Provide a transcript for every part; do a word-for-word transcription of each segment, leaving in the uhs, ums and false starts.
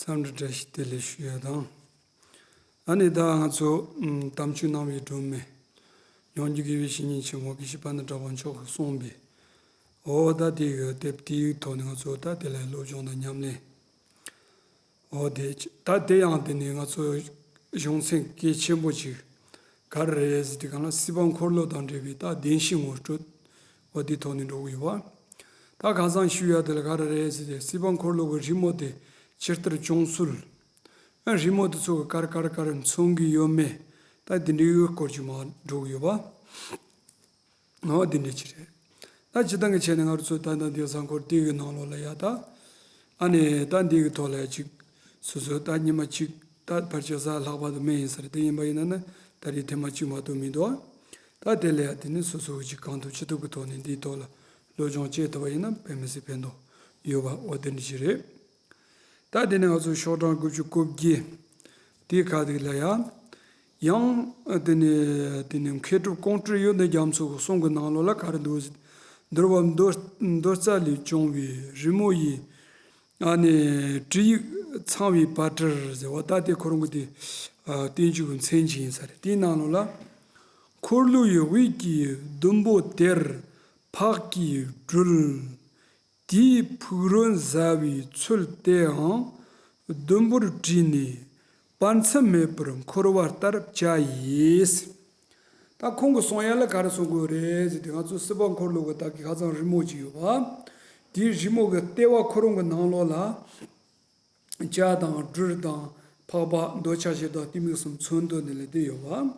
འཚམས་འདྲི་བཀྲ་ཤིས་བདེ་ལེགས་ཞུ་ཡ་དང་། ཨ་ནི་ད་ང་ཚོ་ཨམ་དམ་ཆོས་གནང་བའི་སྒྲོན་མེ། ཉམས་འགྱུར་དགེ་བའི་བཤེས་གཉེན་ཆེན་མོ་དགེ་བཤེས་པཎྜི་ཏ་གྲགས་པ་མཆོག་གིས་གསུངས་པའི། འོ་ད་དེ་གི་དེབ་དེའི་ཐོག་ནས་ང་ཚོ་ད་དེ་ལ་སློབ་སྦྱོང་དང་ཉམས་ལེན། འོ་དེ་ད་དེ་ཡང་དེ་ནི་ང་ཚོ་གཞུང་ཚན་གལ་ཆེན་པོ་ཅིག་ག་རེ་རེད་ཟེར་དུས་སྒང་ལ་སྲིད་པ་འཁོར་ལོ་དང་འབྲེལ་བའི་ད་བདེན་བཞིའི་ངོ་སྤྲོད། འོ་དེའི་ཐོག་ནས་འགྲོ་གི་ཡོད་པ། ད་ཁ་སང་ཞུས་ཡ་དེ་ལ་ག་རེ་རེད་ཟེར་ཏེ་སྲིད་པ་འཁོར་ལོ་གི་རི་མོ་དེ་ཇི་ལྟར་བྱུང་ཚུལ། ཨ་རི་མོ་དེ་ཚོ་གི་ག་རེ་ག་རེ་ག་རེ་མཚོན་གི་ཡོད་མེད། ད་དེ་འདྲའི་སྐོར་ཅིག་མར་འགྲོ་གི་ཡོད་པ། འོ་དེ་འདྲ་ཅིག་རེད། ད་སྤྱིར་བཏང་གི་ཆ་ནས་ང་ཚོ་ད་ལྟ་འདི་གཟའ་འཁོར་དེ་གི་ནང་ལོགས་ལ་ཡ་ད། ཨ་ནི་ད་འདི་གི་ཐོག་ལ་ཅིག་སོ་སོ་ད་ཉི་མ་གཅིག་ད་ཕལ་ཆེར་གཟའ་ལྷག་པ་དང་མེ་ཡིན་ས་རེད། དེ་ཡིན་པ་ཡིན་ན་ནི་ད་རེས་ཐེངས་མ་གཅིག་མ་གཏོགས་མི་འདུག་ད་དེ་ལ་ཡ་དེ་ནི་སོ་སོ་གི་ཅིག་གང་ཐུབ་ཅི་ཐུབ་ཀྱི་ཐོག་ནས་འདིའི་ཐོག་ལ་སློབ་སྦྱོང་བྱེད་ཐུབ་པ་ཡིན་ན་དཔེ་མི་སྲིད་ཕན་ཐོགས་ཡོད་པ་འོ་དེ་འདྲ་ཞིག་རེད། ད་དེ་ནས་ང་ཚོ་ཤོག་གྲངས་དགུ་བཅུ་གོ་བརྒྱད། དེའི་ཁ་ཐུག་ལ་ཡང་། ཡང་དེ་ནས་དེ་ནས་མཁས་གྲུབ་ཀོང་སྤྲུལ་ཡོན་ཏན་རྒྱ་མཚོ་གི་གསུང་གི་ནང་ལོགས་ལ་ག་རེ་འདུག་ཟེར། འདུལ་བ་མདོ་མདོ་རྩ་ལས་བྱུང་བའི་རི་མོ་ཡི། ཨ་ནི་བྲིས་ཡིག་ཚང་བའི་པར་སྐྲུན་ཟེར་བ་ད་དེ་ཁོ་རང་གི་དེ། ཨ་བསྟན་བཅོས་ཀྱི་མཚན་ཅིག་ཡིན་ས་རེད། དེའི་ནང་ལོགས་ལ། འཁོར་ལོ་ཡི་དབུས་ཀྱི་ཟླུམ་པོ་དེར་ཕག་གིས་སྦྲུལ། དེའི་ཕུག་རོན་ཟ་བའི་ཚུལ་དེའང་ཟླུམ་པོར་བྲིས་ནས་བར་མཚམས་མེད་པར་འཁོར་བ་ལྟར་བྱ་ཡིས། ད་ཁོང་གི་གསུང་ཡ་ལ་ག་རེ་གསུང་དགོས་རེད་ཟེར་དུས་ང་ཚོ་སྲིད་པ་འཁོར་ལོ་གི་ད་གི་ཁ་སང་རི་མོ་ཅིག་ཡོད་པ། དེའི་རི་མོ་གི་ལྟེ་བ་ཁོ་རང་གི་ནང་ལོགས་ལ། བྱ་དང་སྦྲུལ་དང་ཕག་པ་འདོད་ཆགས་ཞེ་སྡང་གཏི་མུག་གསུམ་མཚོན་དོན་ནི་ལས་དེ་ཡོད་པ།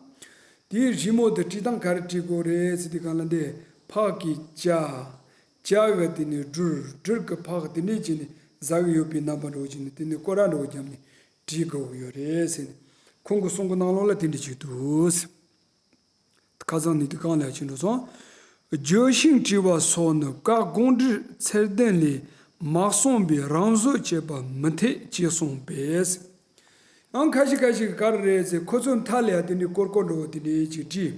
དེའི་རི་མོ་དེ་བྲིས་སྟངས་ག་རེ་བྲིས་དགོས་རེད་ཟེར་དུས་སྒང་ལ་འདི་ཕག་གི་བྱ། བྱ་གི་དེ་ནི་སྦྲུལ། སྦྲུལ་གི་ཕག་དེ་འདྲས་བྱས་ནས་ཟ་གི་ཡོད་པའི་རྣམ་པ་འདྲ་བོ་བྱས་ནས་དེ་ནི་སྐོར་ར་འདྲ་བོ་བརྒྱབ་ནས་བྲིས་དགོས་ཀྱི་ཡོད་རེད་ཟེར་ནས་ཁོང་གི་གསུང་གི་ནང་ལོགས་ལ་དེ་འདྲས་བྲིས་འདུག་ཁ་སང་ནས་དེ་གང་ལ་ཕྱིན་འགྲོ་སོང་། ལྗོན་ཤིང་བྲིས་པ་སོགས་ནི་བཀའ་དགོངས་འགྲེལ་ཚད་ལྡན་ལས་མ་གསུངས་པའི་རང་བཟོ་བྱས་པ་མི་འཐད་ཅེས་གསུངས་པས། ཡང་ཁ་ཤས་ཁ་ཤས་ཀྱིས་ག་རེ་རེད་ཟེར་ཁོ་ཚོའི་མཐའ་ལ་ཡང་དེ་འདྲའི་ཀོར་ཀོར་འདྲ་བོ་དེ་འདྲའི་ཅིག་བྲིས།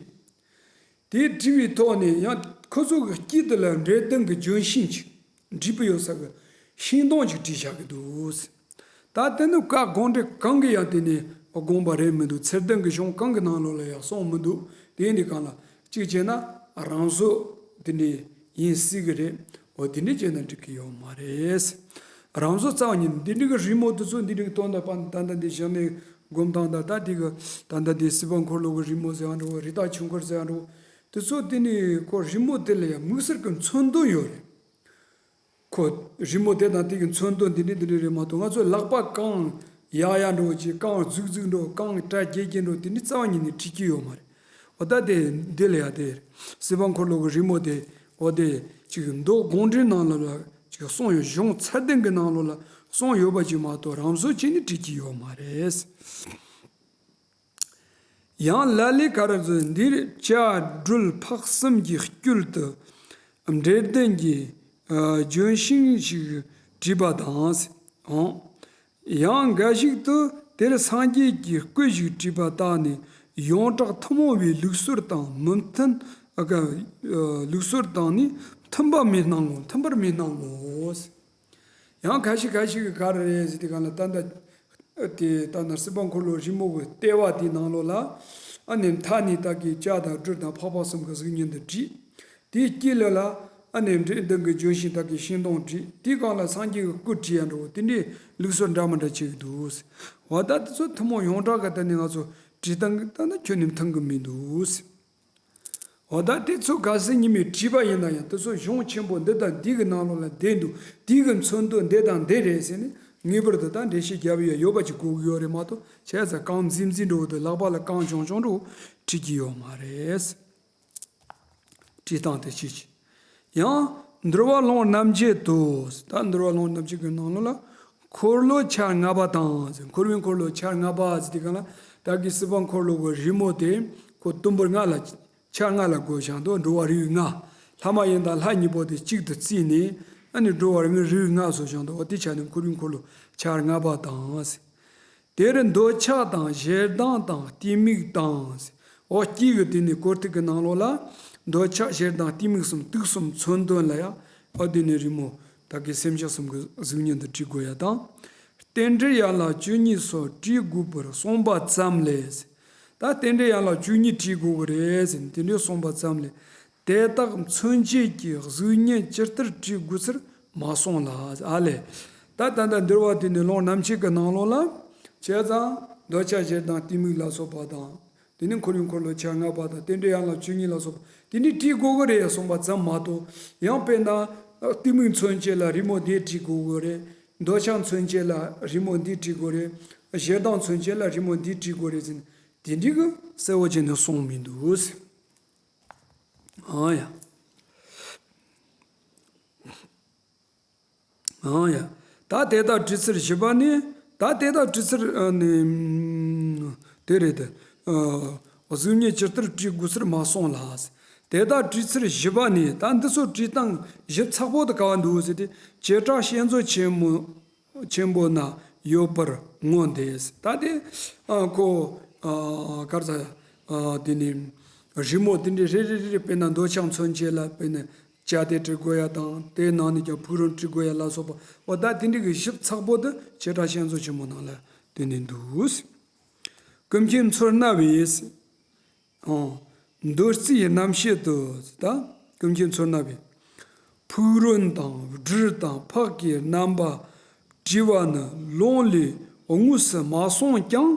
དེ་བྲིས་པའི་ཐོག་ནས་ཡང་ཁོ་ཚོ་གི་དཀྱིལ་དུ་ལ་འབྲས་ལྡན་གྱི་ལྗོན་ཤིང་ཅིག་བྲིས་པ་ཡོད་ས་གི་ཤིང་སྡོང་ཅིག་བྲིས་བཞག་གི་འདུག་ད་དེ་ནི་བཀའ་དགོངས་འགྲེལ་གང་གི་ཡང་དེ་ནས་དགོངས་པ་རེད་མི་འདུག་ཚད་ལྡན་གྱི་གཞུང་གང་གི་ནང་ལོགས་ལ་ཡང་གསུངས་མི་འདུག་དེ་འདི་གང་ལ་གཅིག་བྱས་ན་རང་བཟོ་དེ་འདྲའི་ཡིན་སྲིད་གི་རེད། འོ་དེ་འདྲ་བྱས་ན་འགྲིག་གི་ཡོད་མ་རེད། རང་བཟོ་རྩ་བ་ཉིད་འདི་འདྲ་གི་རི་མོ་དེ་ཚོ་འདི་འདྲ་གི་དོན་དག་པ་ད་ལྟ་འདི་བཞག་ནས་སྒོམ་སྟངས་དང་ད་འདི་གི་ད་ལྟ་འདི་སྲིད་པ་འཁོར་ལོ་གི་རི་མོ་ཟེར་ཡང་འགྲོ་རི་དྭགས་ཆོས་འཁོར་ཟེར་ཡང་འགྲོ་དེ་ཚོ་དེ་ནི་ཁོ་རི་མོ་དེ་ལ་ཡང་དམིགས་བསལ་གྱི་མཚོན་དོན་ཡོད་རེད། ཁོ་རི་མོ་དེ་དང་དེ་གི་མཚོན་དོན་འདི་འདྲ་འདི་འདྲ་རེད་མ་གཏོགས་ང་ཚོ་ལག་པ་གང་ཡག་ཡག་འགྲོ་ཅིག་གང་རྫིག་རྫིག་འགྲོ་གང་སྐྲ་རྒྱས་རྒྱས་འགྲོ་དེ་འདྲ་རྩ་བ་ཉིད་ནས་བྲིས་ཀྱི་ཡོད་མ་རེད། འོ་ད་དེ་འདི་ལ་ཡ་དེ་སྲིད་པ་འཁོར་ལོ་གི་རི་མོ་དེ་འོ་དེ་ཅིག་མདོ་དགོངས་འགྲེལ་ནང་ལ་ལ་ཅིག་གསུངས་ཡོད་གཞུང་ཚད་ལྡན་གྱི་ནང་ལོགས་ལ་གསུངས་ཡོད་པ་ཅིག་མ་གཏོགས་རང་བཟོ་བྱས་ནས་བྲིས་ཀྱི་ཡོད་མ་རེད། ཡང་ལ་ལས་ག་རེ་ཟེར་འདིར་བྱ་སྦྲུལ་ཕག་གསུམ་གྱི་དཀྱིལ་དུ་འབྲས་ལྡན་གྱི་ལྗོན་ཤིང་ཞིག་བྲིས་པ་དང་། ཡང་འགའ་ཞིག་ཏུ་དེར་སངས་རྒྱས་ཀྱི་སྐུ་ཞིག་བྲིས་པ་དག་ནི་ཡོངས་གྲགས་ཐུན་མོང་བའི་ལུགས་སྲོལ་དང་མི་མཐུན། ལུགས་སྲོལ་དང་ནི་མཐུན་པ་མི་སྣང་ངོ་། མཐུན་པར་མི་སྣང་ངོ་། ཡང་ཁ་ཤས་ཁ་ཤས་ཀྱིས་ག་རེ་རེད་ཟེར་དུས་སྒང་ལ་ད་ལྟ་དེ་ད་ལྟ་སྲིད་པ་འཁོར་ལོ་རི་མོ་གི་ལྟེ་བ་དེའི་ནང་ལོགས་ལ་ཨ་ནི་མཐའ་ནས་ད་གི་བྱ་དང་སྦྲུལ་དང་ཕག་པ་གསུམ་གྱི་གཟུགས་བརྙན་དུ་བྲིས། དེའི་དཀྱིལ་ལ་ལ་ཨ་ནི་འབྲས་ལྡན་གྱི་ལྗོན་ཤིང་ད་གི་ཤིང་སྡོང་བྲིས། དེའི་སྒང་ལ་སངས་རྒྱས་ཀྱི་སྐུ་བྲིས་ཡ་འགྲོ་དེ་འདྲའི་ལུགས་སྲོལ་འདྲ་མི་འདྲ་བྱེད་ཀྱི་འདུག་འོ་ད་དེ་ཚོ་ཐུན་མོང་ཡོངས་གྲགས་ཀྱི་ད་ནི་ང་ཚོ་བྲིས་སྟངས་ཀྱི་ད་ནི་ཁྱོན་ནས་མཐུན་གྱི་མི་འདུག་འོ་ད་དེ་ཚོ་གལ་སྲིད་ཉི་མས་བྲིས་པ་ཡིན་ན་ཡང་དེ་ཚོ་གཞུང་ཆེན་པོ་འདི་དང་འདི་གི་ནང་ལོགས་ལ་བསྡད་འདུག་འདི་གི་མཚོན་དོན་འདི་དང་འདི་རེད་ཟེར་ནས་ངེས་པར་དུ་ད་འགྲེལ་བཤད་རྒྱབ་ཡ་ཡོད་པ་ཅིག་དགོས་ཀྱི་ཡོད་རེད་མ་གཏོགས་བྱས་ཙང་རྐང་མཛེས་མཛེས་འགྲོ་བོ་དང་ལག་པ་ལ་རྐང་ཆུང་ཆུང་འགྲོ་བོ་བྲིས་ཀྱི་ཡོད་མ་རེད། བྲིས་སྟངས་དེ་ཅི་ཅི། ཡང་འདུལ་བ་ལུང་རྣམ་འབྱེད་དུ། ད་འདུལ་བ་ལུང་རྣམ་འབྱེད་ཀྱི་ནང་ལོགས་ལ་འཁོར་ལོ་ཆ་ལྔ་པ་དང་ཟེར། འཁོར་བའི་འཁོར་ལོ་ཆ་ལྔ་པ་ཟེར་དུས་སྒང་ལ་ད་གི་སྲིད་པ་འཁོར་ལོ་གི་རི་མོ་དེ་ཁོ་དུམ་བུ་ལྔ་ལ་ཆ་ལྔ་ལ་བགོས་བཞག་འདུག་འགྲོ་བ་རིགས་ལྔ། ལྷ་མ་ཡིན་དང་ལྷ་གཉིས་པོ་དེ་གཅིག་ཏུ་བརྩིས་ནས་ཨ་ནི་འགྲོ་བ་རིགས་ལྔ་བཟོས་བཞག་འདུག་འོ་དེ་ཆ་ནས་འཁོར་བའི་འཁོར་ལོ་ཆ་ལྔ་པ་དང་ཟེར། དེར་འདོད་ཆགས་དང་ཞེ་སྡང་དང་གཏི་མུག་དང་། འོ་དཀྱིལ་གྱི་དེ་ནི་སྐོར་ཐིག་གི་ནང་ལོགས་ལ་འདོད་ཆགས་ཞེ་སྡང་གཏི་མུག་གསུམ་དུག་གསུམ་མཚོན་དོན་ལ་ཡང་འོ་དེ་ནི་རི་མོ་ད་གི་སེམས་ཅན་གསུམ་གྱི་གཟུགས་བརྙན་དུ་བྲི་དགོས་ཡ་དང་། རྟེན་འབྲེལ་ཡན་ལག་བཅུ་གཉིས་སོགས་བྲིས་དགོས་པར་གསུངས་པ་ཙམ་ལས། ད་རྟེན་འབྲེལ་ཡན་ལག་བཅུ་གཉིས་བྲིས་དགོས་ཀྱི་རེད་ཟེར་ནས་དེ་འདྲའི་གསུངས་པ་ཙམ་ལས། དེ་དག་མཚོན་བྱེད་ཀྱི་གཟུགས་བརྙན་ཇི་ལྟར་བྲིས་དགོས་ཚུལ་མ་གསུངས་ལ། ཨ་ལས། ད་ད་ལྟ་འདུལ་བ་དེ་ནི་ལུང་རྣམ་འབྱེད་ཀྱི་ནང་ལོགས་ལ། བྱས་ཙང་འདོད་ཆགས་ཞེ་སྡང་གཏི་མུག་ལ་སོགས་པ་དང་། དེ་ནི་འཁོར་བའི་འཁོར་ལོ་བཅོ་ལྔ་པ་དང་རྟེན་འབྲེལ་ཡན་ལག་བཅུ་གཉིས་ལ་སོགས་པ་དེ་ནི་བྲིས་དགོས་ཀྱི་རེད་གསུངས་པ་ཙམ་མ་གཏོགས། ཡང་དཔེར་ན་གཏི་མུག་མཚོན་བྱེད་ལ་རི་མོ་འདི་བྲིས་དགོས་ཀྱི་རེད། འདོད་ཆགས་མཚོན་བྱེད་ལ་རི་མོ་འདི་བྲིས་དགོས་རེད། ཞེ་སྡང་མཚོན་བྱེད་ལ་རི་མོ་འདི་བྲིས་དགོས་རེད་ཟེར་ནས་དེ་འདྲའི་གི་གསལ་བོ་བྱས་ནས་གསུངས་མི་འདུག། ཨང་ཡ། ཨང་ཡ། ད་དེ་དག་བྲིས་ཚུལ་བཞི་པ་ནི། ད་དེ་དག་བྲིས་ཚུལ་ཨ་ནི། དེ་རེད་དེ། ཨ། གཟུགས་བརྙན་ཇི་ལྟར་བྲིས་དགོས་ཚུལ་མ་གསུངས་ལ། དེ་དག་བྲིས་ཚུལ་བཞི་པ་ནི། ད་འདི་ཚོ་བྲིས་སྟངས་བཞི་ཚགས་པོ་དེ་ག་བ་འདུག་ཟེར་ཏེ། བྱེ་བྲག་བསྙེན་རྫོགས་ཆེན་མོ། ཆེན་པོ་ན་ཡོད་པར་མངོན་ཏེ། ད་དེ་ཨ་ཁོ་ཨ་ག་རེ་ཟེར། ཨ་དེ་ནི་རི་མོ་དེ་འདྲའི་རེ་རེ་རེ་རེ། དཔེར་ན་འདོད་ཆགས་མཚོན་བྱེད་ལ་དཔེར་ན་བྱ་དེ་བྲི་དགོས་ཡ་དང་། དེའི་ནང་ནས་ཀྱང་ཕུག་རོན་བྲི་དགོས་ཡ་ལ་སོགས་པ། འོ་ད་དེ་འདྲའི་གི་ཞིབ་ཚགས་པོ་དེ་བྱེ་བྲག་བསྙེན་རྫོགས་ཆེན་མོ་ནང་ལ་དེ་ནི་འདུག། ཀུན་མཁྱེན་མཚོ་སྣ་བས། ཨང་། མདོ་རྩིས་རྣམ་བཤད་དུ། ད་ཀུན་མཁྱེན་མཚོ་སྣ་བས། ཕུག་རོན་དང་སྦྲུལ་དང་ཕག་གི་རྣམ་པ་བྲིས་པ་ནི་ལུང་ལས་དངོས་སུ་མ་གསུངས་ཀྱང་།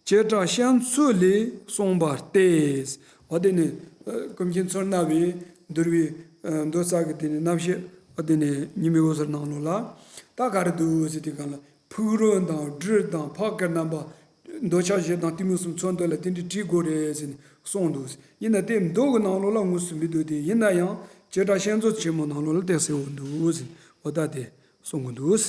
བྱེ་བྲག་བསྙེན་རྫོགས་ལས་གསུངས་པ་སྟེ། འོ་དེ་ནི་ཨ་ཀུན་མཁྱེན་མཚོ་སྣ་བས་འདུལ་བའི་ཨ་མདོ་རྩ་གི་དེ་ནི་རྣམ་བཤད། འོ་དེ་ནི་ཉི་མའི་འོད་ཟེར་ནང་ལོགས་ལ་ད་ག་རེ་འདུག་ཟེར་དུས་སྒང་ལ། ཕུག་རོན་དང་སྦྲུལ་དང་ཕག་གི་རྣམ་པ། འདོད་ཆགས་ཞེ་སྡང་གཏི་མུག་གསུམ་མཚོན་དོན་ལ་དེ་འདྲའི་བྲིས་དགོས་རེད་ཟེར་ནས་གསུངས་འདུག། ཡིན་ན་དེ་མདོ་གི་ནང་ལོགས་ལ་དངོས་སུ་མི་འདུག་སྟེ། ཡིན་ན་ཡང་བྱེ་བྲག་བསྙེན་རྫོགས་ཆེན་མོ་ནང་ལོགས་ལ་དེ་གསལ་བོ་འདུག་ཟེར། འོ་ད་དེ་གསུང་གི་འདུག།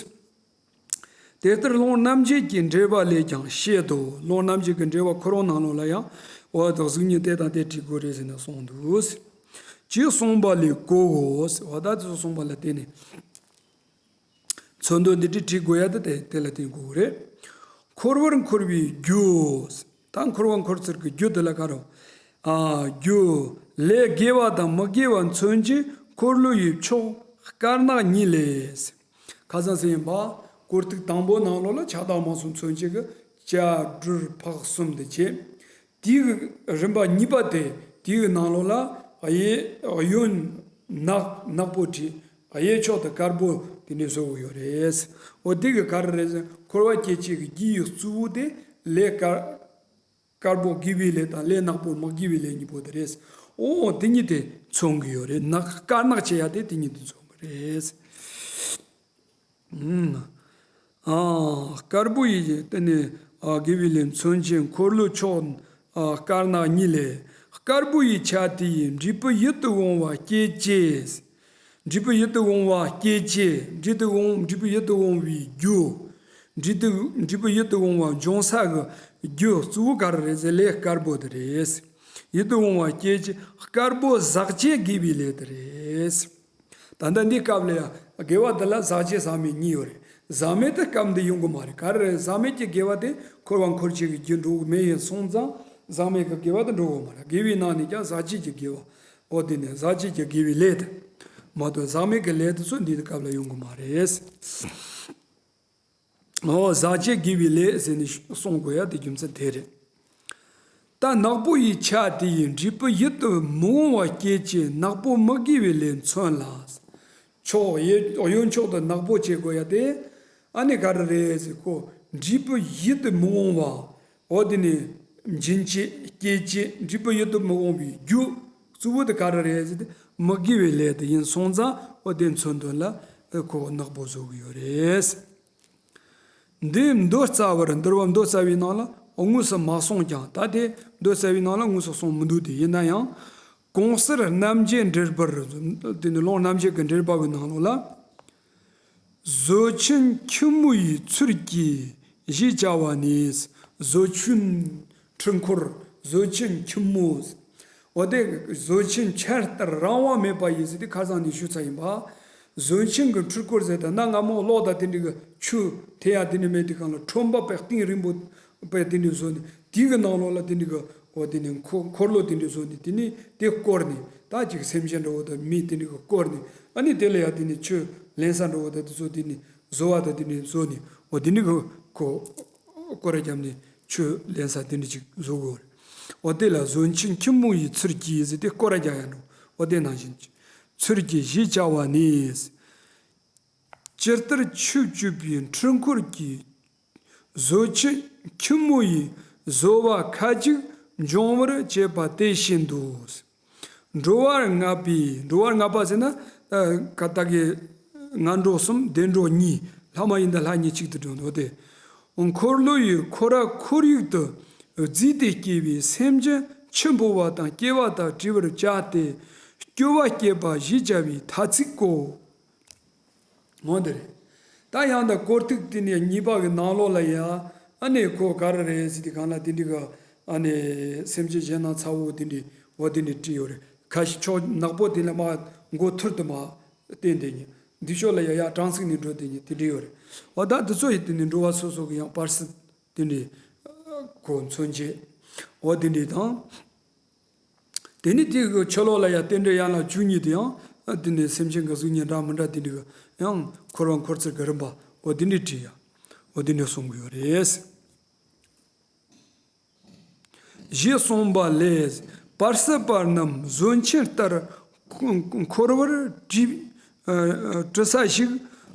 དེ་ལྟར་ལུང་རྣམ་འབྱེད་ཀྱི་འགྲེལ་པ་ལས་ཀྱང་བཤད་དོ། ལུང་རྣམ་འབྱེད་ཀྱི་འགྲེལ་པ་ཁོ་རང་ནང་ལོགས་ལ་ཡང་འོ་ད་གཟུགས་བརྙན་དེ་དང་དེ་བྲིས་དགོས་རེད་ཟེར་ནས་གསུངས་འདུག། ཅེས་གསུངས་པ་ལས་གོའོ། འོ་ད་དེ་ཚོ་གསུངས་པ་ལ་བརྟེན་ནས། མཚོན་དོན་འདི་འདྲའི་བྲིས་དགོས་ཡ་དེ་དེ་དེ་ལ་བརྟེན་དགོས་རེད། འཁོར་བར་འཁོར་བའི་རྒྱུ། ད་འཁོར་བར་འཁོར་ཚུལ་གྱི་རྒྱུ་དེ་ལ་ག་རེ། ཨ་རྒྱུ། ལས་དགེ་བ་དང་མི་དགེ་བ་མཚོན་བྱེད་འཁོར་ལོ་ཡི་ཕྱོགས་དཀར་ནག་གཉིས་ལས། ཁ་སང་ཟེར་ཡིན་པ། སྐོར་ཐིག་དང་པོ་ནང་ལོགས་ལ་ཆགས་སྡང་རྨོངས་གསུམ་མཚོན་བྱེད་ཀྱི་བྱ་སྦྲུལ་ཕག་གསུམ་དེ་བྱས། དེའི་རིམ་པ་གཉིས་པ་དེ་དེའི་ནང་ལོགས་ལ་གཡས་གཡོན་ནག་ནག་པོ་བྲིས། གཡས་ཕྱོགས་དེ་དཀར་པོ་དེ་འདྲ་བཟོ་གི་ཡོད་རེད། འོ་དེ་གི་ག་རེ་རེད་ཟེར། འཁོར་བ་སྐྱེ་བྱེད་ཀྱི་རྒྱུ་ཡི་གཙོ་བོ་དེ་ལས་དཀར་དཀར་པོ་དགེ་བའི་ལས་དང་ལས་ནག་པོ་མི་དགེ་བའི་ལས་གཉིས་པོ་དེ་རེད། འོ་དེ་གཉིས་དེ་མཚོན་གི་ཡོད་རེད། ནག་དཀར་ནག་བྱེད་ཡ་དེ་དེ་གཉིས་དེ་མཚོན་གི་རེད། ཨ། དཀར་པོ་ཡི་དེ་ནི་ཨ་དགེ་བའི་ལས་མཚོན་བྱེད་འཁོར་ལོ་ཕྱོགས་ཨ་དཀར་ནག་གཉིས་ལས། དཀར་པོ་ཡི་ཆ་དེ་ཡིས་འབྲས་བུ་ཡིད་དུ་འོང་བ་སྐྱེད་བྱེད། འབྲས་བུ་ཡིད་དུ་འོང་བ་སྐྱེད་བྱེད། འབྲས་དུ་འོང་འབྲས་བུ་ཡིད་དུ་འོང་བའི་རྒྱུ། འབྲས་དུ་འབྲས་བུ་ཡིད་དུ་འོང་བ་འབྱུང་ས་གི་རྒྱུ་གཙོ་བོ་ག་རེ་རེད་ཟེར་ལས་དཀར་པོ་དེ་རེད། ཡིད་དུ་འོང་བ་སྐྱེད་བྱེད་དཀར་པོ་ཟག་བཅས་དགེ་བའི་ལས་དེ་རེད། ད་ལྟ་འདི་སྐབས་ལ་ཡང་དགེ་བ་འདི་ལ་ཟག་བཅས་ཟག་མེད་གཉིས་ཡོད་རེད། ཟག་མེད་དེ་སྐབས་འདི་ཡོང་གི་མ་རེད། ག་རེ་རེད། ཟག་མེད་ཀྱི་དགེ་བ་དེ་འཁོར་བ་འཁོར་བྱེད་ཀྱི་རྒྱུ་འགྲོ་གི་མེད་ཡིན་སོང་ཙང་ཟག་མེད་ཀྱི་དགེ་བ་དེ་འགྲོ་གི་མ་རེད། དགེ་བའི་ནང་ནས་ཀྱང་ཟག་བཅས་ཀྱི་དགེ་བ། འོ་དེ་ནས་ཟག་བཅས་ཀྱི་དགེ་བའི་ལས་དེ་མ་གཏོགས་ཟག་མེད་ཀྱི་ལས་དེ་ཚོ་འདིའི་སྐབས་ལ་ཡོང་གི་མ་རེད། འོ་ཟག་བཅས་དགེ་བའི་ལས་ཟེར་ནས་གསུང་དགོས་ཡ་དེ་རྒྱུ་མཚན་དེ་རེད། ད་ནག་པོ་ཡི་ཆ་དེ་ཡིས་འབྲས་བུ་ཡིད་དུ་མི་འོང་བ་སྐྱེད་བྱེད་ནག་པོ་མི་དགེ་བའི་ལས་མཚོན་ལ། ཕྱོགས་གཡས་གཡོན་ཕྱོགས་དེ་ནག་པོ་བྱེད་དགོས་ཡ་དེ་ཨ་ནི་ག་རེ་རེད་ཟེར། ཁོ་འབྲས་བུ་ཡིད་དུ་མི་འོང་བ། འོ་དེ་ནི་འབྱིན་བྱེད་སྐྱེད་བྱེད་འབྲས་བུ་ཡིད་དུ་མི་འོང་བའི་རྒྱུ་གཙོ་བོ་དེ་ག་རེ་རེད་ཟེར་ཏེ་མི་དགེ་བའི་ལས་དེ་ཡིན་སོང་ཙང་འོ་དེ་མཚོན་དོན་ལ་ཁོ་ནག་པོ་བཟོ་གི་ཡོད་རེད། འདི་མདོ་རྩ་བར་འདུལ་བ་མདོ་རྩ་བའི་ནང་ལ་དངོས་སུ་མ་གསུངས་ཀྱང་། ད་དེ་མདོ་རྩ་བའི་ནང་ལ་དངོས་སུ་གསུངས་མི་འདུག་སྟེ། ཡིན་ན་ཡང་གོང་གསལ་རྣམ་འབྱེད་འགྲེལ་པར། དེ་ནི་ལུང་རྣམ་འབྱེད་ཀྱི་འགྲེལ་པ་བའི་ནང་ལོགས་ལ། བཟོ་ཆེན་ཆེན་མོ་ཡི་ཚུལ་གྱིས་ཞེས་བྱ་བ་ནི། བཟོ་ཆེན་འཕྲུལ་འཁོར་བཟོ་ཆེན་ཆེན་མོ། འོ་དེ་བཟོ་ཆེན་ཆར་ལྟར་རང་དབང་མེད་པ་ཡིན་ཟེར་དེ་ཁ་སང་ནས་ཞུས་ཚར་ཡིན་པ། བཟོ་ཆེན་གྱི་འཕྲུལ་འཁོར་ཟེར་ད་ན་སྔ་མོ་གློག་དང་དེ་འདྲ་གི་ཆུ་དེ་ཡང་དེ་འདྲ་མེད་དུས་སྒང་ལ་ཁྲོན་པ་པའི་གཏིང་རིང་པོ་པའི་དེ་འདྲ་བཟོས་ནས་དེ་གི་ནང་ལོགས་ལ་དེ་འདྲ་གི་འོ་དེ་ནས་འཁོར་འཁོར་ལོ་དེ་འདྲ་བཟོས་ནས་དེ་ནས་དེ་བསྐོར་ནས་ད་ཅིག་སེམས་ཅན་འདྲ་བོ་དང་མི་དེ་འདྲ་གི་བསྐོར་ནས་ཨ་ནི་དེ་ལ་ཡང་དེ་ནས་ཆུ་ལེན་ས་འདྲ་བོ་དང་དེ་ཚོ་དེ་ནས་ བཟོ་བ་དང་དེ་འདྲའི་བཟོ་ནས་འོ་དེ་འདྲའི་གི་ཁོ་སྐོར་ར་བརྒྱབ་ནས་ཆོས་ལེན་ས་དེ་འདྲ་ཅིག་བཟོ་དགོས་རེད། འོ་དེ་ལ་བཟོ་མཁན་ཁྱི་མོ་ཡི་ཚུལ་གྱིས་ཟེར་ཏེ་སྐོར་ར་རྒྱག་ཡ་འགྲོ། འོ་དེ་ནང་བཞིན་ཚུལ་གྱིས་ཞེས་བྱ་བ་ནི། ཇི་ལྟར་ཆོས་སྤྱོད་པའི་འཕྲུལ་འཁོར་གྱི་བཟོ་ཆེན་ཁྱི་མོ་ཡིས་བཟོ་བ་ཁ་ཅིག་འབྱུང་བར་བྱེད་པ་དེ་བཞིན་དུ། འགྲོ་བ་ལྔ་པའི། འགྲོ་བ་ལྔ་པ་ཟེར་ན་ད་ཀ་ད་གི་ང་འགྲོ་གསུམ་བདེ་འགྲོ་གཉིས་ལྷ་མ་ཡིན་ད་ལྷ་གཉིས་གཅིག་ཏུ་འགྲོ་འདུག་སྟེ། འཁོར་ལོ་ཡི་ཁོ་ར་ཁོར་ཡུག་ཏུ་རྫས་དེ་སྐྱེ་བའི་སེམས་ཅན་འཆི་འཕོ་བ་དང་སྐྱེ་བ་དང་བྲི་བར་བྱ་སྟེ། སྐྱོ་བ་སྐྱེད་པ་ཞེས་བྱ་བའི་ཐ་ཚིག་གོ། འོ་དེ་རེད། ད་ཡང་ད་སྐོར་ཐིག་དེ་ནས་གཉིས་པ་གི་ནང་ལོགས་ལ་ཡ། ཨ་ནི་ཁོ་ག་རེ་རེད་ཟེར་དུས་སྒང་ལ་དེ་འདྲའི་གི་ཨ་ནི་སེམས་ཅན་གཞན་སྣང་ཚ་བོ་དེ་འདྲའི་འོ་དེ་འདྲའི་བྲིས་ཡོད་རེད། ཁ་ཤས་ཕྱོགས་ནག་པོ་དེ་ལ་མར་མགོ་ཐུར་དུ་མར་བསྟན་དེ་ཉིད། འདི་ཕྱོགས་ལ་ཡ་ཡ་གྲངས་ཚིག་ནས་འགྲོ་དེ་ཉིད་དེ་འདྲའི་ཡོད་རེད། འོ་ད་འདི་ཚོ་ཡི་དེ་ནས་འགྲོ་བ་སོ་སོ་གི་ཡང་པར་སི་དེ་འདྲའི་ཁོ་མཚོན་བྱེད། འོ་དེ་འདྲའི་དང་། དེ་ནི་དེ་གི་ཕྱི་ལོགས་ལ་ཡང་རྟེན་འབྲེལ་ཡན་ལག་བཅུ་གཉིས་དེ་ཡང་དེ་ནི་སེམས་ཅན་གྱི་གཟུགས་བརྙན་འདྲ་མི་འདྲ་དེ་འདྲ་གི་ཡང་འཁོར་བ་འཁོར་ཚུལ་གྱི་རིམ་པ་འོ་དེ་འདྲ་བྲིས་ཡ། འོ་དེ་འདྲ་གསུང་གི་ཡོད་རེད། ཞེས་གསུངས་པ་ལས། པར་སི་པ་རྣམས་བཟོ་མཁན་ལྟར་འཁོར་བར་བྲིས། ཨ། བྲི་ས་ཞིག་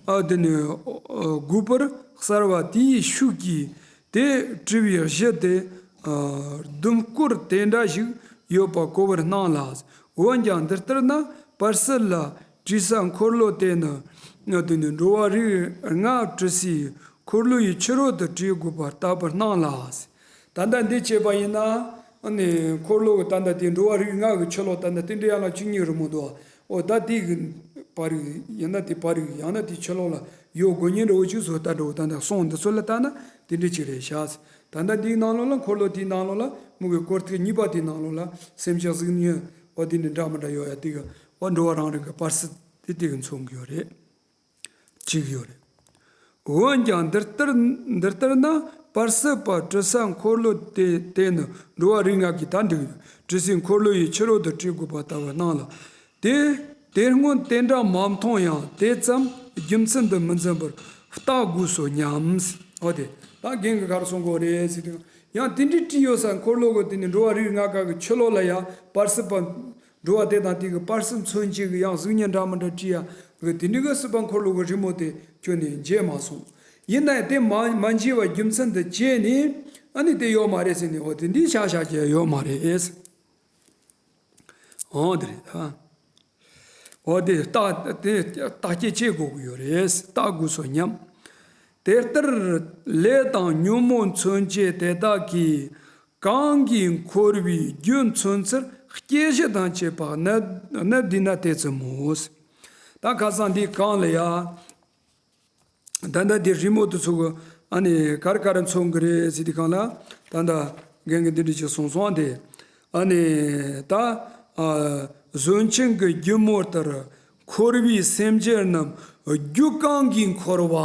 ཨ། དེ་ནི་ཨ། དགོས་པར་གསལ་བ་དེའི་ཤུགས་ཀྱིས་དེ་བྲི་བའི་གཞི་དེ། ཨ། ཟླུམ་སྐོར་དེ་འདྲ་ཞིག་ཡོད་པ་གོ་བར་སྣང་ལ། འོན་ཀྱང་འདི་ལྟར་ན་པར་སི་ལ་བྲིས་ས་འཁོར་ལོ་དེ་ནི། ཨ། དེ་ནི་འགྲོ་བ་རིགས་ལྔ་བྲི་སའི་འཁོར་ལོ་ཡི་ཕྱི་རོལ་དུ་བྲིས་དགོས་པ་ལྟ་བུར་སྣང་ལ། ད་ལྟ་འདི་བྱས་པ་ཡིན་ན། ཨ་ནི་འཁོར་ལོ་གི་ད་ལྟ་དེ་འགྲོ་བ་རིགས་ལྔ་གི་ཕྱི་ལོགས་ད་ལྟ་རྟེན་འབྲེལ་ཡན་ལག་བཅུ་གཉིས་རི་མོ་འདུག་བ། འོ་ད་དེ་གི་པར་རིས་ཡང་ན་དེ་པར་རིས་ཡང་ན་དེ་ཕྱི་ལོགས་ལ་ཡོད་དགོས་ཉེན་འདྲ་བོ་ཅིག་བཟོ་ལྟ་འདྲ་བོ་ད་ལྟ་སོང་འདི་ཚོ་ལ་ལྟ་ན་དེ་འདྲ་ཅིག་རེད་ཤག། ད་ལྟ་འདིའི་ནང་ལོགས་ལ་འཁོར་ལོ་དེའི་ནང་ལོགས་ལ་མུ་གེ་སྐོར་ཐིག་གཉིས་པ་དེའི་ནང་ལོགས་ལ་སེམས་ཅན་གཟུགས་བརྙན་འོ་དེ་འདྲ་འདྲ་མི་འདྲ་ཡོད་ཡ་དེ་གི་འོ་འགྲོ་བ་རང་རིགས་ཀྱི་པར་སི་དེ་དེ་གི་མཚོན་གི་ཡོད་རེད། བྲིས་ཡོད་རེད། འོན་ཀྱང་འདི་ལྟར། འདི་ལྟར་ན་པར་སི་པ་བྲི་ས་འཁོར་ལོ་དེ་དེ་ནི་འགྲོ་བ་རིགས་ལྔ་གིས་ད་འགྲིག་བྲི་སའི་འཁོར་ལོ་ཡི་ཕྱི་རོལ་དུ་བྲིས་དགོས་པ་ལྟ་བུར་སྣང་ལ། དེ་དེ་སྔོན་དེ་འདྲ་མ་མཐོང་ཡང་དེ་ཙམ་རྒྱུ་མཚན་དུ་མི་འཛིན་པར་བརྟག་དགོས་སོ་སྙམ། འོ་དེ་ད་རྒན་གྱིས་ག་རེ་གསུང་གི་ཡོད་རེད་ཟེར་དུས་ཡང་དེ་འདྲའི་བྲིས་ཡོད་ས་འཁོར་ལོ་གི་དེ་ནི་འགྲོ་བ་རིགས་ལྔ་ག་གི་ཕྱི་ལོགས་ལ་ཡང་པར་སི་པ། འགྲོ་བ་དེ་དང་དེ་གི་པར་སི་མཚོན་བྱེད་ཀྱི་ཡང་གཟུགས་བརྙན་འདྲ་མི་འདྲ་བྲིས་ཡ་གི་དེ་འདྲ་གི་སྲིད་པ་འཁོར་ལོ་གི་རི་མོ་དེ་ཁྱོན་ནས་མཇལ་མ་སོང་། ཡིན་ན་ཡང་དེ་མ་མ་མཇལ་བ་རྒྱུ་མཚན་དུ་བྱས་ནས་ཨ་ནི་དེ་ཡོད་མ་རེད་ཟེར་ནས་འོ་དེ་འདྲའི་ཤག་ཤག་ཅིག་ཡོད་མ་རེད། འོ་དེ་རེད་ད། འོ་དེ་བརྟག་དེ་བརྟག་དཔྱད་བྱེད་དགོས་ཀྱི་ཡོད་རེད། བརྟག་དགོས་སོ་སྙམ། དེ་ལྟར་ལས་དང་ཉོན་མོངས་མཚོན་བྱེད་དེ་དག་གིས། གང་གིས་འཁོར་བའི་རྒྱུ་མཚོན་ཚུལ་སྐྱེ་གཞི་དང་བཅས་པ་གནད་གནད་བསྡུས་ན་དེ་ཙམ་མོ། ད་ཁ་སང་འདི་གང་ལ་ཡ། ད་ལྟ་འདི་རི་མོ་དེ་ཚོ་གི་ཨ་ནི་ག་རེ་ག་རེ་མཚོན་གི་རེད་ཟེར་དུས་སྒང་ལ་ད་ལྟ་རྒན་གྱིས་འདི་འདྲ་ཅིག་གསུངས་སོང་དེ། ཨ་ནི་ད་ཨ་བཟོ་མཁན་གྱི་རྒྱུ་མོ་ལྟར་འཁོར་བའི་སེམས་ཅན་རྣམས་རྒྱུ་གང་གིས་འཁོར་བ།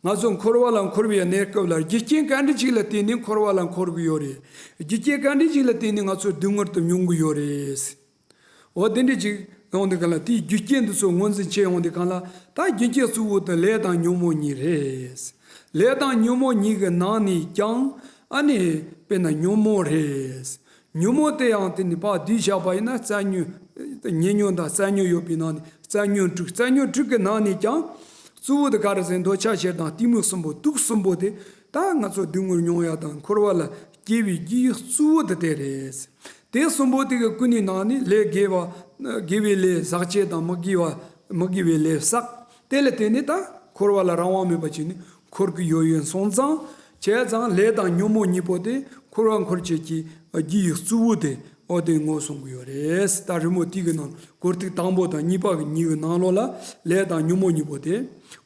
ང་ཚོ་འཁོར་བ་ལ་འཁོར་བའི་གནས་སྐབས་ལ་རྒྱུ་རྐྱེན་ག་འདྲ་ཅིག་ལ་བརྟེན་ནས་འཁོར་བ་ལ་འཁོར་གི་ཡོད་རེད། རྒྱུ་རྐྱེན་ག་འདྲ་ཅིག་ལ་བརྟེན་ནས་ང་ཚོ་སྡུག་བསྔལ་དུ་མྱོང་གི་ཡོད་རེད། འོ་དེ་འདྲ་ཅིག་ཡོང་དུས་སྒང་ལ་དེའི་རྒྱུ་རྐྱེན་དེ་ཚོ་ངོས་འཛིན་བྱེད་ཡོང་དུས་སྒང་ལ་ད་རྒྱུ་རྐྱེན་གཙོ་བོ་དེ་ལས་དང་ཉོན་མོངས་གཉིས་རེད། ལས་དང་ཉོན་མོངས་གཉིས་ཀྱི་ནང་ནས་ཀྱང་ཨ་ནི་དཔེར་ན་ཉོན་མོངས་རེད། ཉོན་མོངས་དེ་ཡང་དེ་ནི་ཕར་བསྡུས་བཞག་པ་ཡིན་ན་རྩ་ཉོན། ཉེ་ཉོན་དང་རྩ་ཉོན་ཡོད་པའི་ནང་ནས་རྩ་ཉོན་དྲུག་རྩ་ཉོན་དྲུག་གི་ནང་ནས་ཀྱང་གཙོ་བོ་དེ་ག་རེ་ཟེར་འདོད་ཆགས་ཞེ་སྡང་གཏི་མུག་གསུམ་པོ་དུག་གསུམ་པོ་དེ་ད་ང་ཚོ་སྡུག་བསྔལ་མྱོང་ཡ་དང་འཁོར་བ་ལ་སྐྱེ་བའི་རྒྱུའི་གཙོ་བོ་དེ་དེ་རེད། དེ་གསུམ་པོ་དེ་གི་ཀུན་ནས་ནང་ནས་ལས་དགེ་བ། དགེ་བའི་ལས་བསགས་བྱེད་དང་མི་དགེ་བ། མི་དགེ་བའི་ལས་བསགས། དེ་ལ་བརྟེན་ནས་ད་འཁོར་བ་ལ་རང་དབང་མེད་པ་བྱས་ནས་འཁོར་གྱི་ཡོད་ཡོད་སོང་ཙང་། བྱས་ཙང་ལས་དང་ཉོན་མོངས་གཉིས་པོ་དེ་འཁོར་བ་འཁོར་བྱེད་ཀྱི་རྒྱུ་ཡི་གཙོ་བོ་དེ་འོ་དེ་ངོས་བཟུང་གི་ཡོད་རེད། ད་རི་མོ་དེ་གི་ནང་སྐོར་ཐིག་དང་པོ་དང་གཉིས་པ་གི་གཉིས་ཀྱི་ནང་ལོགས་ལ་ལས་དང་ཉོན་མོངས་གཉིས་པོ་དེ་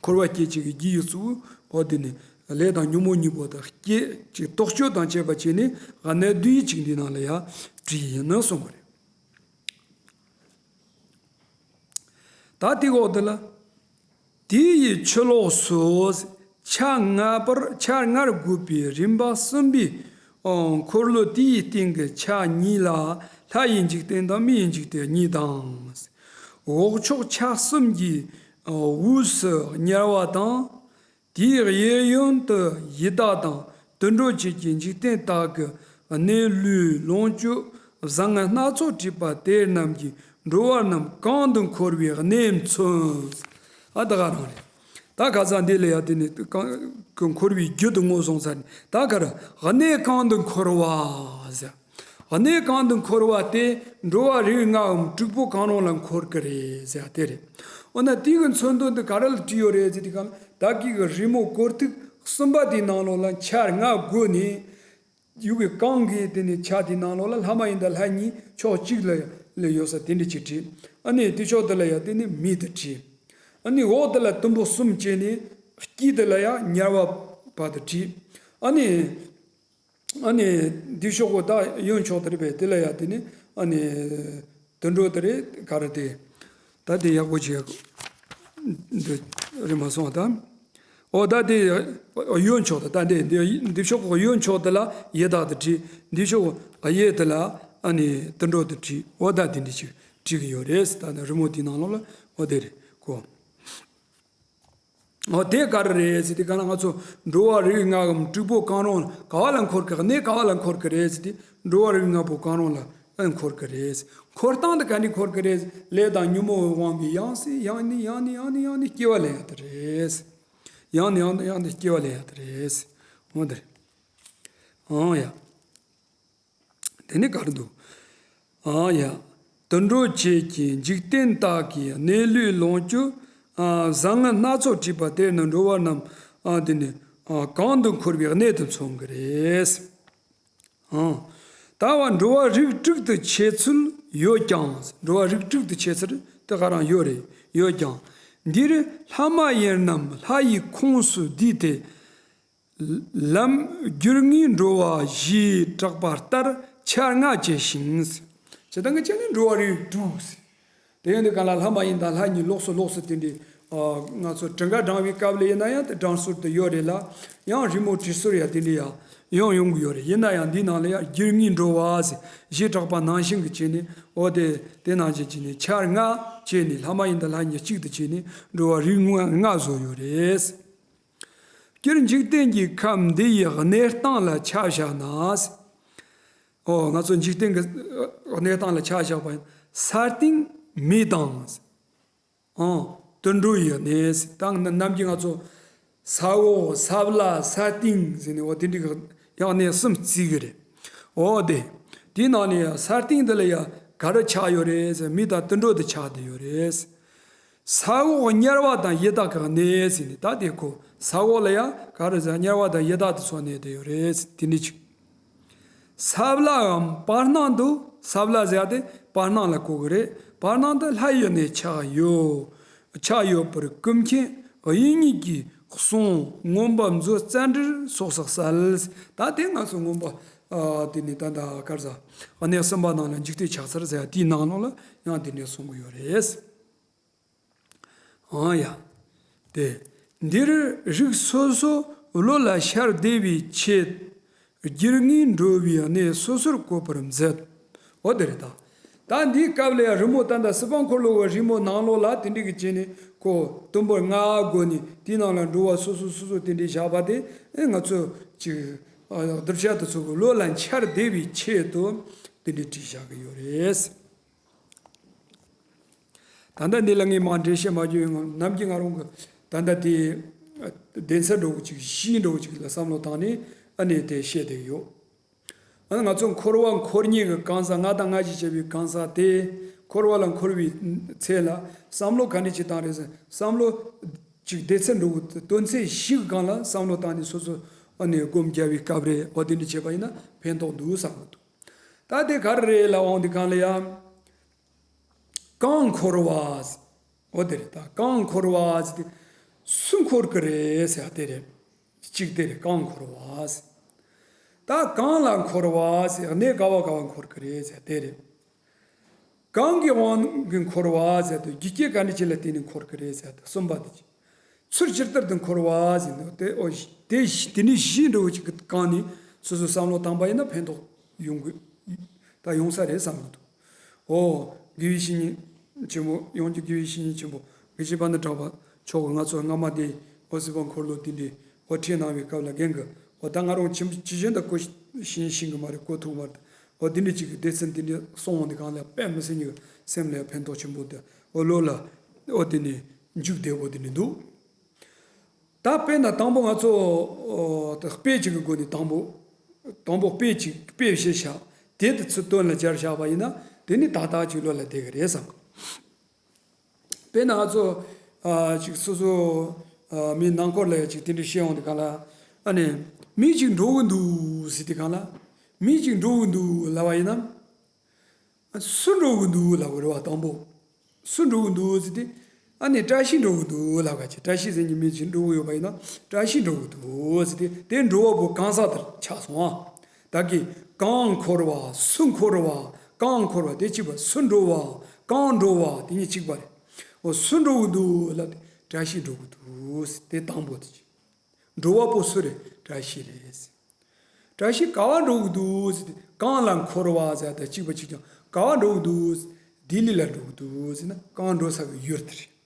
འཁོར་བ་སྐྱེད་བྱེད་ཀྱི་རྒྱུ་ཡི་གཙོ་བོ་འོ་དེ་ནི་ལས་དང་ཉོན་མོངས་གཉིས་པོ་དང་སྐྱེད་ཅིག་རྟོག་དཔྱོད་དང་བཅས་པ་བྱས་ནས་གནད་བསྡུས་ཅིག་འདི་ནང་ལ་ཡང་བྲིས་ཡིན་ན་གསུངས་པ་རེད། ད་དེའི་འོག་དེ་ལ། དེ་ཡི་ཕྱི་ལོགས་སུ་ཆ་ལྔ་པར་ཆ་ལྔར་བགོས་པའི་རིམ་པ་གསུམ་པའི་འཁོར་ལོ་དེའི་སྟེང་གི་ཆ་གཉིས་ལ་ལྷ་ཡི་འཇིག་རྟེན་དང་མི་ཡི་འཇིག་རྟེན་གཉིས་དང་། འོག་ཕྱོགས་ཆ་གསུམ་གྱི་ དབུས་སུ་དམྱལ་བ་དང་། དེའི་གཡས་གཡོན་དུ་ཡི་དྭགས་དང་དུད་འགྲོ་བཅས་ཀྱི་འཇིག་རྟེན་དག་གི་གནས་ལུས་ལོངས་སྤྱོད་བཟང་ངན་སྣ་ཚོགས་བྲིས་པ་དེ་རྣམས་ཀྱིས་འགྲོ་བ་རྣམས་གང་དུ་འཁོར་བའི་གནས་མཚོན། ཨ་ད་ག་རང་རེད། ད་ག་ས་འདི་ལ་ཡང་དེ་ནི་གང་གི་འཁོར་བའི་རྒྱུ་དུ་ངོ་སོང་ས་ནས། ད་ག་ར་གནས་གང་དུ་འཁོར་བ་ཟེར། གནས་གང་དུ་འཁོར་བ་སྟེ་འགྲོ་བ་རིགས་ལྔའམ་དྲུག་པོ་གང་རུང་ལ་འཁོར་གི་རེད་ཟེར་དེ་རེད། འོ་ན་དེའི་གི་མཚོན་དོན་དེ་ག་ར་ལ་བྲིས་ཡོད་རེད་ཟེར་དུས་གང་ལ། བདག་གི་གི་རི་མོ་སྐོར་ཐིག་གསུམ་པ་དེའི་ནང་ལོགས་ལ་ཆ་ལྔ་བགོས་ནས། ཡུལ་གྱི་གང་གི་དེ་ནས་ཆ་དེའི་ནང་ལོགས་ལ་ལྷ་མ་ཡིན་དང་ལྷ་གཉིས་ཕྱོགས་གཅིག་ལ་ལ་ཡོད་ས་དེ་འདྲ་ཅིག་བྲིས། ཨ་ནི་དེ་ཕྱོགས་དེ་ལ་ཡང་དེ་ནི་མི་དེ་བྲིས། ཨ་ནི་འོག་དེ་ལ་དུམ་བུ་གསུམ་བྱས་ནས་དཀྱིལ་དེ་ལ་ཡང་དམྱལ་བ་བར་དུ་བྲིས། ཨ་ནི། ཨ་ནི་འདི་ཕྱོགས་གོ་ད་གཡོན་ཕྱོགས་དེ་རེད་པས། དེ་ལ་ཡང་དེ་ནི་ཨ་ནི་དུད་འགྲོ་དེ་རེད། ག་རེ་དེ། ད་དེ་ཡག་པོ་ཅིག་འདི་རེད་མ་སོང་ད། ཨོ་ད་དེ་གཡོན་ཕྱོགས་དེ། ད་འདི་འདི་འདི་ཕྱོགས་གོ་གཡོན་ཕྱོགས་དེ་ལ་ཡི་དྭགས་དེ་བྲིས། འདི་ཕྱོགས་གཡས་དེ་ལ་ཨ་ནི་དུད་འགྲོ་དེ་བྲིས། ཨོ་ད་དེ་འདྲ་ཅིག་བྲིས་གི་ཡོད་རེད། ད་ནི་རི་མོ་དེའི་ནང་ལོགས་ལ་ཨོ་དེ་རེད་གོ། འོ་དེ་ག་རེ་རེད་ཟེར་དུས་གང་ལ། ང་ཚོ་འགྲོ་བ་རིགས་ལྔའམ་དྲུག་པོ་གང་རུང་ག་བ་ལ་འཁོར་གི། གནས་ག་བ་ལ་འཁོར་གི་རེད་ཟེར་དུས། འགྲོ་བ་རིགས་ལྔ་པོ་གང་རུང་ལ་འཁོར་གི་རེད། འཁོར་སྟངས་དེ་ག་འདྲ་འཁོར་གི་རེད། ལས་དང་ཉོན་མོངས་པའི་དབང་གིས་ཡང་སེ་ཡང་ནས་ཡང་ནས་ཡང་ནས་ཡང་ནས་སྐྱེ་བ་ལེན་ཡ་དེ་རེད། ཡང་ནས་ཡང་ནས་ཡང་ནས་སྐྱེ་བ་ལེན་ཡ་དེ་རེད། འོ་དེ་རེད། ཨང་ཡ། དེ་ནི་ག་རེ་འདུག་ཨ་ཡ། དུད་འགྲོ་བཅས་ཀྱི་འཇིག་རྟེན་དག་གི་གནས་ལུས་ལོངས་སྤྱོད་ཨ་བཟང་ངན་སྣ་ཚོགས་བྲིས་པ་དེ་ནི་འགྲོ་བ་རྣམས་ཨ་དེ་ནི་ཨ་གང་དུ་འཁོར་བའི་གནས་དུ་མཚོན་གྱི་རེད། ཨང་། ད་བ་འགྲོ་བ་རིགས་དྲུག་ཏུ་ཕྱེ་ཚུལ་ཡོད་ཀྱང་། འགྲོ་བ་རིགས་དྲུག་ཏུ་ཕྱེ་ཚུལ་དེ་ག་རང་ཡོད་རེད། ཡོད་ཀྱང་། འདིར་ལྷ་མ་ཡིན་རྣམས་ལྷ་ཡི་ཁོངས་སུ་བསྡུས་ཏེ། ལམ་རྒྱུར་ངེས་འགྲོ་བ་ཞེས་གྲགས་པ་ལྟར་ཆ་ལྔ་བྱས་ཤིང་། སྤྱིར་བཏང་གི་ཆ་ནས་འགྲོ་བ་རིགས་དྲུག་ཟེར། དེ་ཡང་དེ་ག་ལ་ལྷ་མ་ཡིན་དང་ལྷ་གཉིས་ལོགས་སུ་ལོགས་སུ་དེ་འདྲའི་ཨ་ང་ཚོ་གྲངས་ཀ་བགྲང་བའི་སྐབས་ལ་ཡིན་ན་ཡང་དེ་བགྲང་སྲོལ་དུ་ཡོད་རེད་ལ། ཡང་རི་མོ་བྲིས་སྲོལ་ཡང་དེ་འདྲའི་ཡང་ཡང་ཡོང་གི་ཡོད་རེད། ཡིན་ན་ཡང་འདིའི་ནང་ལ་ཡང་རྒྱུར་ངེས་འགྲོ་བ་ཟེར་ཞེས་གྲགས་པ་ནང་བཞིན་གྱི་བྱས་ནས། འོ་དེ་དེ་ནང་བཞིན་བྱས་ནས་ཆ་ལྔ་བྱས་ནས་ལྷ་མ་ཡིན་དང་ལྷ་གཉིས་གཅིག་ཏུ་བྱས་ནས་འགྲོ་བ་རིགས་ལྔ་བཟོ་ཡོད་རེད། སྤྱིར་འཇིག་རྟེན་གྱི་ཁམས་འདི་ཡི་གནས་སྟངས་ལ་ཆ་བཞག་ན། ཨོ་ང་ཚོ་འཇིག་རྟེན་གྱི་གནས་སྟངས་ལ་ཆ་བཞག་པ་ཡིན། ས་སྟེང་མི་དང་། ཨང་། དུད་འགྲོ་ཡི་གནས། དང་ནམ་རྒྱུན་ང་ཚོ་ས་འོག་ས་བླ་ས་སྟེང་ཟེར་ནས་འོ་དེ་འདྲའི་ཡང་གནས་གསུམ་བརྩི་གི་རེད། འོ་དེ། དེའི་ནང་ནས་ས་སྟེང་འདི་ལ་ཡང་ག་རེ་ཆགས་ཡོད་རེད་ཟེར། མི་དང་དུད་འགྲོ་དེ་ཆགས་བསྡད་ཡོད་རེད། ས་འོག་དམྱལ་བ་དང་ཡི་དྭགས་ཀྱི་གནས་ཟེར་ནས། ད་དེ་ཁོ་ས་འོག་ལ་ཡང་ག་རེ་ཟེར། དམྱལ་བ་དང་ཡི་དྭགས་དེ་ཚོ་གནས་བསྡད་ཡོད་རེད། དེ་འདྲ་ཅིག་ས་བླའམ་བར་སྣང་དུ། ས་བླ་ཟེར་ཡ་དེ་བར་སྣང་ལ་གོ་གི་རེད། བར་སྣང་དུ་ལྷ་ཡི་གནས་ཆགས་ཡོད། ཆགས་ཡོད་པར་ཀུན་མཁྱེན་དབྱིག་གཉེན་གྱིས་གསུངས། མངོན་པ་མཛོད་བཙན་འབྲེལ་སོགས་སུ་གསལ། ད་དེ་ང་ཚོ་མངོན་པ་ཨ་དེ་ནི་ད་ལྟ་ག་རེ་ཟེར། གནས་གསུམ་པ་ནང་ལ་འཇིག་རྟེན་ཆགས་ཚུལ་ཟེར་ཡ་དེའི་ནང་ལོགས་ལ་ཡང་དེ་འདྲ་གསུང་གི་ཡོད་རེད། ཨང་ཡ། དེ། འདིར་རིགས་སོ་སོ་བློ་ལ་ཤར་བདེ་བའི་ཆེད། རྒྱུར་ངེས་འགྲོ་བའི་གནས་སོ་སོར་བཀོད་པར་མཛད། འོ་དེ་རེད་ད། ད་འདིའི་སྐབས་ལ་ཡང་རི་མོ་ད་ལྟ་སྲིད་པ་འཁོར་ལོ་བའི་རི་མོ་ནང་ལོགས་ལ་དེ་འདྲ་གི་བྱས་ནས་ཁོ་དུམ་བུ་ལྔ་བགོས་ནས་དེའི་ནང་ལ་འགྲོ་བ་སོ་སོ་སོ་སོ་དེ་འདྲ་བཞག་པ་དེ། ཨེ་ང་ཚོ་ཅིག་ཨ་གདུལ་བྱ་དེ་ཚོ་གི་བློ་ལ་འཆར་བདེ་བའི་ཆེད་དུ་དེ་འདྲ་བྲིས་བཞག་གི་ཡོད་རེད། ད་ལྟ་འདི་ལ་ངས་མར་འགྲེལ་བཤད་མ་བརྒྱབ་ཡོད། ནམ་རྒྱུན་ང་རང་གི་ད་ལྟ་དེ་སྡེ་ཚན་འདྲ་བོ་ཅིག་གཞི་འདྲ་བོ་ཅིག་ལ་བསམ་བློ་བཏང་ནས་ཨ་ནི་དེ་བཤད་བསྡད་ཡོད། ཨ་ནི་ང་ཚོ་འཁོར་བ་འཁོར་ཉེས་ཀྱི་གང་ཟག་ལྔ་དང་ལྔ་བཞི་བྱས་པའི་གང་ཟག་དེ་འཁོར་བ་ལ་འཁོར་བའི་ཚེ་ལ་བསམ་བློ་ག་འདྲ་ཅིག་བཏང་རེད་ཟེར། བསམ་བློ་ཅིག་སྡེ་ཚན་འདྲ་བོ་དོན་ཚན་བཞི་གི་སྒང་ལ་བསམ་བློ་བཏང་ནས་སོ་སོ་ཨ་ནི་སྒོམ་རྒྱག་པའི་སྐབས་རེད། འོ་དེ་འདྲ་བྱས་པ་ཡིན་ན་ཕན་ཐོགས་འདུག་བསམ་གི་འདུག་ད་དེ་ག་རེ་རེད་ལབ་འོང་དུས་སྒང་ལ་ཡང་། གང་འཁོར་བ། འོ་དེ་རེད་ད། གང་འཁོར་བ་ཟེར་དུས་སུ་འཁོར་གི་རེད་ཟེར་དེ་རེད། གཅིག་དེ་རེད། གང་འཁོར་བ་ཟེར། ད་གང་ལ་འཁོར་བ་ཟེར། གནས་ག་བ་ག་བ་འཁོར་གི་རེད་ཟེར་དེ་རེད། གང་གི་དབང་གིས་འཁོར་བ་ཟེར་དུས་རྒྱུ་རྐྱེན་ག་འདྲ་ཅིག་ལ་བརྟེན་ནས་འཁོར་གི་རེད་ཟེར་དེ་གསུམ་པ་དེ་ཅིག་ཚུར་ཇི་ལྟར་དུ་འཁོར་བ་ཟེར་ནས་དེ། ཨོ་དེ་དེ་ནི་གཞི་འདྲ་བོ་ཅིག་གི་སྒང་ནས་སོ་སོ་བསམ་བློ་བཏང་པ་ཡིན་ན་ཕན་ཐོགས་ཡོང་གི་ད་ཡོང་ས་རེད་བསམ་གི་འདུག་ཨོ་དགེ་བའི་བཤེས་གཉེན་ཆེན་པོ། ཡང་བསྐྱར་དགེ་བའི་བཤེས་གཉེན་ཆེན་པོ་ དགེ་བཤེས་པཎྜི་ཏ་གྲགས་པ་མཆོག་གིས་ང་ཚོ་སྔ་མ་དེ་འོ་སྲིད་པ་འཁོར་ལོ་དེ་འདྲའི་འོ་ཁྲིད་གནང་བའི་སྐབས་ལ་རྒན་གྱིས་འོ་ད་ང་རང་ཇི་ཇི་བཞིན་དུ་གོ་ཤེས་ཤེས་ཀྱི་མ་རེད། གོ་ཐུབ་མ་རེད། འོ་དེ་འདྲའི་ཅིག་གི་སྡེ་ཚན་དེ་འདྲའི་གསུང་འོང་དུས་སྒང་ལ་དཔེ་མི་སྲིད་ཉིད་ཀྱི་སེམས་ལ་ཕན་ཐོགས་ཆེན་པོ་དེ་འོ་ལོ་ལ་འོ་དེ་ནས་མཇུག་བསྡད་འོ་དེ་འདྲ་འདུག་ད་དཔེར་ན་དང་པོ་ང་ཚོ་ཨོ་ད་དཔེ་གཅིག་གི་སྒོ་ནས་དང་པོ་དང་པོ་དཔེ་གཅིག་དཔེ་བཤད་བཞག་དེ་དུས་ཚོད་དོན་ལ་སྦྱར་བཞག་པ་ཡིན་ན་དེ་ནི་ཏག་ཏག་ཅིག་བློ་ལ་བསྡད་ཀྱི་རེད་བསམ། དཔེར་ན་ང་ཚོ་ཨ་ཅིག་སོ་སོ་ཨ་མི་ནང་འཁོར་ལ་ཡ་ཅིག་དེ་འདྲ་བཤད་ཡོང་དུས་སྒང་ལ་ཨ་ནི་མི་གཅིག་འགྲོ་གི་འདུག་ཟེར་དུས་སྒང་ལ་མི་གཅིག་འགྲོ་གི་འདུག་ལབ་པ་ཡིན་ན། སུ་འགྲོ་གི་འདུག་ལབ་དགོས་རེད་བ། དང་པོ་སུ་འགྲོ་གི་འདུག་ཟེར་ཏེ། ཨ་ནི་བཀྲ་ཤིས་འགྲོ་གི་འདུག་ལབ་ག་ཅི། བཀྲ་ཤིས་ཟེར་མཁན་མི་ཅིག་འགྲོ་གི་ཡོད་པ་ཡིན་ན་བཀྲ་ཤིས་འགྲོ་གི་འདུག་ཟེར་ཏེ། དེ་འགྲོ་བ་པོ་གང་ཟག་དེར་ཆགས་སོང་ཨ། ད་གི་གང་འཁོར་བ་སུ་འཁོར་བ་གང་འཁོར་བ་དེ་གཅིག་པ། སུ་འགྲོ་བ་གང་འགྲོ་བ་དེ་གཉིས་གཅིག་པ་རེད། འོ་སུ་འགྲོ་གི་འདུག་ལབ་དེ་བཀྲ་ཤིས་འགྲོ་གི་འདུག་ཟེར་དེ་དང་པོ་དེ་གཅིག་འགྲོ་བ་པོ་སུ་རེད། བཀྲ་ཤིས་རེད། བཀྲ་ཤིས་ག་བ་འགྲོ་གི་འདུག་ཟེར་ཏེ། གང་ལ་འཁོར་བ་ཟེར་ད་གཅིག་པ་གཅིག་རྐྱང་ག་བ་འགྲོ་གི་འདུག་ཟེར། ལྡི་ལི་ལ་འགྲོ་གི་འདུག་ཟེར་ན་གང་འགྲོ་ས་གི་ཡུལ་དེ་རེད།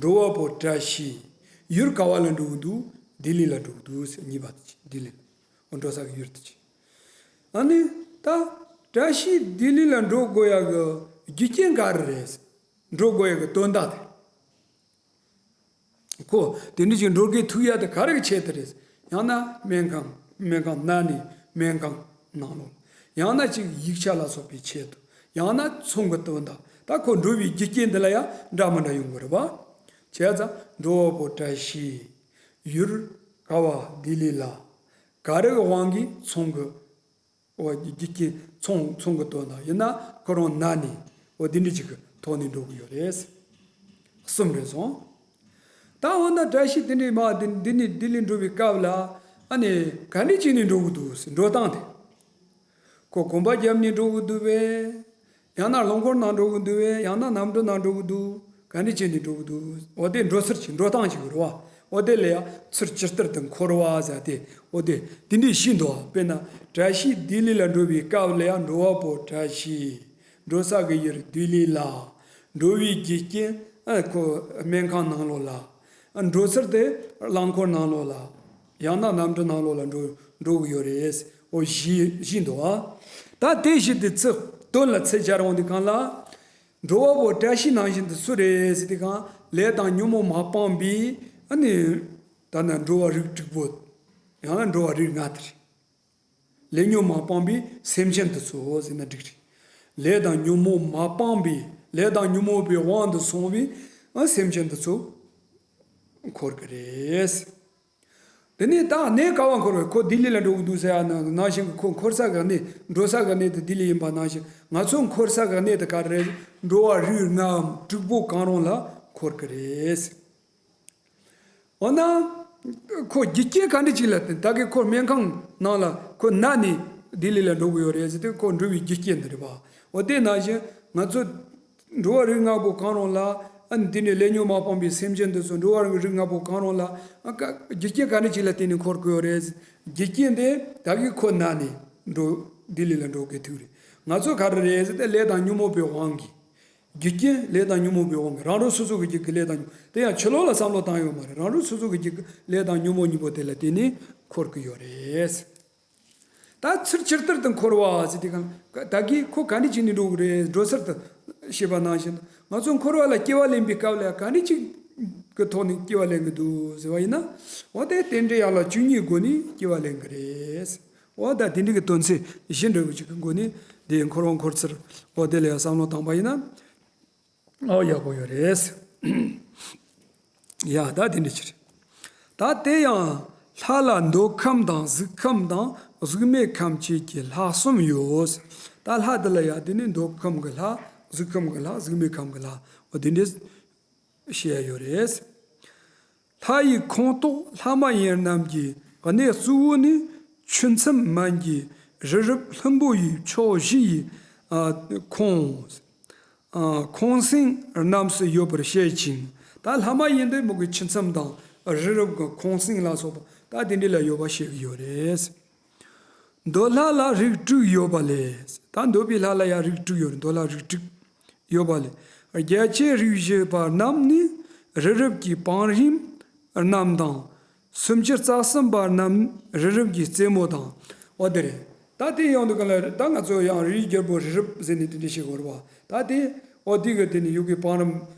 འགྲོ་བ་པོ་བཀྲ་ཤིས་ཡུལ་ག་བ་ལ་འགྲོ་གི་འདུག་ལྡི་ལི་ལ་འགྲོ་གི་འདུག་ཟེར། གཉིས་པ་དེ་གཅིག་ལྡི་ལི་ལ་འགྲོ་ས་གི་ཡུལ་དེ་གཅིག་ཨ་ནི་ད་བཀྲ་ཤིས་ལྡི་ལི་ལ་འགྲོ་དགོས་ཡ་གི་རྒྱུ་རྐྱེན་ག་རེ་རེད། འགྲོ་དགོས་ཡ་གི་དོན་དག་དེ། ཁོ་དེ་འདྲ་ཅིག་འགྲོ་དགོས་ཐུག་ཡ་དེ་ག་རེ་གི་ཆེད་དུ་རེད། ཡང་ན་སྨན་ཁང་། སྨན་ཁང་ན་ནི་སྨན་ཁང་ནང་ལོགས། ཡང་ན་ཅིག་ཡིག་ཆ་ལ་སོགས་པའི་ཆེད་དུ། ཡང་ན་ཚོང་གི་དོན་དག་ད་ཁོ་འགྲོ་བའི་རྒྱུ་རྐྱེན་འདི་ལ་ཡང་འདྲ་མི་འདྲ་ཡོང་གི་རེད་པ། བྱས་ཙང་འགྲོ་བ་པོ་བཀྲ་ཤིས་ཡུལ་ག་བ་ལྡི་ལི་ལ་ག་རེ་གི་དབང་གིས་ཚོང་གི་འོ་རྒྱུ་རྐྱེན་ཚོང་ཚོང་གི་དོན་དག་ཡིན་ན་ཁོ་རང་ན་ནས་འོ་འདི་འདྲ་ཅིག་གི་ཐོག་ནས་འགྲོ་གི་ཡོད་རེད། གསུམ་རེད་སོང་། ད་འོ་ན་བཀྲ་ཤིས་དེ་འདྲའི་མ་འདི་འདི་ནས་ལྡི་ལི་འགྲོ་བའི་སྐབས་ལ་ཨ་ནི་ག་འདྲ་བྱས་ནས་འགྲོ་གི་འདུག་ཟེར། འགྲོ་སྟངས་དེ། ཁོ་གོམ་པ་བརྒྱབ་ནས་འགྲོ་གི་འདུག་པས། ཡང་ན་རླངས་འཁོར་ནང་འགྲོ་གི་འདུག་པས། ཡང་ན་གནམ་གྲུ་ནང་འགྲོ་གི་འདུག་ག་འདྲ་བྱས་ནས་འགྲོ་གི་འདུག་འོ་དེ་འགྲོ་ཚུལ་གྱི་འགྲོ་སྟངས་ཤིག་རེད་བ། འོ་དེ་ལ་ཡང་ཚུར་ཇི་ལྟར་དུ་འཁོར་བ་ཟེར་ཏེ། འོ་དེ་དེ་འདྲས་ཤིག་འདུག་དཔེར་ན་བཀྲ་ཤིས་ལྡི་ལི་ལ་འགྲོ་བའི་སྐབས་ལ་ཡང་འགྲོ་བ་པོ་བཀྲ་ཤིས། འགྲོ་ས་གི་ཡུལ་ལྡི་ལི་ལ། འགྲོ་བའི་རྒྱུ་རྐྱེན་ཨ་ཁོ་སྨན་ཁང་ནང་ལོགས་ལ། ཨ་འགྲོ་ཚུལ་དེ་རླངས་འཁོར་ནང་ལོགས་ལ། ཡང་ན་གནམ་གྲུ་ནང་ལོགས་ལ་འགྲོ་འགྲོ་གི་ཡོད་རེད། འོ་བཞི་བཞི་འདུག་ཨ། ད་དེ་བཞི་དེ་ཚིག་དོན་ལ་ཚིག་སྦྱར་འོང་དུས་སྒང་ལ། འགྲོ་བ་པོ་བཀྲ་ཤིས་ནང་བཞིན་དུ་སུ་རེད་ཟེར་དུས་སྒང་ལས་དང་ཉོན་མོངས་མ་སྤངས་པའི་ཨ་ནི་ད་ནི་འགྲོ་བ་རིགས་དྲུག་པོ། ཡང་ན་འགྲོ་བ་རིགས་ལྔ་དེ་རེད། ལས་ཉོན་མ་སྤངས་པའི་སེམས་ཅན་དེ་ཚོ་ཟེར་ན་འགྲིག་རེད། ལས་དང་ཉོན་མོངས་མ་སྤངས་པའི་ལས་དང་ཉོན་མོངས་པའི་དབང་དུ་སོང་བའི་ཨ་སེམས་ཅན་དེ་ཚོ་འཁོར་གི་རེད། དེ་ནས་ད་གནས་ག་བ་འཁོར་བའི་ཁོ་ལྡི་ལི་ལ་འགྲོ་གི་འདུག་ཟེར་ཡ་ནང་བཞིན་གྱི་ཁོ་འཁོར་ས་གི་གནས་འགྲོ་ས་གི་གནས་དེ་ལྡི་ལི་ཡིན་པ་ནང་བཞིན་ང་ཚོ་འཁོར་ས་གི་གནས་དེ་ག་རེ་རེད། འགྲོ་བ་རིགས་ལྔའམ་དྲུག་པོ་གང་རུང་ལ་འཁོར་གི་རེད། འོ་ན། ཁོ་རྒྱུ་རྐྱེན་ག་འདྲ་ཅིག་ལ་བརྟེན་ད་གི་ཁོ་སྨན་ཁང་ནང་ལ་ཁོ་ན་ནས་ལྡི་ལི་ལ་འགྲོ་གི་ཡོད་རེད་ཟེར་ཏེ་ཁོ་འགྲོ་བའི་རྒྱུ་རྐྱེན་འདི་རེད་པ། འོ་དེ་ནང་བཞིན་ང་ཚོ་འགྲོ་བ་རིགས་ལྔ་པོ་གང་རུང་ལ་ཨ་ནི་དེ་ནས་ལས་ཉོན་མ་སྤངས་པའི་སེམས་ཅན་འདི་ཚོ་འགྲོ་བ་རིགས་ལྔ་པོ་གང་རུང་ལ་ཨ་ཀ་རྒྱུ་རྐྱེན་ག་འདྲ་ཅིག་ལ་བརྟེན་ནས་འཁོར་གི་ཡོད་རེད། རྒྱུ་རྐྱེན་དེ་ད་གི་ཁོ་ན་ནས་འགྲོ་ལྡི་ལི་ལ་འགྲོ་གི་ཐུག་རེད། ང་ཚོ་ག་རེ་རེད་ཟེར་ཏེ་ལས་དང་ཉོན་མོངས་པའི་དབང་གིས། རྒྱུ་རྐྱེན་ལས་དང་ཉོན་མོངས་པའི་དབང་གིས་རང་རང་སོ་སོ་གི་རྒྱུ་གི་ལས་དང་ཉོན་དེ་ཡང་ཕྱི་ལོགས་ལ་བསམ་བློ་བཏང་ཡོད་མ་རེད། རང་རང་སོ་སོ་གི་རྒྱུ་གི་ལས་དང་ཉོན་མོངས་གཉིས་པོ་དེ་ལ་བརྟེན་ནས་འཁོར་གི་ཡོད་རེད། ད་ཚུར་ཇི་ལྟར་དུ་འཁོར་བ་ཟེར་དུས་སྒང་ད་གིན་ཁོ་ག་འདྲ་བྱས་ནས་འགྲོ་གི་རེད། འགྲོ་ཚུལ་དུ་ཞེས་པ་ནང་བཞིན་ང་ཚོ་འཁོར་བ་ལ་སྐྱེ་བ་ལེན་པའི་སྐབས་ལ་ག་འདྲ་ཅིག་གི་ཐོག་ནས་སྐྱེ་བ་ལེན་གི་འདུག་ཟེར་བ་ཡིན་ན། འོ་དེ་རྟེན་འབྲེལ་ཡན་ལག་བཅུ་གཉིས་སྒོ་ནས་སྐྱེ་བ་ལེན་གི་རེད། འོ་ད་དེ་འདྲ་གི་དོན་ཚན་བཞི་འདྲ་བོ་ཅིག་གི་སྒོ་ནས་དེ་འཁོར་བ་འཁོར་ཚུལ་འོ་དེ་ལ་ཡང་བསམ་བློ་བཏང་པ་ཡིན་ན་འོ་ཡག་པོ་ཡོད་རེད། ཡ་ད་དེ་འདྲ་ཅིག་རེད། ད་དེ་ཡང་ལྷ་ལ་མདོ་ཁམས་དང་གཟུགས་ཁམས་དང་གཟུགས་མེད་ཁམས་བཅས་ཀྱི་ལྷ་གསུམ་ཡོད། ད་ལྷ་དེ་ལ་ཡང་དེ་ནི་མདོ་ཁམས་ཀྱི་ལྷ། གཟུགས་ཁམས་ཀྱི་ལྷ། གཟུགས་མེད་ཁམས་ཀྱི་ལྷ། འོ་དེ་འདྲ། བཤད་ཡོད་རེད། ལྷ་ཡི་ཁོངས་གཏོགས་ལྷ་མ་ཡིན་རྣམས་ཀྱི་གནས་གཙོ་བོ་ནི་ཆུ་མཚམས་མན་གྱི་རི་རབ་ལྷུན་པོ་ཡི་ཕྱོགས་བཞི་ཡི་ཨ་ཁོང་ཨ་ཁོང་སེང་རྣམས་སུ་ཡོད་པར་བཤད་ཅིང་། ད་ལྷ་མ་ཡིན་དེ་མོ་གི་ཆུ་མཚམས་དང་རི་རབ་ཀྱི་ཁོང་སེང་ལ་སོགས་པ་ད་དེ་འདྲ་ལ་ཡོད་པ་བཤད་ཀྱི་ཡོད་རེད། འདོད་ལྷ་ལ་རིགས་དྲུག་ཡོད་པ་ལས། ད་འདོད་པའི་ལྷ་ལ་ཡང་རིགས་དྲུག་ཡོད་རེད། འདོད་ལྷ་རིགས་དྲུག་ཡོད་པ་ལས། བརྒྱད་ཅུ་རིག་བཞི་པ་རྣམས་ནི་རི་རབ་ཀྱི་བང་རིམ་རྣམས་དང་། སུམ་ཅུ་རྩ་གསུམ་པ་རྣམས་རི་རབ་ཀྱི་རྩེ་མོ་དང་། འོ་དེ་རེད། ད་དེ་ཡོང་དུས་ག་ལ་ད་ང་ཚོ་ཡང་རིའི་རྒྱལ་པོ་རི་རབ་ཟེར་ནས་དེ་འདྲ་བཤད་དགོས་རེད་བ། ད་དེ་འོ་དེ་གི་དེ་ནི་ཡུལ་གྱི་བང་རིམ་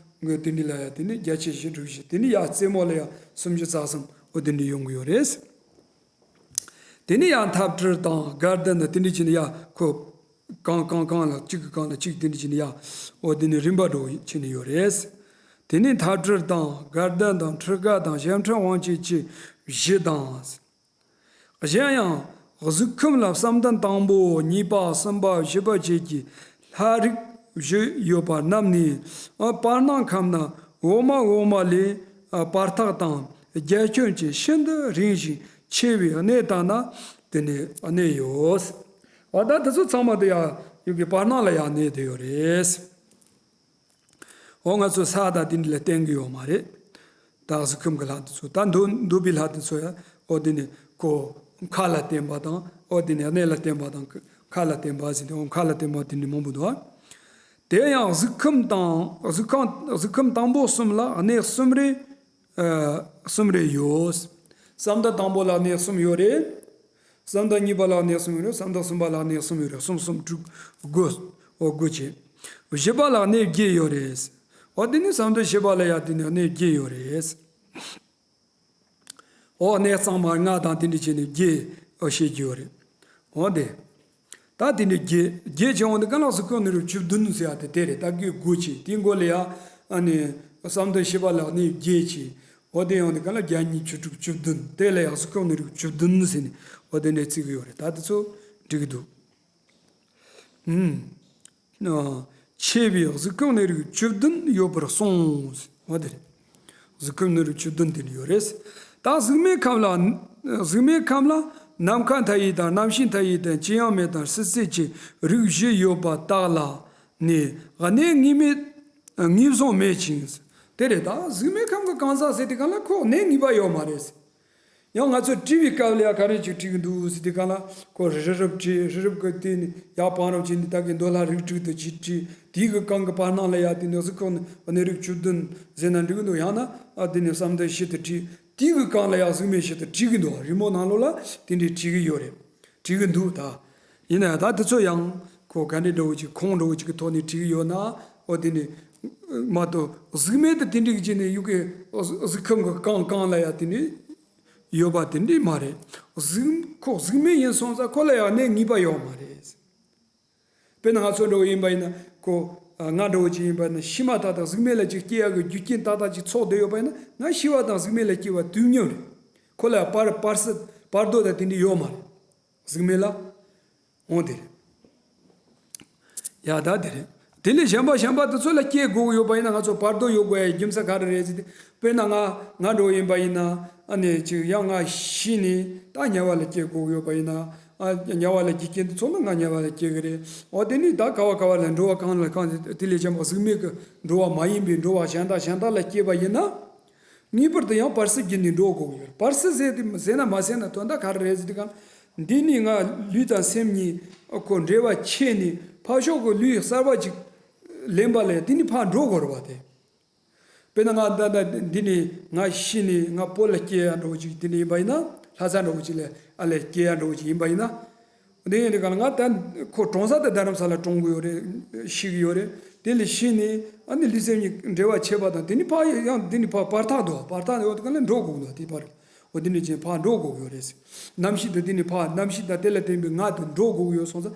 གི་དེ་འདྲ་ལ་ཡང་དེ་ནི་བརྒྱད་ཅུ་རིག་བཞི། དེ་ནི་ཡང་རྩེ་མོ་ལ་ཡང་སུམ་ཅུ་རྩ་གསུམ། འོ་དེ་འདྲ་ཡོང་གི་ཡོད་རེད། དེ་ནས་ཡང་འཐབ་ཁྲིར་དང་དགའ་ལྡན་དང་དེ་འདྲ་བྱས་ནས་ཡང་ཁོ་གང་གང་གང་ལ་གཅིག་གི་གང་ལ་གཅིག་དེ་འདྲ་བྱས་ནས་ཡང་འོ་དེ་ནས་རིམ་པ་འགྲོ་བྱས་ནས་ཡོད་རེད། དེ་ནས་འཐབ་ཁྲིར་དང་དགའ་ལྡན་དང་ཁྲི་ཀ་དང་ཞབས་ཁྲ་དབང་བྱེད་ཀྱི་བཞི་དང་། གཞན་ཡང་གཟུགས་ཁམས་ལ་བསམ་གཏན་དང་པོ་གཉིས་པ་གསུམ་པ་བཞི་པ་བཅས་ཀྱི་ལྷ་རིགས་བཞི་ཡོད་པ་རྣམས་ནི། ཨ། བར་སྣང་ཁམས་ན་འོག་མ་འོག་མ་ལས། ཨ། བར་ཐག་དང་རྒྱ་ཁྱོན་གྱིས་ཤིན་ཏུ་རིང་ཞིང་ཆེ་བའི་གནས་དག་ན་དེ་ནི་གནས་ཡོད། འོ་ད་དེ་ཚོ་ཚང་མ་དེ་ཡང་ཡུལ་གྱི་བར་སྣང་ལ་ཡང་གནས་བསྡད་ཡོད་རེད། འོ་ང་ཚོ་ས་དང་དེ་འདྲ་ལ་བརྟེན་གྱི་ཡོད་མ་རེད། ད་གཟུགས་ཁམས་ཀྱི་ལྷ་དེ་ཚོ། ད་འདུ་འདུས་པའི་ལྷ་དེ་ཚོ་ཡང་འོ་དེ་ནི་ཁོ་མཁའ་ལ་བརྟེན་པ་དང་། འོ་དེ་ནི་གནས་ལ་བརྟེན་པ་དང་། མཁའ་ལ་བརྟེན་པ་ཟེར་ཏེ། འོ་མཁའ་ལ་བརྟེན་པ་དེ་འདྲ་མང་པོ་འདུག། ཨ། དེ་ཡང་གཟུགས་ཁམས་དང་། གཟུགས་ཁམས། གཟུགས་ཁམས་དང་པོ་གསུམ་ལ་གནས་གསུམ་རེ། ཨ། གསུམ་རེ་ཡོད། བསམ་གཏན་དང་པོ་ལ་གནས་གསུམ་ཡོད་རེད། བསམ་གཏན་གཉིས་པ་ལ་གནས་གསུམ་ཡོད་རེད། བསམ་གཏན་གསུམ་པ་ལ་གནས་གསུམ་ཡོད་རེད། གསུམ་གསུམ་དྲུག་དགུ། འོ་དགུ་བྱས། བཞི་པ་ལ་གནས་བརྒྱད་ཡོད་རེད། འོ་དེ་ནི་བསམ་གཏན་བཞི་པ་ལ་ཡང་དེ་ནི་གནས་བརྒྱད་ཡོད་རེད། འོ་གནས་གཙང་མ་ལྔ་དང་དེ་འདྲ་བྱས་ནས་བརྒྱད། འོ་བཤད་ཀྱི་ཡོད་རེད། འོ་དེ། ད་དེ་འདྲ་བརྒྱད། བརྒྱད་བྱས་འོང་དུས་ག་ལ་གཟུགས་ཁམས་གནས་རིགས་བཅུ་བདུན་ཟེར་ཡ་དེ་དེ་རེད། ད་གི་དགུ་བྱས། དེའི་མགོ་ལ་ཡ་ཨ་ནི་བསམ་གཏན་བཞི་པ་ལ་གནས་བརྒྱད་བྱས། འོ་དེ་ཡོང་དུས་ག་ལ་བརྒྱད་གཉིས་བཅུ་དྲུག་བཅུ་བདུན། དེ་ལ་ཡང་གཟུགས་ཁམས་གནས་རིགས་བཅུ་བདུན་ཟེར་ནས་འོ་དེ་འདྲ་བརྩི་གི་ཡོད་རེད། ད་དེ་ཚོ་འགྲིག་གི་འདུག། ཨུམ། ཆེ་བའི་གཟུགས་ཁམས་གནས་རིགས་བཅུ་བདུན་ཡོད་པར་གསུངས། འོ་དེ་རེད། གཟུགས་ཁམས་གནས་རིགས་བཅུ་བདུན་དེ་འདྲ་ཡོད་རེད། ད་གཟུགས་མེད་ཁམས་ལ། གཟུགས་མེད་ཁམས་ལ་ནམ་མཁའ་མཐའ་ཡས་དང་། རྣམ་ཤེས་མཐའ་ཡས་དང་། ཅི་ཡང་མེད་དང་། སྲིད་རྩེ་བཅས་རིགས་བཞི་ཡོད་པ་དག་ལ་ནི་གནས་ངེས་མེད། ངེས་བཟུང་མེད་ཅིང་། དེ་རེད། ད་གཟུགས་མེད་ཁམས་ཀྱི་གང་ཟག་ཟེར་དུས་ག་ལ་ཁོ་གནས་ངེས་པ་ཡོད་མ་རེད། ཡང་ང་ཚོས་བྲིས་པའི་སྐབས་ལ་ཡང་ག་རེ་ཅིག་བྲིས་ཀྱི་འདུག་ཟེར་དུས་ག་ལ་ཁོ་རི་རབ་བྲིས། རི་རབ་ཀྱི་སྟེང་ནས་ཡར་བང་རིམ་བྱས་ནས་ད་གི་མདོ་ལྷ་རིགས་དྲུག་དེ་ཅིག་བྲིས། དེའི་གི་སྒང་གི་བར་སྣང་ལ་ཡང་དེ་ནས་གཟུགས་ཁམས་གནས་རིགས་བཅུ་བདུན་ཟེར་ན་འགྲིག་གི་འདུག། ཡང་ན་ཨ་དེ་ནས་བསམ་གཏན་བཞི་དེ་བྲིས། དེའི་གི་སྒང་ལ་ཡང་གཟུགས་མེད་བཞི་དེ་བྲིས་ཀྱི་འདུག། རི་མོ་ནང་ལོགས་ལ་དེ་འདྲས་བྲིས་ཀྱི་ཡོད་རེད། བྲིས་ཀྱི་འདུག། ད་ཡིན་ན་ཡང་ད་དེ་ཚོ་ཡང་ཁོ་ག་འདྲས་འདྲ་བོ་ཅིག་ཁུངས་འདྲ་བོ་ཅིག་གི་ཐོག་ནས་བྲིས་ཀྱི་ཡོད་ན། འོ་དེ་ནས་མ་གཏོགས་གཟུགས་མེད་དེ་དེ་འདྲས་ཀྱི་བྱས་ནས་ཡུལ་གྱི་གཟུགས་ཁམས་ཀྱི་གང་གང་ལ་ཡང་དེ་འདྲས་ཡོད་པ་དེ་འདྲས་མ་རེད། གཟུགས། ཁོ་གཟུགས་མེད་ཡིན་སོང་ཙང་ཁོ་ལ་ཡང་གནས་ངེས་པ་ཡོད་མ་རེད། དཔེར་ན་ང་ཚོ་འདྲ་བོ་ཡིན་པ་ཡིན་ན། ཁོ་ང་འདྲ་བོ་ཅིག་ཡིན་པ་ཡིན་ན། ཤི་མ་ཐག་ཏུ་གཟུགས་མེད་ལ་ཅིག་སྐྱེ་ཡག་གི་རྒྱུ་རྐྱེན་ཏག་ཏག་ཅིག་ཚོགས་བསྡད་ཡོད་པ་ཡིན་ན། ང་ཤི་བ་དང་གཟུགས་མེད་ལ་སྐྱེ་བ་དུས་མཉམ་རེད། ཁོ་ལ་བར་བར་སྲིད་བར་དོ་དང་དེ་འདྲས་ཡོད་མ་རེད། གཟུགས་མེད་ལ། འོ་དེ་རེད། ཡ་ད་དེ་རེད། དེ་ལས་གཞན་པ་གཞན་པ་དེ་ཚོ་ལ་སྐྱེ་དགོས་ཀྱི་ཡོད་པ་ཡིན་ན། ང་ཚོ་བར་དོ་ཡོད་དགོས་ཡ་རྒྱུ་མཚན་ག་རེ་རེད་ཟེར་ཏེ། དཔེར་ན་ང་ང་འདྲ་བོ་ཡིན་པ་ཡིན་ན། ཨ་ནི་ཅིག་ཡང་ང་ཤི་ནས་ད་དམྱལ་བ་ལ་སྐྱེ་དགོས་ཀྱི་ཡོད་པ་ཡིན་ན། ཨ་དམྱལ་བ་ལ་རྒྱུ་རྐྱེན་དེ་ཚོགས་ན་ང་དམྱལ་བ་ལ་སྐྱེ་གི་རེད། འོ་དེ་ནི་ད་ག་བ་ག་བ་ལ་འགྲོ་བ་གང་ལ་གང་། དེ་ལས་གཞན་པ་གཟུགས་མེད་ཀྱི་འགྲོ་བ་མ་ཡིན་པའི་འགྲོ་བ་གཞན་དག་གཞན་དག་ལ་སྐྱེས་པ་ཡིན་ན། ངེས་པར་དུ་ཡང་བར་སྲིད་བརྒྱུད་ནས་འགྲོ་དགོས་ཀྱི་ཡོད། བར་སྲིད་ཟེར་དེ་ཟེར་ན་མ་ཟེར་ན་དོན་དག་ག་རེ་རེད་ཟེར་དུས་གང་། འདི་ནི་ང་ལུས་དང་སེམས་གཉིས་ཁོ་འབྲེལ་བ་ཆད་ནས་ཕར་ཕྱོགས་ཀྱི་ལུས་གསར་པ་ཅིག་ལེན་པ་ལས་དེ་ནི་ཕར་འགྲོ་དགོས་རེད་བ། དེ་དཔེར་ན་ང་ད་ལྟ་འདི་ནི་ང་ཤི་ནས་ང་བོད་ལ་སྐྱེ་ཡ་འགྲོ་ཅིག་དེ་འདྲ་ཡིན་པ་ཡིན་ན། ལྷ་ས་འགྲོ་ཅིག་ལ་ཨ་ལས་སྐྱེ་ཡ་འགྲོ་ཅིག་ཡིན་པ་ཡིན་ན། དེ་ཡིན་དུས་གང་ལ་ང་ད་ཁོ་གྲོངས་ས་དེ་རྡ་རམ་ས་ལ་གྲོངས་གི་ཡོད་རེད། ཤི་གི་ཡོད་རེད། དེ་ལས་ཤི་ནས་ཨ་ནི་ལུས་སེམས་གཉིས་འབྲེལ་བ་ཆད་པ་དང་། དེ་ནི་ཕར་ཡང་དེ་ནི་ཕར་བར་ཐག་འདུག། བར་ཐག་ཡོད་དུས་གང་ལ་འགྲོ་དགོས་འདུག། དེ་ཕར་འོ་དེ་ནི་ཅན་ཕར་འགྲོ་དགོས་ཡོད་རེད། རྣམ་ཤེས་དང་དེ་ནི་ཕར། རྣམ་ཤེས་དང་དེ་ལ་བརྟེན་པའི་ང་དེ་འགྲོ་དགོས་ཡོད་སོང་ཙང་།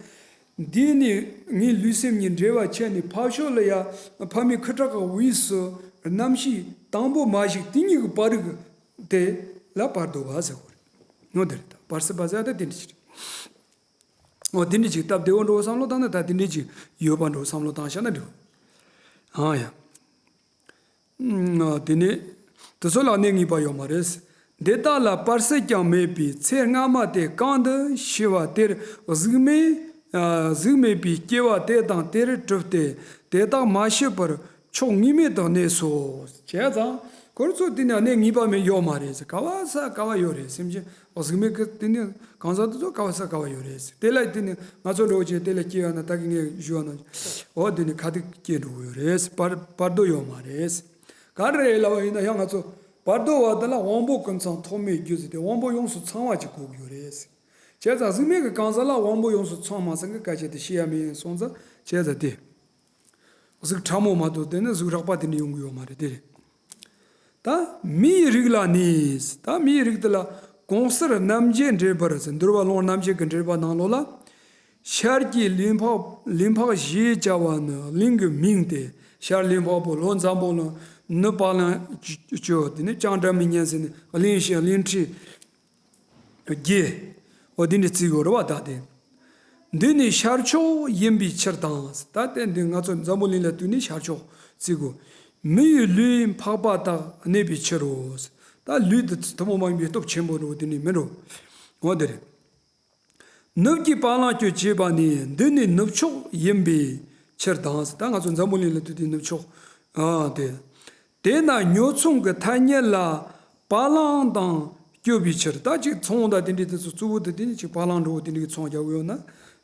འདི་ནི་ངའི་ལུས་སེམས་གཉིས་འབྲེལ་བ་ཆད་ནས་ཕར་ཕྱོགས་ལ་ཡ་ཕ་མའི་ཁུ་ཁྲག་གི་དབུས་སུ་རྣམ་ཤེས་དང་པོ་མ་ཞིག་དེ་གཉིས་ཀྱི་བར་གྱི་དེ་ལ་བར་དོ་བ་ཟེར་དགོས་རེད། འོ་དེ་རེད། ད་བར་སྲིད་པ་ཟེར་ཡ་ད་དེ་འདྲ་ཞིག་རེད། འོ་དེ་འདྲ་ཅིག་སྟབས་བདེ་བོ་འགྲོ་བསམ་བློ་བཏང་ན། ད་དེ་འདྲ་ཅིག་ཡོད་པ་འགྲོ་བསམ་བློ་བཏང་བཞག་ན་འགྲིག། ཨང་ཡ། ཨང་། དེ་ནས་དེ་ཚོ་ལ་གནས་ངེས་པ་ཡོད་མ་རེད། འདི་དག་ལ་བར་སྲིད་ཀྱང་མེད་པས། ཚེ་སྔ་མ་དེ་གང་དུ་ཤི་བ་དེར་གཟུགས་མེད། ཨ། གཟུགས་མེད་པའི་སྐྱེ་བ་དེ་དང་དེར་གྲུབ་སྟེ། དེ་དག་མ་ཤི་བར་ཕྱོགས་ངེས་མེད་དུ་གནས་སོ། བྱས་ཙང་ཁོ་ཚོ་དེ་ནས་གནས་ངེས་པ་མེད་ཡོད་མ་རེད། ག་བ་ས་ག་བ་ཡོད་རེད། སེམས་ཅན་གཟུགས་མེད་ཀྱི་དེ་ནས་གང་ཟག་དེ་ཚོ་ག་བ་ས་ག་བ་ཡོད་རེད། དེ་ལ་དེ་ནས་ང་ཚོ་འགྲོ་བྱས་དེ་ལ་སྐྱེ་ཡོད་ན། ད་གི་ངས་ཞུ་བ་ན། འོ་དེ་ནི་ཁ་ཐུག་སྐྱེ་འགྲོ་གི་ཡོད་རེད། བར་བར་དོ་ཡོད་མ་རེད། ག་རེ་རེད་ལབ་པ་ཡིན་ན་ཡང་ང་ཚོ་བར་དོ་བ་དེ་ལ་དབང་པོ་ཀུན་ཚང་ཐོགས་མེད་རྒྱུ་ཟེར་ཏེ་དབང་པོ་ཡོངས་སུ་ཚང་བ་ཅིག་དགོས་ཀྱི་ཡོད་རེད། བྱས་ཙང་གཟུགས་མེད་ཀྱི་གང་ཟག་ལ་དབང་པོ་ཡོངས་སུ་ཚང་མ་ཟེར་གི་སྐད་ཆ་དེ་བཤད་ཡ་མེད་སོང་ཙང་བྱས་ཙང་དེ། གཟུགས་ཕྲ་མོ་མ་གཏོགས་དེ་ནི་གཟུགས་རགས་པ་དེ་འདྲ་ཡོང་གི་ཡོད་མ་རེད་དེ་རེད། ད་མིའི་རིགས་ལ་ནི། ད་མིའི་རིགས་དེ་ལ་གོང་གསལ་རྣམ་འབྱེད་འགྲེལ་པར་ཟེར་འདུལ་བ་ལུང་རྣམ་འབྱེད་ཀྱི་འགྲེལ་པ་ནང་ལོགས་ལ། ཤར་གྱི་ལུས་འཕགས་ལུས་འཕགས་ཞེས་བྱ་བ་ནི་གླིང་གི་མིང་སྟེ། ཤར་ལུས་འཕགས་པོ་ལྷོ་འཛམ་བུ་གླིང་ནུབ་བ་ལང་སྤྱོད་དེ་ནི་བྱང་སྒྲ་མི་སྙན་ཟེར་ནི་གླིང་བཞི་གླིང་ཁྲི་བརྒྱད། འོ་དེ་འདྲ་བརྩི་དགོས་རེད་བ་ད་དེ། འདི་ནི་ཤར་ཕྱོགས་ཡིན་པའི་ཕྱིར་དང་། ད་དེ་འདི་ང་ཚོ་འཛམ་བུ་གླིང་ལ་ལྟོས་ནས་ཤར་ཕྱོགས་བརྩི་དགོས། མི་ཡི་ལུས་འཕགས་པ་དག་གནས་པའི་ཕྱིར་རོ། ད་ལུས་འདི་ཐུན་མོང་མ་ཡིན་པའི་སྟོབས་ཆེན་པོ་རེད་བ་དེ་ནི་མིན་འགྲོ། འོ་དེ་རེད། ནུབ་ཀྱི་བ་ལང་སྤྱོད་ཅེས་པ་ནི་འདི་ནི་ནུབ་ཕྱོགས་ཡིན་པའི་ཕྱིར་དང་། ད་ང་ཚོ་འཛམ་བུ་གླིང་ལ་ལྟོས་དུས་ནུབ་ཕྱོགས། ཨ་དེ། དེས་ན་ཉོ་ཚོང་གི་ཐ་སྙད་ལ་བ་ལང་དང་སྤྱོད་པའི་ཕྱིར། ད་ཅིག་ཚོང་དང་དེ་འདྲའི་དེ་ཚོ་གཙོ་བོ་དེ་དེ་ནི་ཅིག་བ་ལང་འགྲོ་བོ་དེ་འདྲའི་ཚོང་རྒྱག་གི་ཡོད་ན།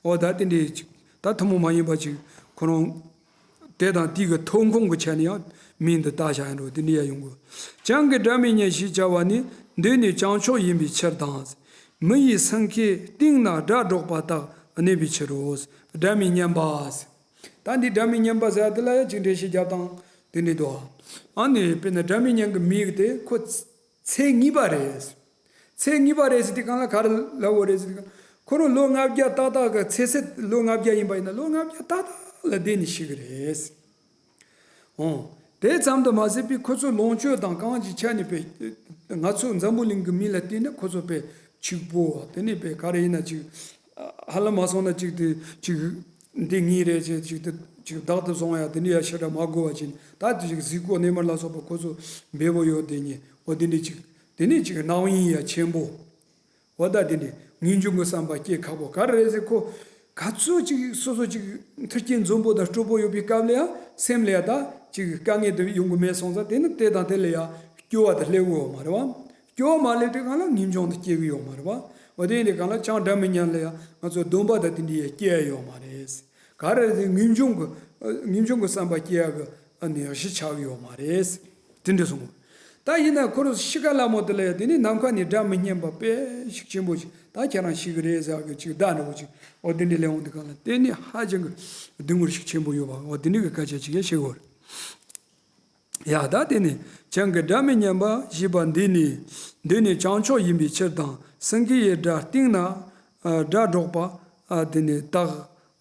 འོ་ད་དེ་འདྲའི་ཅིག་ད་ཐུན་མོང་མ་ཡིན་པ་ཅིག་ཁོ་རང་། དེ་དང་དེའི་གི་ཐོན་ཁུངས་ཀྱི་ཆ་ནས་ཡང་མིང་དུ་བཏགས་བཞག་ཡིན་འགྲོ་དེ་འདྲ་ཡང་ཡོང་གི། བྱང་གི་སྒྲ་མི་སྙན་ཞེས་བྱ་བ་ནི་འདི་ནི་བྱང་ཕྱོགས་ཡིན་པའི་ཕྱིར་དང་། མི་ཡི་སེང་གེའི་སྟེང་ན་སྒྲ་སྒྲོག་པ་དག་གནས་པའི་ཕྱིར་རོ། སྒྲ་མི་སྙན་པ། ད་འདི་སྒྲ་མི་སྙན་པ་ཟེར་དེ་ལ་ཡང་ཅིག་འགྲེལ་བཤད་རྒྱབ་སྟངས་དེ་འདྲ་འདུག་ཨ་ནི་དཔེར་ན་སྒྲ་མི་སྙན་གྱི་མིང་དེ་ཁོ་ཚེ་ངེས་པ་རེད། ཚེ་ངེས་པ་རེད་ཟེར་དུས་སྒང་ལ་ག་རེ་ལབ་དགོས་རེད་ཟེར་དུས་སྒང་ཁོ་རང་ལོ་ལྔ་བརྒྱ་ཏག་ཏག་གི་ཚེ་ཚད་ལོ་ལྔ་བརྒྱ་ཡིན་པ་ཡིན་ན་ལོ་ལྔ་བརྒྱ་ཏག་ཏག་ལ་བསྡད་ནས་ཤི་གི་རེད། འོང་། དེ་ཙམ་དུ་མ་ཟད་པའི་ཁོ་ཚོ་ལོངས་སྤྱོད་དང་གང་ཅིའི་ཆ་ནས་པའི་ང་ཚོ་འཛམ་བུ་གླིང་གི་མི་ལ་བལྟས་ན་ཁོ་ཚོ་པའི་ཕྱུག་པོ་དེ་ནས་པའི་ག་རེ་ཡིན་ན་ཅིག་ཧ་ལམ་མ་སོང་ན་ཅིག་དེ་ཅིག་འདི་ངའི་རེད་ཅེས་ཅིག་དེ་ཅིག་བདག་ཏུ་བཟུང་ཡ་དེ་འདྲ་ཡ་ཞེ་དྲག་མ་དགོས་པ་ཅིག་ད་དེ་ཅིག་གཟིག་གོ་གནས་མར་ལ་སོགས་པ་ཁོ་ཚོ་འབེལ་པོ་ཡོད་དེ་ཉེ་འོ་དེ་འདྲ་ཅིག་དེ་ནས་ཅིག་སྣང་བ་ཡིན་ཡ་ཆེན་པོ། འོ་ད་དེ་འདྲའི་ངེས་འབྱུང་གི་བསམ་པ་སྐྱེ་ཁག་པོ་ག་རེ་རེད་ཟེར་ཁོ། ག་ཚོད་ཅིག་སོ་སོ་ཅིག་མཐུན་རྐྱེན་འཛོམས་པོ་དང་སྤྲོ་པོ་ཡོད་པའི་སྐབས་ལ་ཡང་སེམས་ལ་ཡང་ད་ཅིག་དཀའ་ངལ་དེ་ཡོང་གི་མེད་སོང་ཙང་དེ་ནི་དེ་དང་དེ་ལ་ཡང་སྐྱོ་བ་དེ་སླེབས་ཡོད་མ་རེད་བ། སྐྱོ་བ་མ་སླེབས་དུས་སྒང་ལ་ངེས་འབྱུང་དེ་སྐྱེ་གི་ཡོད་མ་རེད་བ། འོ་དེ་ཡིན་དུས་སྒང་ལ་བྱང་སྒྲ་མི་སྙན་ལ་ཡང་ང་ཚོ་སྡོམ་པ་དང་དེ་འདྲའི་ཡང་སྐྱེ་ཡ་ཡོད་མ་རེད། ག་རེ་རེད་ཟེར་ངེས་འབྱུང་གི་ངེས་འབྱུང་གི་བསམ་པ་སྐྱེ་ཡ་གི་ཨ་ནི་གཞི་ཆགས་ཡོད་མ་རེད། དེ་འདྲ་གསུངས། ད་ཡིན་ན་ཁོ་རང་ཤི་ཁ་སླ་མོ་དེ་ལ་ཡང་དེ་ནི་ནམ་མཁའ་ནས་སྒྲ་མི་སྙན་པ་དཔེ་ཤུགས་ཆེན་པོ་ཞིག་ད་ཁྱེད་རང་ཤི་གི་རེད་ཟེར་གི་ཅིག་བརྡ་འདྲ་བོ་ཅིག་འོ་དེ་འདྲ་སླེབས་འོང་དུས་སྒང་ལ་དེ་ནི་ཧ་ཅང་གི་སྡུག་བསྔལ་ཤུགས་ཆེན་པོ་ཡོད་པ་འོ་དེ་འདྲ་གི་སྐད་ཆ་ཅིག་ཡང་བཤད་དགོས་རེད། ཡ་ད་དེ་ནི་བྱང་གི་སྒྲ་མི་སྙན་པ་ཞེས་པ་འདི་ནི་འདི་ནི་བྱང་ཕྱོགས་ཡིན་པའི་ཕྱིར་དང་སེང་གེ་ཡི་སྒྲ་སྟེང་ན་སྒྲ་སྒྲོག་པ་དེ་ནི་དག་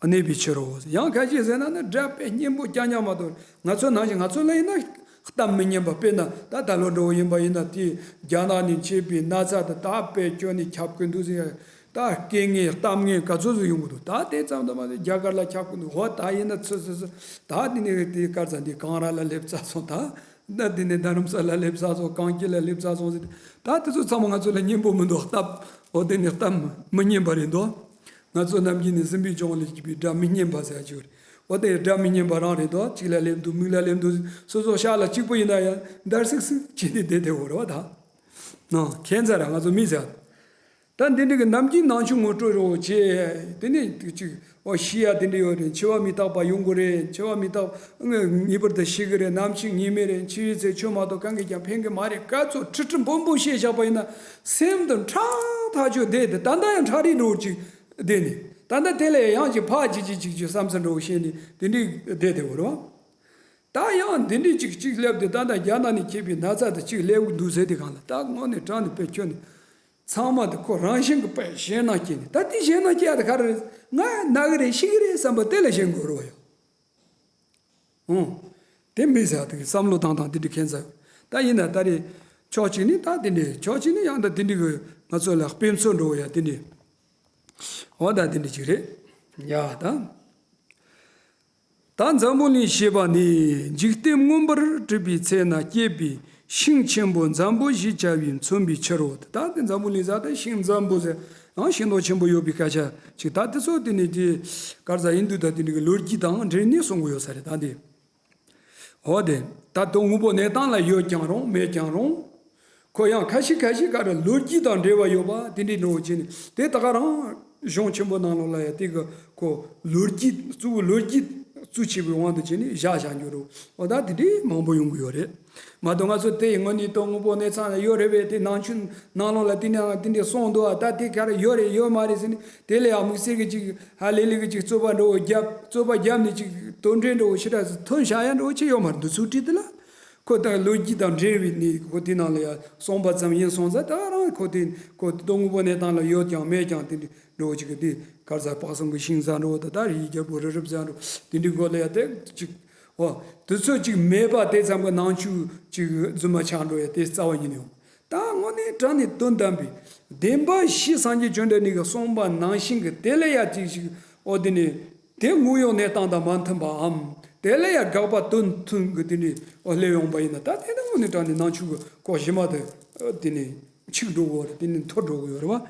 གནས་པའི་ཕྱིར་རོ། ཡང་ཁ་ཅིག་ཟེར་ན་ནི་སྒྲ་དཔེ་སྙན་པོ་རྐྱང་རྐྱང་མ་གཏོགས་ང་ཚོ་ནང་བཞིན་ང་ཚོ་ལ་ཡིན་ན་གཏམ་མི་སྙན་པ་དཔེར་ན་ད་ད་ལོ་འགྲོ་བ་ཡིན་པ་ཡིན་ན་དེ་རྒྱ་ནག་ནས་མཆེད་པའི་ན་ཚ་དེ་ད་དཔེ་སྐྱོན་ནས་ཁྱབ་ཀྱི་འདུག་ཟེར། ད་སྐད་ངན་གཏམ་ངན་ག་ཚོད་ཚོད་ཡོང་གི་འདུག་ད་དེ་ཙམ་དུ་མ་ཟད་རྒྱ་གར་ལ་ཁྱབ་ཀྱི་འདུག་འོ་ད་ཡིན་ན་ཚོད་ཚོད་ཚོད་ད་དེ་ནས་དེ་གར་ཚ་འདི་གངས་ར་ལ་སླེབས་ཚར་སོང་ད། ད་དེ་ནས་རྡ་རམ་ས་ལ་སླེབས་ཚར་སོང་གངས་སྐྱིད་ལ་སླེབས་ཚར་སོང་ཟེར། ད་དེ་ཚོ་ཚང་མ་ང་ཚོ་ལ་སྙན་པོ་མི་འདུག་སྟབས་འོ་དེ་ནས་གཏམ་མི་སྙན་པ་རེད་འདུག་ང་ཚོ་ནམ་རྒྱུན་ནས་སྲིན་པོའི་ལྗོངས་ལ་སྐྱིད་པའི་སྒྲ་མི་སྙན་པ་ཟེར་ཡ་ཅིག་རེད། འོ་དེ་སྒྲ་མི་སྙན་པ་རང་རེད་འདུག་གཅིག་ལ་སླེབས་འདུག་མིག་ལ་སླེབས་འདུག་སོ་སོ་ཤག་ལ་གཅིག་པུ་ཡིན་ན་ཡང་འདར་སིག་སིག་བྱས་ཏེ་བསྡད་དེ་འོ་རེད་བ་ད། ནང་ཁྱད་མཚར་ར་ང་ཚོ་མི་ཟེར། ད་འདི་འདྲ་གི་ནམ་རྒྱུན་ནང་ཆོས་ངོ་སྤྲོད་རོགས་བྱེད། དེ་ནས་དུས་གཅིག་ཨོ་ཤི་ཡ་དེ་འདྲ་ཡོད་རེད། འཆི་བ་མི་རྟག་པ་ཡོང་གི་རེད། འཆི་བ་མི་རྟག་ངེས་པར་དུ་ཤི་གི་རེད། ནམ་ཤི་ངེས་མེད་རེད། འཆི་བའི་ཚེ་ཆོས་མ་གཏོགས་གང་གིས་ཀྱང་ཕན་གི་མ་རེད། ག་ཚོད་ཁྲི་ཁྲི་འབུམ་འབུམ་བཤད་བཞག་པ་ཡིན་ན་སེམས་དུ་ཁྲག་ཐག་ཆོད་བསྡད་དེ་ད་ལྟ་ཡང་ཁྲག་རིལ་འགྲོ་ཅིག་བསྡད་ནས་ད་ལྟ་དེ་ལས་ཡང་ཅིག་ཕར་ཅིག་ཅིག་ཅིག་ཅིག་བསམ་ཚུལ་འགྲོ་བཤད་ནས་དེ་འདྲའི་བསྡད་དེ་འོ་རེད་བ། ད་ཡང་འདི་འདྲའི་ཅིག་ཅིག་སླེབས་དུས་ད་ལྟ་རྒྱ་ནག་ནས་ཁྱེར་བའི་ན་ཚ་དེ་ཅིག་སླེབས་འདུག་ཟེར་དུས་སྒང་ལ་ད་དངོས་གནས་དྲང་ནས་དཔེ་ཁྱོན་ནས་ཚང་མ་དེ་ཁོ་རང་བཞིན་གྱི་དཔེ་ཞེད་སྣང་སྐྱེས་ནས་ད་དེ་ཞེད་སྣང་སྐྱེ་ཡ་དེ་ག་རེ་རེད། ང་ན་གི་རེད་ཤི་གི་རེད་བསམ་པ་དེ་ལ་ཞེན་དགོས་རེད་བ་ཡ། ཨོ། དེ་མི་ཟེར་དེ་བསམ་བློ་བཏང་སྟངས་དེ་འདྲ་ཁྱད་མཚར། ད་ཡིན་ན་ད་རེས་ཕྱོགས་གཅིག་ནས་ད་དེ་འདྲ་ཕྱོགས་གཅིག་ནས་ཡང་ད་དེ་འདྲ་གི་ང་ཚོ་ལ་དཔེ་མཚོན་འགྲོ་བ་ཡ་དེ་འདྲ། འོ་ད་དེ་འདྲ་ཅིག་རེད། ཡ་ད། ད་འཛམ་བུ་གླིང་ཞེས་པ་ནི་འཇིག་རྟེན་མངོན་པར་གྲུབ་པའི་ཚེ་ན་སྐྱེས་པའི་ཤིང་ཆེན་པོ་འཛམ་བུ་ཞེས་བྱ་བས་མཚོན་པའི་ཕྱིར་རོ། ད་དེ་འཛམ་བུ་གླིང་ཟེར་ད་ཤིང་འཛམ་བུ་ཟེར་ཡང་ཤིང་སྡོང་ཆེན་པོ་ཡོད་པའི་སྐད་ཆ་ཅིག་ད་དེ་ཚོ་དེ་ནི་དེ་ག་རེ་ཟེར་ཧིན་དུ་དང་དེ་འདྲ་གི་ལོ་རྒྱུས་དང་འབྲེལ་ནས་གསུང་གི་ཡོད་ས་རེད་ད་དེ། འོ་དེ་ད་དུང་དངོས་པོ་གནས་སྟངས་ལ་ཡོད་ཀྱང་རུང་མེད་ཀྱང་རུང་། ཁོ་ཡང་ཁ་ཤས་ཁ་ཤས་ག་རེ་ལོ་རྒྱུས་དང་འབྲེལ་བ་ཡོད་པ་དེ་འདྲའི་འགྲོ་བྱས་ནས་དེ་ད་ག་རང་གཞུང་ཆེན་པོ་ནང་ལོགས་ལ་ཡང་དེ་གི་ཁོ་ལོ་རྒྱུས་གཙོ་བོ་ལོ་རྒྱུས་ བཙུགས་བྱས་པའི་དབང་དུ་བྱས་ནས་བཞག་བཞག་འགྱུར་རོ། འོ་ད་དེ་འདྲའི་མང་པོ་ཡོང་གི་ཡོད་རེད། མ་གཏོགས་ང་ཚོ་དེ་ཡི་ངོ་ནས་ལྟོ་དངོས་པོ་གནས་ཚང་ལ་ཡོད་རེད་པས། དེ་ནང་ཆོས་ནང་ལོགས་ལ་དེ་ནས་དེ་འདྲའི་གསུངས་འདུག་ཨ། ད་དེ་ག་རེ་ཡོད་རེད་ཡོད་མ་རེད་ཟེར་ནས། དེ་ལ་ཡང་དམིགས་བསལ་གྱི་ཅིག་ཧ་ལས་ལས་ཀྱི་ཅིག་རྩོད་པ་འགྲོ་བོ་རྒྱབ། རྩོད་པ་རྒྱབ་ནས་ཅིག་དོན་འགྲེལ་འགྲོ་བོ་ཞེ་དྲག་ཐོན་བཞག་ཡ་འགྲོ་བོ་ཅི་ཡོད་མ་རེད། འདི་ཚོའི་གྲས་དེ་ལ། ཁོ་དང་ལོ་རྒྱུས་དང་འབྲེལ་བའི་ནི་ཁོ་དེ་ནང་ལ་ཡང་གསུངས་པ་ཙམ་ཡིན་སོང་ཙང་། ད་རང་ཁོ་དེ་ཁོ་ལྟོ་དངོས་པོ་གནས་སྟངས་ལ་ཡོད་ཀྱང་མེད་ཀྱང་དེ་འདྲ་འགྲོ་བོ་ཅིག་གི་དེ་གར་ཟ་དཔག་བསམ་གྱི་ཤིང་ཟ་འགྲོ་བོ་དང་། ད་རི་ཡི་རྒྱལ་པོ་རི་རབ་ཟ་འགྲོ་དེ་འདྲའི་སྒོ་ལ་ཡང་དེ་ཅིག་འོ། དེ་ཚོ་ཅིག་མེད་པ་དེ་ཙམ་གྱི་ནང་ཆོས་ཅིག་རྫུན་མ་ཆགས་འགྲོ་ཡ་དེ་རྩ་བ་ཉིད་ནས་ཡོང་། ད་དངོས་གནས་དྲང་ནས་དོན་དམ་པའི་བདེན་པ་བཞི་སངས་རྒྱས་བཅོམ་ལྡན་འདས་ཀྱིས་གསུངས་པ་ནང་བཞིན་གྱི་དེ་ལ་ཡ་ཅིག་ཞིག་འོ་དེ་ནས་དེ་དངོས་ཡོད་གནས་སྟངས་དང་མ་མཐུན་པའམ། དེ་ལ་ཡ་དགག་པ་དོན་མཐུན་གྱི་དེ་འདྲའི་འོ་སླེབས་ཡོང་པ་ཡིན་ན། ད་དེ་ནི་དངོས་གནས་དྲང་ནས་ནང་ཆོས་ཀྱི་སྐོར་གཞི་མ་དེ་དེ་ནས་འཆུག་འགྲོ་གི་ཡོད་རེད། དེ་ནས་འཐོར་འགྲོ་གི་ཡོད་རེད་བ།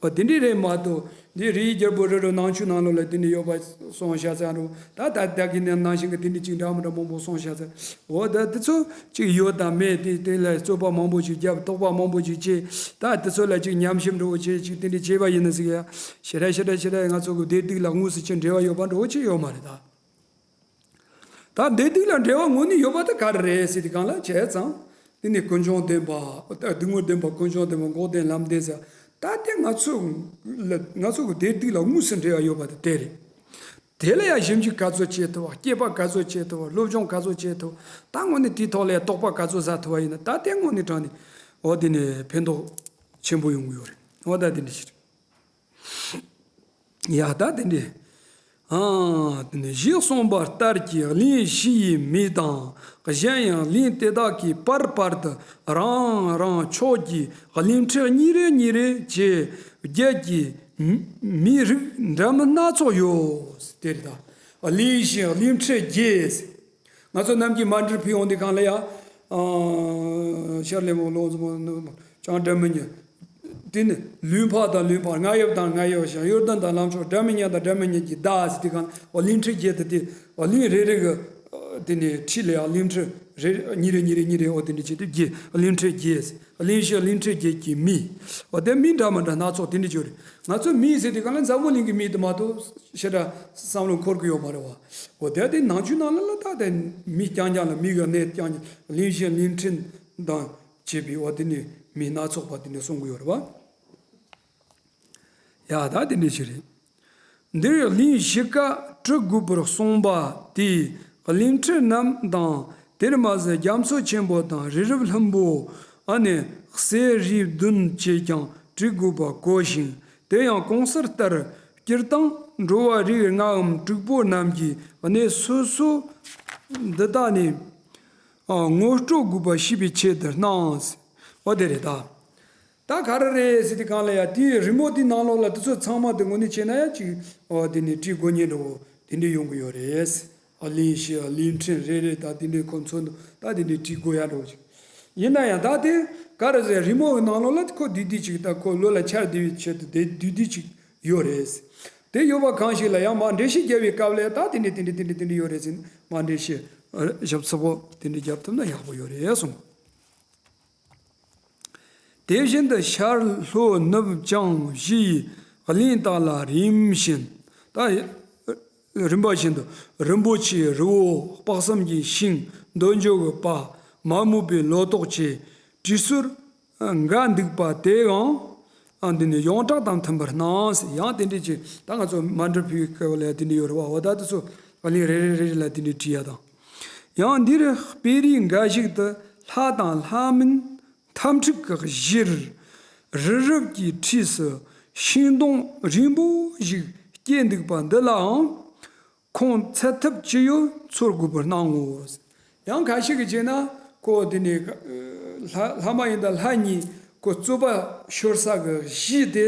འོ་དེ་འདྲའི་རེད་མ་གཏོགས། འདི་རིའི་རྒྱལ་པོ་རི་རབ་ནང་ཆོས་ནང་ལོགས་ལ་དེ་འདྲ་ཡོད་པ་སོང་ཤ་ཚ་འགྲོ། ད་ད་ད་གི་ནང་ནང་བཞིན་གྱི་དེ་འདྲ་ཅིག་འདྲ་མི་འདྲ་མང་པོ་སོང་ཤ་ཚ། འོ་ད་དེ་ཚོ་ཅིག་ཡོད་དང་མེད། དེ་དེ་ལ་རྩོད་པ་མང་པོ་ཅིག་བརྒྱབ། དོགས་པ་མང་པོ་ཅིག་བྱས། ད་དེ་ཚོ་ལ་ཅིག་ཉམས་ཞིབ་འགྲོ་བྱས། ཅིག་དེ་འདྲ་བྱས་པ་ཡིན་ན་ཟིག་ཡ། ཞེ་དྲག་ཞེ་དྲག་ཞེ་དྲག་ང་ཚོ་གི་བདེ་སྡུག་ལ་དངོས་སུ་ཅིག་འབྲེལ་བ་ཡོད་པ་འགྲོ་ཅིག་ཡོད་མ་རེད་ད། ད་བདེ་སྡུག་ལ་འབྲེལ་བ་དངོས་གནས་ཡོད་པ་དེ་ག་རེ་རེད་ཟེར་དུས་སྒང་ལ། བྱས་ཙང་དེ་ནི་ཀུན་འབྱུང་བདེན་པ། སྡུག་བསྔལ་བདེན་པ། ཀུན་འབྱུང་བདེན་པ། འགོག་བདེན། ལམ་བདེན་ཟེར། ད་དེ་ང་ཚོ་ལ་ང་ཚོ་གི་བདེ་སྡུག་ལ་དངོས་སུ་འབྲེལ་བ་ཡོད་པ་དེ་དེ་རེད། དེ་ལ་ཡང་ཞིབ་འཇུག་ག་ཚོད་བྱེད་ཐུབ་པ། དཔྱད་པ་ག་ཚོད་བྱེད་ཐུབ་པ། སློབ་སྦྱོང་ག་ཚོད་བྱེད་ཐུབ་པ། ད་དངོས་གནས་དེའི་ཐོག་ལ་ཡང་དོགས་པ་ག་ཚོད་ཟ་ཐུབ་པ་ཡིན་ན། ད་དེ་དངོས་གནས་དྲང་ནས་འོ་དེ་ནི་ཕན་ཐོགས་ཆེན་པོ་ཡོང་གི་ཡོད་རེད། འོ་ད་དེ་འདྲ་ཞིག་རེད། ཡ་ད་དེ་འདྲས། ཨ། དེ་ནས་ཞེས་གསུངས་པ་ལྟར་གྱི་གླིང་བཞི་ཡི་མི་དང་། གཞན་ཡང་གླིང་དེ་དག་གི་བར་བར་དུ་རང་རང་ཕྱོགས་ཀྱི་གླིང་ཕྲན་གཉིས་རེ་གཉིས་རེ་བཅས་བརྒྱད་ཀྱི་མི་རིགས་འདྲ་མིན་སྣ་ཚོགས་ཡོད། དེ་རེད་ད། གླིང་བཞི་གླིང་ཕྲན་བརྒྱད། ང་ཚོ་ནམ་རྒྱུན་མཎྜལ་ཕུལ་ཡོང་དུས་སྒང་ལ་ཡ། ཨ། ཤར་ལྷོ་ལུང་ནུབ་བྱང་སྒྲ་མི་སྙན། དེ་ནི་ལུང་པ་དང་ལུང་པ། རྔ་ཡབ་དང་རྔ་ཡབ་ཞང་། གཡུལ་ལྡན་དང་ལམ་མཆོག་སྒྲ་མི་སྙན་དང་སྒྲ་མི་སྙན་གྱི་བདག་ཟེར་དུས་སྒང་ལ། འོ་གླིང་ཕྲན་བརྒྱད་དེ། དེ་འོ་གླིང་རེ་རེ་གི་དེ་ནི་འཁྲིས་ལ་ཡང་གླིང་ཕྲན་རེ་གཉིས་རེ་གཉིས་རེ་གཉིས་རེ། འོ་དེ་འདྲ་བྱས་ཏེ་བརྒྱད། གླིང་ཕྲན་བརྒྱད། གླིང་བཞི་གླིང་ཕྲན་བརྒྱད་ཀྱི་མི། འོ་དེ་མི་འདྲ་མི་འདྲ་སྣ་ཚོགས་དེ་འདྲ་ཅིག་ཡོད་རེད། ང་ཚོ་མི་ཟེར་དུས་སྒང་ལ་འཛམ་བུ་གླིང་གི་མི་དེ་མ་གཏོགས་ཞེ་དྲག་བསམ་བློ་འཁོར་གི་ཡོད་མ་རེད་བ། འོ་དེ་དེ་ནང་ཆོས་ནང་ལ་ལ་ད་དེ་མི་རྐྱང་རྐྱང་ལ། མི་གི་གནས་རྐྱང་རྐྱང་། གླིང་བཞི་གླིང་ཕྲན་དང་བཅས་པའི་འོ་དེ་ནི་མི་སྣ་ཚོགས་པ་དེ་འདྲ་གསུང་གི་ཡོད་རེད་བ། ཡ་ད་དེ་འདྲ་ཞིག་རེད། འདིར་གླིང་བཞི་ཀ་བྲི་དགོས་པར་གསུངས་པ་དེས་གླིང་ཕྲན་རྣམས་དང་། དེར་མ་ཟད་རྒྱ་མཚོ་ཆེན་པོ་དང་རི་རབ་ལྷུན་པོ། ཨ་ནི་གསེར་རིའི་བདུན་བཅས་ཀྱང་བྲི་དགོས་པ་གོ་ཞིང་། དེ་ཡང་གོང་གསལ་ལྟར་སྤྱིར་བཏང་འགྲོ་བ་རིགས་ལྔའམ་དྲུག་པོ་རྣམས་ཀྱི་གནས་སོ་སོ་འདི་དག་ནི་ངོ་སྤྲོད་དགོས་པ་ཤེས་པའི་ཆེད་དུ་སྣང་། འོ་དེ་རེད་ད། ད་ག་རེ་རེད་ཟེར་དུས་སྒང་ལ་ཡ། དེའི་རི་མོ་དེའི་ནང་ལོགས་ལ་དེ་ཚོ་ཚང་མ་དེ་དངོས་གནས་བྱས་ན་ཡ་ཅིག་འོ་དེ་ནས་བྲི་དགོས་ཉེན་འདྲ་བོ་དེ་འདྲ་ཡོང་གི་ཡོད་རེད། ཨ་གླིང་བཞི་གླིང་ཕྲན་རེ་རེ་ད་དེ་འདྲའི་ཁོ་ཚོ་ད་དེ་འདྲའི་བྲི་དགོས་ཡ་འདྲ་བོ་ཅིག་ཡིན་ན་ཡང་ད་དེ་ག་རེ་ཟེར། རི་མོ་གི་ནང་ལོགས་ལ་ཁོ་བསྡུས་བསྡུས་ཅིག་ད་ཁོ་བློ་ལ་འཆར་བསྡད་པའི་ཆེད་དུ་དེ་བསྡུས་བསྡུས་ཅིག་ཡོད་རེད། དེ་ཡོད་པ་གང་ཞིག་ལ་ཡང་མར་འགྲེལ་བཤད་རྒྱབ་པའི་སྐབས་ལ་ད་དེ་འདྲ་དེ་འདྲ་དེ་འདྲ་དེ་འདྲ་ཡོད་རེད་ཟེར་ནས་མར་འགྲེལ་བཤད་ཞིབ་ཚགས་པོ་དེ་འདྲ་རྒྱབ་ཐུབ་ན་ཡག་པོ་ཡོད་རེད་གསུངས། དེ་བཞིན་དུ་ཤར་ལྷོ་ནུབ་བྱང་བཞི་ཡི་གླིང་དག་ལ་རིམ་བཞིན། ད་རིམ་པ་བཞིན་དུ་རིན་པོ་ཆེའི་རི་བོ། དཔག་བསམ་གྱི་ཤིང་། འདོད་འཇོ་གི་པ། མ་རྨོས་པའི་ལོ་ཏོག་བཅས་བྲིས་སྲོལ་འགའ་འདུག་པ་དེའང་འདི་ནི་ཡོངས་གྲགས་དང་མཐུན་པར་སྣང་། ཡང་དེ་འདྲ་ཅིག་ད་ང་ཚོ་མཎྜལ་ཕུལ་བའི་སྐབས་ལ་ཡང་དེ་འདྲ་ཡོད་རེད་བ། འོ་ད་དེ་ཚོ་གླིང་རེ་རེ་རེ་རེ་ལ་དེ་འདྲ་བྲིས་ཡ་དང་། ཡང་འདིར་དཔེ་རིས་འགའ་ཞིག་ཏུ་ལྷ་དང་ལྷ་མིན་འཐབ་འཁྲུག་གི་གཞིར། རི་རབ་ཀྱི་འཁྲིས་སུ་ཤིང་སྡོང་རིང་པོ་ཞིག་སྐྱེས་འདུག་པ་འདི་ལའང་ཁུངས་འཚོལ་ཐབས་ཅི་ཡོད་འཚོལ་དགོས་པར་སྣང་ངོ་། ཡང་ཁ་ཤས་ཀྱིས་བྱས་ན་ཁོ་དེ་ནས་ལྷ་ལྷ་མ་ཡིན་དང་ལྷ་གཉིས་ཁོ་རྩོད་པ་ཤོར་ས་གི་གཞི་དེ་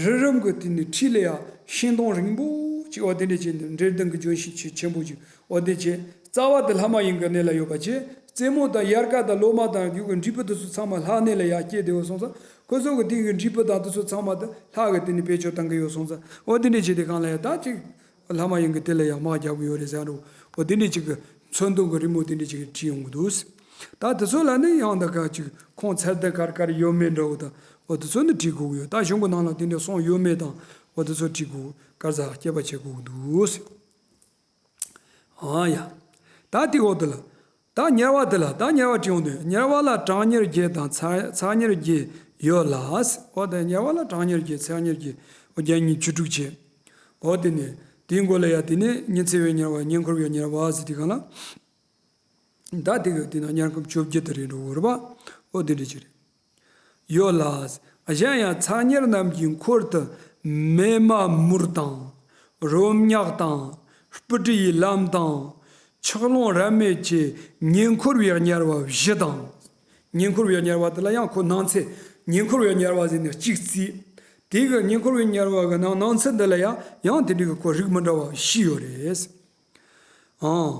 རི་རབ་ཀྱི་དེ་ནས་འཁྲིས་ལ་ཡང་ཤིང་སྡོང་རིང་པོ་ཅིག་འོ་དེ་འདྲ་ཅིག་འབྲས་ལྡན་གྱི་ལྗོན་ཤིང་ཆེ་ཆེན་པོ་ཅིག་འོ་དེ་བྱས། རྩ་བ་དེ་ལྷ་མ་ཡིན་གྱི་གནས་ལ་ཡོད་པ་བྱས། རྩེ་མོ་དང་དབྱར་ཁ་དང་ལོ་མ་དང་རྒྱུ་གི་འབྲས་བུ་དེ་ཚོ་ཚང་མ་ལྷ་གནས་ལ་ཡར་སྐྱེས་བསྡད་ཡོད་སོང་ཙང་། ཁོ་ཚོ་གི་དེ་གི་འབྲས་བུ་དང་དེ་ཚོ་ཚང་མ་དེ་ལྷ་གི་དེ་ནས་བེད་སྤྱོད་བཏང་གི་ཡོད་སོང་ཙང་། འོ་དེ་འདྲ་བྱས་དེ་གང་ལ་ཡང་ད་ཅིག་ལྷ་མ་ཡིན་གྱི་དེ་ལ་ཡང་དམག་རྒྱག་གི་ཡོད་རེད་ཟེར་འགྲོ། འོ་དེ་འདྲ་ཅིག་གི་མཚོན་དོན་གྱི་རི་མོ་དེ་འདྲ་ཅིག་བྲིས་ཡོང་གི་འདུག་ད་དེ་ཚོ་ལ་ནི་ཡང་ད་ག་ཅིག་ཁུངས་འཚོལ་བསྡད་ག་རེ་ག་རེ་ཡོད་མེད་འདྲ་བོ་དང་། འོ་དེ་ཚོ་ནི་བྲིས་དགོས་ཀྱི་ཡོད། ད་གཞུང་གི་ནང་ལ་དེ་འདྲ་གསུངས་ཡོད་མེད་དང་། འོ་དེ་ཚོ་བྲིས་དགོས། ག་རེ་ཟ་དཔྱད་པ་བྱེད་དགོས་ཀྱི་འདུག་ཨ་ཡ། ད་དེ་འོག་དེ་ལ། ད་དམྱལ་བ་དེ་ལ་ད་དམྱལ་བ་དྲི་ཡོང་དུས་དམྱལ་བ་ལ་གྲང་དམྱལ་བརྒྱད་དང་ཚ་ཚ་དམྱལ་བརྒྱད་ཡོད་ལ། འོ་ད་དམྱལ་བ་ལ་གྲང་དམྱལ་བརྒྱད་ཚ་དམྱལ་བརྒྱད། འོ་བརྒྱ་ཉིས་བཅུ་དྲུག་བྱས། འོ་དེ་ནས་དེའི་མགོ་ལ་ཡ་དེ་ནས་ཉི་ཚེ་བའི་དམྱལ་བ་ཉེ་འཁོར་བའི་དམྱལ་བ་ཟེར་དེ་གང་ལ། ད་དེ་གི་དེ་ན་དམྱལ་ཁམས་བཅོ་བརྒྱད་དེ་རེད་འགྲོ་གི་རེད་པ། འོ་དེ་འདྲ་ཅིག་རེད། ཡོད་ལ། གཞན་ཡང་ཚ་དམྱལ་རྣམས་ཀྱི་འཁོར་དུ་མེ་མ་མུར་དང་། རོ་མྱགས་དང་། སྤུ་གྲིའི་ལམ་དང་། ཆག་ལོང་རབ་མེད་ཀྱི་ཉེ་འཁོར་བའི་དམྱལ་བ་བཞི་དང་། ཉེ་འཁོར་བའི་དམྱལ་བ་དེ་ལ་ཡང་ཁོ་ནང་ཚན་ཉེ་འཁོར་བའི་དམྱལ་བ་ཟེར་ནས་གཅིག་བརྩིས། དེ་གི་ཉེ་འཁོར་བའི་དམྱལ་བ་གི་ནང་ནང་ཚན་འདི་ལ་ཡང་ཡང་དེ་འདྲའི་གི་ཁོ་རིགས་མི་འདྲ་བ་བཞི་ཡོད་རེད། ཨང་།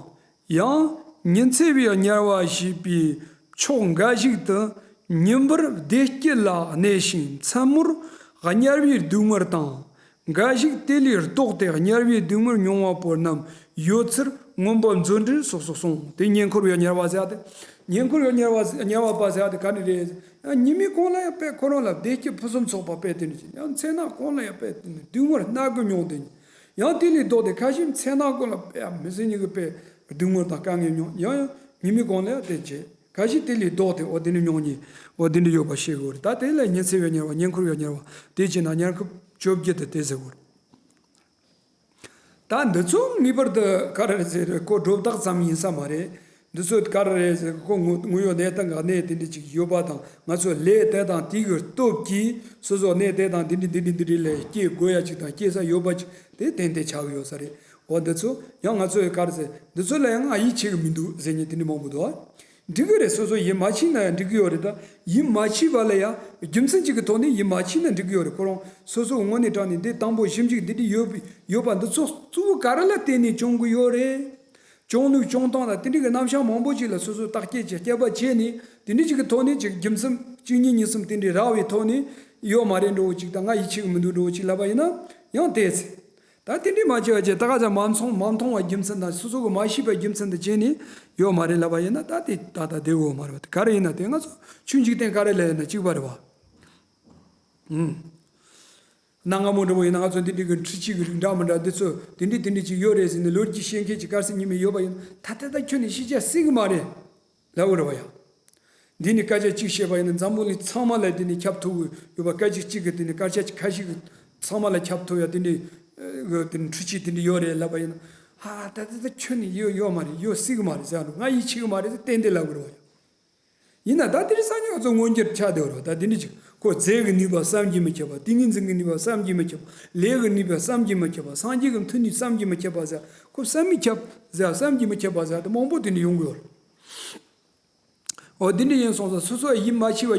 ཡང་ཉི་ཚེ་བའི་དམྱལ་བ་ཞེས་པའི་ཕྱོགས་འགའ་ཞིག་ཏུ་ཉིན་པར་བདེ་སྐྱིད་ལ་གནས་ཤིང་མཚན་མོར་དམྱལ་བའི་སྡུག་བསྔལ་དང་། འགའ་ཞིག་དེ་ལས་ལྡོག་སྟེ་དམྱལ་བའི་སྡུག་བསྔལ་མྱོང་བ་པོ་རྣམས་ཡོད་ཚུལ་མངོན་པ་མཛོད་འགྲེལ་སོགས་སུ་གསུངས། དེ་ཉེ་འཁོར་བའི་དམྱལ་བ་ཟེར་ཡ་དེ། ཉེ་འཁོར་བའི་དམྱལ་བ་དམྱལ་བ་པ་ཟེར་ཡ་དེ་ག་ནས་རེད། ཡང་ཉི་མའི་གུང་ལ་ཡང་དཔེ་ཁོ་རང་ལ་བདེ་སྐྱིད་ཕུན་སུམ་ཚོགས་པ་དཔེ་དེ་འདྲ་ཅིག་ཡང་མཚན་ནག་གུང་ལ་ཡང་དཔེ་སྡུག་བསྔལ་སྣ་དགུ་མྱོང་དེ། ཡང་དེ་ལས་ལྡོག་སྟེ་ཁ་ཤས་མཚན་ནག་གུང་ལ་དཔེ་མི་སྲིད་ཉིད་ཀྱི་དཔེ་སྡུག་བསྔལ་དང་དཀའ་ངལ་མྱོང་། ཡང་ཡང་ཉི་མའི་གུང་ལ་ཡང་དེ་བྱེད། ཁ་ཤས་དེ་ལས་ལྡོག་སྟེ་འོ་དེ་ནི་མྱོང་ཉིད་འོ་དེ་འདྲ་ཡོད་པ་ཤེས་དགོས་རེད། ད་དེ་ལ་ཉི་ཚེ་བའི་དམྱལ་བ་ཉེ་འཁོར་བའི་དམྱལ་བ་དེ་བྱས་ན་དམྱལ་ཁམས་བཅོ་བརྒྱད་དུ་དེ་ཟེར་དགོས་རེད། ད་འདི་ཚོ་ངེས་པར་དུ་ག་རེ་ཟེར་ཁོ་སྒྲོ་བཏགས་ཙམ་ཡིན་ས་མ་རེད། འདི་ཚོ་ག་རེ་རེད་ཟེར་ཁོ་དངོས་དངོས་ཡོད་གནས་སྟངས་ཀྱི་གནས་དེ་འདྲ་ཅིག་ཡོད་པ་དང་ང་ཚོ་ལས་དེ་དང་དེ་གི་སྟོབས་ཀྱིས་སོ་སོ་གནས་དེ་དང་དེ་འདྲ་དེ་འདྲ་དེ་འདྲ་ལས་སྐྱེ་དགོས་ཡ་ཅིག་དང་སྐྱེ་ས་ཡོད་པ་ཅིག་དེ་ཏན་ཏན་ཆགས་ཀྱི་ཡོད་ས་རེད། འོ་འདི་ཚོ་ཡང་ང་ཚོས་ག་རེ་ཟེར་འདི་ཚོ་ལ་ཡང་ང་ཡིད་ཆེས་ཀྱི་མི་འདུག་ཟེར་མཁན་དེ་འདྲ་མང་པོ་འདུག་ཨ། འགྲིག་གི་རེད། སོ་སོ་ཡིད་མ་ཆེས་ན་ཡང་འགྲིག་གི་ཡོད་རེད། ད་ཡིད་མ་ཆེས་པ་ལ་ཡང་རྒྱུ་མཚན་གཅིག་གི་ཐོག་ནས་ཡིད་མ་ཆེས་ན་འགྲིག་གི་ཡོད་རེད། ཁོ་རང་སོ་སོ་དངོས་གནས་དྲང་ནས་འདི་དང་པོ་ཞིབ་འཇུག་འདི་འདྲ་ཡོད་པ་ཡོད་པ་འདི་ཚོ་གཙོ་བོ་ག་རེ་ལ་བརྟེན་ནས་བྱུང་གི་ཡོད་རེད། བྱུང་ལུགས་བྱུང་སྟངས་དང་དེ་འདྲ་གི་རྣམ་གཞག་མང་པོ་ཅིག་ལ་སོ་སོས་བརྟག་དཔྱད་བྱས་དཔྱད་པ་བྱས་ནས་དེ་འདྲ་ཅིག་གི་ཐོག་ནས་ཅིག་རྒྱུ་མཚན་གཅིག་གཉིས་གཉིས་གསུམ་དེ་འདྲ་རག་པའི་ཐོག་ནས་ཡོད་མ་རེད་འགྲོ་བོ་ཅིག་དང་ང་ཡིད་ཆེས་གི་མི་འདུག་འགྲོ་བོ་ཅིག་ལབ་པ་ཡིན་ན་ཡང་དེ་ཚེ། ད་དེ་འདྲའི་མ་བྱས་པ་བྱས་ད་ག་ཚ་མ་མཐོང་མ་མཐོང་བ་རྒྱུ་མཚན་དང་སོ་སོ་གི་མ་ཤེས་པའི་རྒྱུ་མཚན་དུ་བྱས་ནས་ཡོད་མ་རེད་ལབ་པ་ཡིན་ན་ད་དེ་ད་ལྟ་བདེ་བོ་མ་རེད་པ། ག་རེ་ཡིན་ན་དེ་ང་ཚོ་ཆོས་འཇིག་རྟེན་ག་རེ་ལ་ཡིན་ན་གཅིག་པ་རེད་པ། ཨུམ། གནའ་སྔ་མོ་འདྲ་བོ་ཡིན་ན་ང་ཚོ་འདི་འདྲའི་གི་འཕྲུལ་ཆས་ཀྱི་རིགས་འདྲ་མི་འདྲ་འདི་ཚོ་དེ་འདྲའི་དེ་འདྲའི་ཅིག་ཡོད་རེད་ཟེར་ནས་ལོ་རྒྱུས་བཤད་མཁན་གྱི་དཀར་ཟས་ཉི་མ་ཡོད་པ་ཡིན་ན་ད་ལྟ་ད་ཁྱོད་ནས་ཤེས་བྱ་སྲིད་གི་མ་རེད། ལབ་དགོས་རེད་བ་ཡ། འདི་ནི་སྐད་ཆ་གཅིག་བཤད་པ་ཡིན་ན་འཛམ་བུ་གླིང་ཚང་མ་ལ་འདི་ནི་ཁྱབ་ཐུབ་ཡོད་པ་སྐད་ཆ་གཅིག་གིས་འདི་ནི་སྐད་ཆ་ཁ་ཤས་ཀྱིས་ཚང་མ་ལ་ཁྱབ་ཐུབ་ཡ་འདི་ནི་འདི་ནི་འཕྲུལ་ཆས་འདི་འདྲ་ཡོད་རེད་ལབ་པ་ཡིན་ན། ཧ་ད་ད་ད་ཁྱོད་ནི་ཡོད་ཡོད་མ་རེད། ཡོད་སྲིད་གི་མ་རེད་ཟེར་ཡ་འགྲོ། ང་ཡིད་ཆེས་གི་མ་རེད་ཟེར་ཏན་ཏན་ལབ་དགོས་རེད་བ་ཡ། ཡིན་ན་ད་དེ་རིང་སང་ཉིན་ང་ཚོ་མངོན་གྱུར་ཆགས་བསྡད་ཡོད་རེད་བ། ད་འདི་འདྲ་ཅིག་ཁོ་རྫས་ཀྱི་ནུས་པ་བསམ་གྱིས་མི་ཁྱབ་པ། ཏིང་ངེ་འཛིན་གྱི་ནུས་པ་བསམ་གྱིས་མི་ཁྱབ་པ། ལས་ཀྱི་ནུས་པ་བསམ་གྱིས་མི་ཁྱབ་པ། སངས་རྒྱས་ཀྱི་མཐུ་ནུས་བསམ་གྱིས་མི་ཁྱབ་པ་ཟེར་ཁོ་བསམ་མི་ཁྱབ་ཟེར་བསམ་གྱིས་མི་ཁྱབ་པ་ཟེར་དེ་མང་པོ་དེ་འདྲ་ཡོང་གི་ཡོད་རེད། འོ་འདི་འདྲ་ཡིན་སོང་ཙང་སོ་སོ་ཡིད་མ་ཆེས་པ་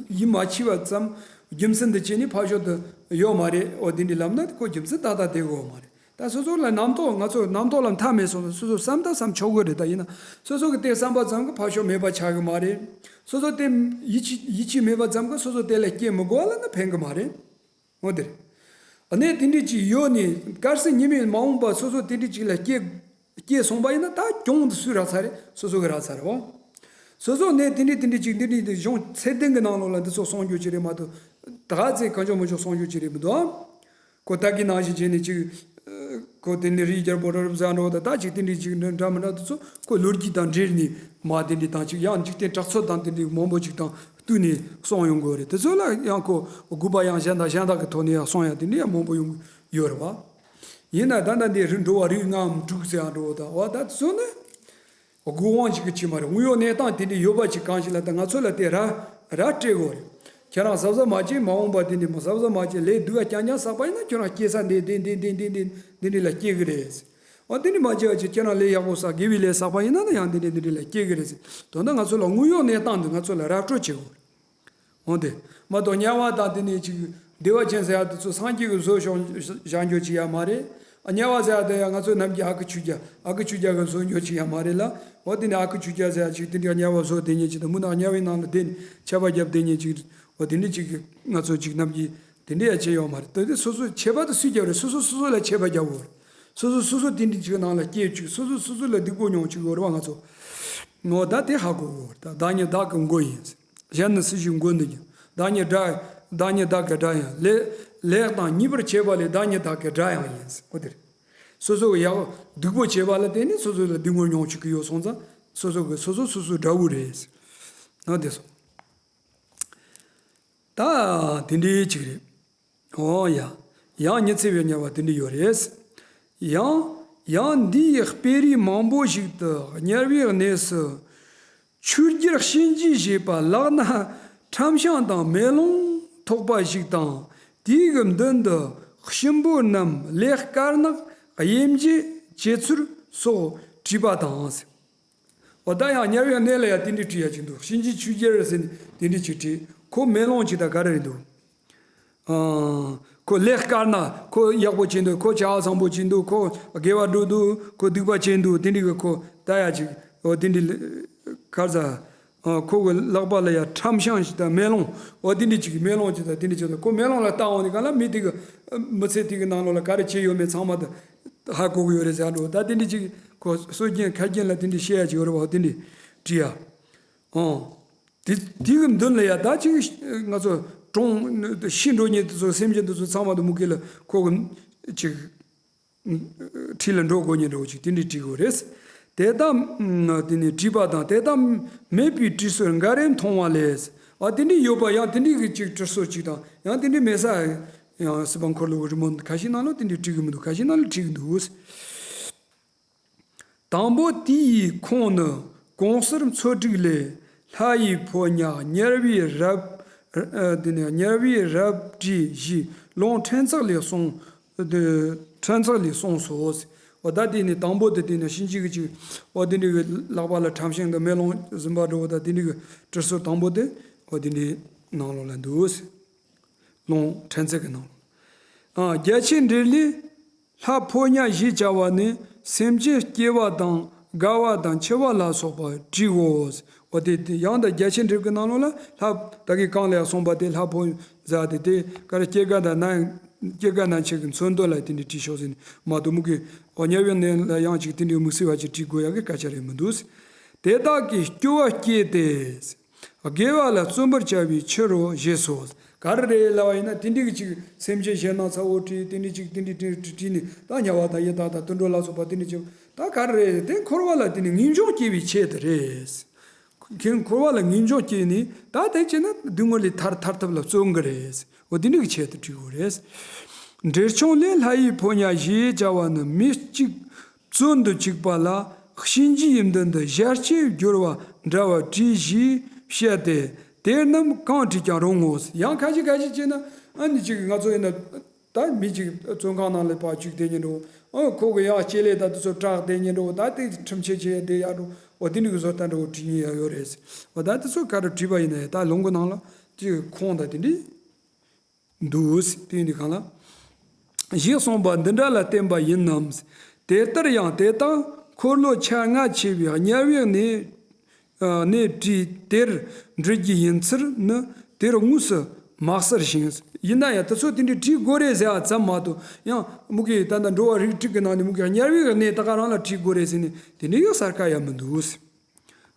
ཡིད་མ་ཆེས་པ་ཙམ་རྒྱུ་མཚན་དུ་བྱས་ནས་ཕར་ཕྱོགས་དུ་ཡོད་མ་རེད། འོ་འདི་འདྲ་ལབ་ན་ཁོ་རྒྱུ་མཚན་ཏག་ཏག་བསྡད་དགོས་མ་རེད། ད་སོ་སོ་ལ་རྣམ་རྟོག་ང་ཚོ་རྣམ་རྟོག་ལ་མཐའ་མེད་སོང་ཙང་སོ་སོ་བསམ་ད་བསམ་ཆོག་གི་རེད། ད་ཡིན་ན་སོ་སོ་གི་དེ་བསམ་པ་ཙམ་གྱིས་ཕར་ཕྱོགས་མེད་པ་ཆགས་གི་མ་རེད། སོ་སོ་དེ་ཡིད་ཆེས་ཡིད་ཆེས་མེད་པ་ཙམ་གྱིས་སོ་སོ་དེ་ལ་སྐྱེ་མི་དགོས་པ་ལབ་ན་ཕན་གི་མ་རེད། འོ་དེ་རེད། གནས་དེ་འདྲ་ཅིག་ཡོད་ནས་དཀར་ཟས་ཉི་མའི་མ་འོངས་པ་སོ་སོ་དེ་འདྲ་ཅིག་ལ་སྐྱེ་སྐྱེ་སོང་པ་ཡིན་ན་ད་གྱོང་དེ་སུས་རག་ཚར་རེད། སོ་སོ་གི་རག་ཚར་རེད་བ། སོ་སོ་གནས་དེ་འདྲ་དེ་འདྲ་ཅིག་འདི་འདྲ་འདི་གཞུང་ཚད་ལྡན་གི་ནང་ལོགས་ལ་འདི་ཚོ་གསུང་རྒྱུ་ཅིག་རེད་མ་གཏོགས་ད་ག་ཚད་གང་བྱུང་མང་བྱུང་གསུང་རྒྱུ་ཅིག་རེད་མི་འདུག་ཨ། ཁོ་ད་གི་ནང་བཞིན་བྱས་ནས་ཅིག་ཁོ་དེ་ནི་རིའི་རྒྱལ་པོ་རབ་རིབ་ཟ་འགྲོ་ད་ད་ཅིག་དེ་འདྲའི་ཅིག་འདྲ་འདྲ་མི་འདྲ་དེ་ཚོ་ཁོ་ལོ་རྒྱུས་དང་འབྲེལ་ནས་མ་དེ་འདྲའི་དང་ཅིག་ཡང་འཇིག་རྟེན་གྲགས་ཚོད་དང་དེ་འདྲའི་མང་པོ་ཅིག་དང་བསྟུན་ནས་གསུངས་ཡོང་གི་རེད། དེ་ཚོ་ལ་ཡང་ཁོ་དགོས་པ་ཡང་གཞན་དང་གཞན་དག་གི་ཐོག་ནས་ཡང་གསུངས་ཡང་དེ་འདྲའི་ཡང་མང་པོ་ཡོང་ཡོད་རེད་བ། ཡིན་ན་ད་ལྟ་འདི་རིགས་འགྲོ་བ་རིགས་ལྔའམ་དྲུག་ཟེར་ཡང་འགྲོ་བ་དང་བ་ད་དེ་ཚོ་ནི། དགོས་དབང་ཞིག་གི་ཆེད་མ་རེད། དངོས་ཡོད་གནས་སྟངས་དེ་འདྲ་ཡོད་པ་ཅིག་གང་ཞིག་ལ་ད་ང་ཚོ་ལ་དེ་ར་ར་སྤྲད་དགོས་རེད། ཁྱེད་རང་གཟབ་གཟབ་མ་བྱེད་མ་འོངས་པ་དེ་འདྲ་མ་གཟབ་གཟབ་མ་བྱེད་ལས་སྡུག་ག་རྐྱང་རྐྱང་བསགས་པ་ཡིན་ན་ཁྱོད་རང་སྐྱེ་ས་འདི་འདི་འདི་འདི་འདི་འདི་འདི་འདྲ་ལ་སྐྱེ་གི་རེད། འོ་དེ་འདྲ་མ་བྱེད་པ་ཅིག་ཁྱེད་རང་ལས་ཡག་པོ་བསགས་དགེ་བའི་ལས་བསགས་པ་ཡིན་ན་ན་ཡང་འདི་འདྲ་འདི་འདྲ་ལ་སྐྱེ་གི་རེད་ཟེར། དོན་དག་ང་ཚོ་ལ་དངོས་ཡོད་གནས་སྟངས་འདི་ང་ཚོ་ལ་ར་སྤྲོད་བྱེད་དགོས་རེད། འོང་དེ། མ་གཏོགས་དམྱལ་བ་དང་དེ་ནས་ཅིག་བདེ་བ་ཅན་ཟེར་ཡ་དེ་ཚོ་སངས་རྒྱས་ཀྱི་བཟོ་བཞག་བཞག་འགྱོ་ཅིག་ཡ་མ་རེད། ཨ་དམྱལ་བ་ཟེར་ཡ་དེ་ཡང་ང་ཚོ་ནམ་རྒྱུན་ཨ་ཁུ་ཆོས་རྒྱལ་ཨ་ཁུ་ཆོས་རྒྱལ་གྱི་བཟོ་འགྱོ་ཅིག་ཡ་མ་རེད་ལ། འོ་དེ་ནས་ཨ་ཁུ་ཆོས་རྒྱལ་ཟེར་ཡ་ཅིག་དེ་འདྲའི་དམྱལ་བ་བཟོ་བསྡད་མཁན་ཅིག་དང་མུ་ནག་དམྱལ་བའི་ནང་ལ་བསྡད་ནས་ཆད་པ་བརྒྱབ་བསྡད་མཁན་ཅིག་འོ་དེ་འདྲ་ཅིག་གི་ང་ཚོ་ཅིག་ནམ་རྒྱུན་དེ་འདྲ་ཡ་བྱས་ཡོད་མ་རེད། དེ་དེ་སོ་སོ་ཆད་པ་དེ་སུས་བརྒྱབ་རེད། སོ་སོ་སོ་སོ་ལ་ཆད་པ་བརྒྱབ་ཡོད་རེད། སོ་སོ་སོ་སོ་དེ་འདྲ་ཅིག་ནང་ལ་སྐྱེས་བཅུག་སོ་སོ་སོ་སོ་ལ་སྡུག་པོ་མྱོང་བཅུག་ཡོད་རེད་བ་ང་ཚོ། འོ་ད་དེ་ཧ་གོ་དགོས་རེད། ད་བདག་ཉིད་བདག་གི་མགོ་ཡིན། གཞན་ནི་སུ་ཞིག་མགོ་འདི་ཀྱང་། བདག་ཉིད་དགྲ། བདག་ཉིད་བདག་གི་དགྲ་ཡང་། ལས་ལས་དང་ཉེས་པར་བྱས་པ་ལས། བདག་ཉིད་བདག་གི་དགྲ་ཡང་ཡིན། འོ་དེ་རེད། སོ་སོ་གི་ཡག་སྡུག་པོ་བྱས་པ་ལ་བརྟེན་ནས་སོ་སོ་ལ་སྡུག་བསྔལ་མྱོང་བཅུག་གི་ཡོད་སོང་ཙང་། སོ་སོ་གི་སོ་སོ་སོ་སོའི་དགྲ་བོ་རེད། ཨ་དེ་སོང་། ད་དེ་འདྲའི་ཅིག་རེད། ཨོ་ཡ། ཡང་ཉི་ཚེ་བའི་དམྱལ་བ་དེ་འདྲ་ཡོད་རེད། ཡང་། ཡང་འདིའི་སྤེལ་རིས་མང་པོ་ཞིག་ཏུ་དམྱལ་བའི་གནས་སུ། ཆོས་རྒྱལ་གཤིན་རྗེ་ཞེས་པ་ལག་ན་ཁྲམ་ཤིང་དང་མེ་ལོང་ཐོགས་པ་ཞིག་དང་། དེའི་གི་མདུན་དུ་གཤིན་པོ་རྣམས་ལས་དཀར་ནག་དབྱེ་འབྱེད་བྱེད་ཚུལ་སོགས་བྲིས་པ་དང་། འོ་ད་ཡང་དམྱལ་བའི་གནས་ལ་ཡང་དེ་འདྲའི་བྲིས་ཡ་ཅིག་འདུག་གཤིན་རྗེ་ཆོས་རྒྱལ་ཟེར་ནས་དེ་འདྲའི་ཅིག་བྲིས། ཁོ་མེ་ལོང་ཅིག་དང་ག་རེ་རེད་འདུག་ཨ། ཁོ་ལས་དཀར་ནག་ཁོ་ཡག་པོ་བྱས་འདུག་ཁོ་བྱ་བ་བཟང་པོ་བྱས་འདུག་ཁོ་དགེ་བ་སྒྲུབ་འདུག་ཁོ་སྡིག་པ་བྱས་འདུག་དེ་འདྲའི་གི་ཁོ་ད་ཡ་ཅིག་འོ་དེ་འདྲའི་ག་རེ་ཟ། ཨ། ཁོ་གི་ལག་པ་ལ་ཡ་ཁྲམ་ཤིང་ཞིག་དང་མེ་ལོང་། འོ་དེ་འདྲའི་ཅིག་མེ་ལོང་ཅིག་དང་དེ་འདྲའི་ཅིག་དང་། ཁོ་མེ་ལོང་ལ་བལྟ་འོང་དུས་ག་ལ་མི་དེ་གི་མི་ཚེ་དེ་གི་ནང་ལོགས་ལ་ག་རེ་བྱས་ཡོད་མེད་ཚང་མ་དེ་ཧ་གོ་གི་ཡོད་རེད་ཟེར་འགྲོ། ད་དེ་འདྲའི་ཅིག་ཁོ་སྲོལ་རྒྱུན་ཁ་རྒྱུན་ལ་དེ་འདྲའི་བཤད་ཡ་ཅིག་ཡོད་རེད་བ། འོ་དེ་འདྲའི་བྲིས་ཡ། ཨོ། དེ་དེ་གི་མདུན་ལ་ཡ་ད་ཅིག་ང་ཚོ་གྲོངས་ཤི་འགྲོ་མཁན་དེ་ཚོ་སེམས་ཅན་དེ་ཚོ་ཚང་མ་དེ་མུ་གེ་ལ་ཁོ་གི་ཅིག་ཁྲིད་ལ་འགྲོ་དགོས་ཉེན་འགྲོ་ཅིག་དེ་འདྲའི་བྲིས་དགོས་རེད། དེ་ལྟ་དེ་ནས་བྲིས་པ་དང་། དེ་ལྟ་མེད་པའི་བྲིས་སྲོལ་འགའ་རེ་མཐོང་བ་ལས། ཨ། དེ་འདྲའི་ཡོད་པ་ཡང་དེ་འདྲའི་གི་ཅིག་བྲིས་སྲོལ་ཅིག་དང་། ཡང་དེ་འདྲའི་མེད་ས་ཡང་སྲིད་པ་འཁོར་ལོ་གི་རི་མོ་ཁ་ཤས་ནང་ལ་དེ་འདྲའི་བྲིས་གི་མི་འདུག་ཁ་ཤས་ནང་ལ་བྲིས་གི་འདུག་དང་པོ་དེ་ཡི་ཁུངས་ནི་གོང་གསལ་མཚོ་སྒྲིག་ལས། ལྷ་ཡི་ཕོ་ཉ་དམྱལ་བའི་རབ། ཨ། དེ་ནས་དམྱལ་བའི་རབ་བྲིས་ཞེས་ལུང་ཕྲན་ཚེགས་ལས་གསུངས། དེ་ཕྲན་ཚེགས་ལས་གསུངས་སོ། འོ་ད་དེ་ནི་དང་པོ་དེ་དེ་ནི་གཤིན་རྗེ་གི་ཅིག་འོ་དེ་འདྲའི་གི་ལག་པ་ལ་ཁྲམ་ཤིང་དང་མེ་ལོང་འཛིན་པ་འགྲོ་བ་དང་། དེ་འདྲའི་གི་བྲིས་སྲོལ་དང་པོ་དེ་འོ་དེ་འདྲའི་ནང་ལོགས་ལ་འདུག་ལུང་ཕྲན་ཚེགས་ཀྱི་ནང་། ཨ། རྒྱ་ཆེར་འགྲེལ་ལས། ལྷ་ཕོ་ཉ་ཞེས་བྱ་བ་ནི་སེམས་ཅན་སྐྱེ་བ་དང་རྒ་བ་དང་འཆི་བ་ལ་སོགས་པ་བྲིའོ། འོ་དེ་དེ་ཡང་ད་རྒྱ་ཆེར་འགྲེལ་གྱི་ནང་ལོགས་ལ་ལྷ་ད་གིན་གོང་ལ་ཡང་གསུངས་པ་དེ། ལྷ་ཕོ་ཟ་དེ་དེ་ག་རེ་སྐྱེ་རྒ་དང་ན། སྐྱེ་རྒ་ན་འཆི་གི་མཚོན་དོན་ལ་དེ་འདྲའི་བྲིས་ཤོག་ཟེར་ནས་མ་གཏོགས་མུ་གེ་འོ་དམྱལ་བའི་གནས་ལ་ཡང་ཅིག་དེ་འདྲའི་དམིགས་བསལ་བ་ཅིག་བྲིས་དགོས་ཡ་གི་སྐད་ཆ་རེད་མི་འདུག་དེ་དག་གིས་སྐྱོ་བ་སྐྱེས་ཏེ། དགེ་བ་ལ་བརྩོན་པར་བྱ་བའི་ཕྱིར་རོ་ཞེས་སོ། ག་རེ་རེད་ལབ་པ་ཡིན་ན། དེ་འདྲའི་གི་ཅིག་སེམས་ཅན་གཞན་སྣང་ཚ་བོ་བྲིས། དེ་འདྲའི་ཅིག་དེ་འདྲའི་བྲིས་བྲིས་བྲིས་ནས་ད་དམྱལ་བ་དང་ཡི་དྭགས་དང་དུད་འགྲོ་ལ་སོགས་པ་དེ་འདྲའི་ཅིག་ད་ག་རེ་རེད། དེ་འཁོར་བ་ལ་དེ་ནི་ངེས་འབྱུང་སྐྱེ་བའི་ཆེད་དུ་རེད། ཁྱེད་འཁོར་བ་ལ་ངེས་འབྱུང་སྐྱེས་ནས་ད་དེ་བྱས་ན་སྡུག་བསྔལ་ལས་ཐར་ཐར་ཐབས་ལ་བརྩོན་གི་རེད། འོ་དེ་འདྲའི་གི་ཆེད་དུ་བྲིས་དགོས་རེད། འགྲེལ་ཆུང་ལས། ལྷ་ཡི་ཕོ་ཉ་ཞེས་བྱ་བ་ནི་མི་གཅིག་བཙོན་དུ་བཅུག་པ་ལ་གཤིན་རྗེའི་མདུན་དུ་ཞལ་གཅིག་བསྒྱུར་བ་འདྲ་བ་བྲིས་ཞེས་བཤད་དེ། དེ་རྣམས་གང་བྲིས་ཀྱང་རུང་ངོ་། ཡང་ཁ་ཤས་ཁ་ཤས་བྱས་ན་ཨ་ནི་ཅིག་ང་ཚོ་ཡིན་ན་ད་མི་ཅིག་བཙོན་ཁང་ནང་ལ་ཕར་བཅུག་བསྡད་ཉན་འགྲོ། ཨ། ཁོ་གི་ཡང་ལྕེ་ལེ་ད་དེ་ཚོ་བྲེགས་བསྡད་ཉན་འགྲོ། ད་དེ་ཁྲིམས་ཆད་བྱས་བསྡད་ཡག་འགྲོ། འོ་དེ་འདྲ་གི་བཟོ་ལྟ་འདྲ་བོ་བྲིས་ཉན་ཡག་ཡོད་རེད། འོ་ད་དེ་ཚོ་ག་རེ་བྲིས་པ་ཡིན་ན་ཡང་ད་ལུང་གི་ནང་ལ་ཅིག་ཁུངས་དང་དེ་འདྲ་འདུག་དེ་ཡིན་དུས་གང་ལ། ཞེས་གསུངས་པ་འདི་འདྲ་ལ་བརྟེན་པ་ཡིན་ནམ། དེ་ལྟར་ཡང་དེ་དག་འཁོར་ལོ་ཆ་ལྔ་ཆེ་བའི་དམྱལ་བའི་གནས། ཨ། གནས་བྲིས་དེར་འབྲི་རྒྱུ་ཡིན་ཚུལ་ནི་དེར་དངོས་སུ་མ་གསལ་ཞིང་། ཡིན་ན་ཡང་དེ་ཚོ་དེ་འདྲའི་བྲིས་དགོས་རེད་ཟེར་བ་ཙམ་མ་གཏོགས། ཡང་མུ་གེ་ད་ལྟ་འགྲོ་བ་རིགས་དྲུག་གི་ནང་ནས་མུ་གེ་དམྱལ་བའི་གནས་ད་ག་རང་ལ་བྲིས་དགོས་རེད་ཟེར་ནས་དེ་འདྲའི་ཡང་གསལ་ཁ་ཡང་མི་འདུག་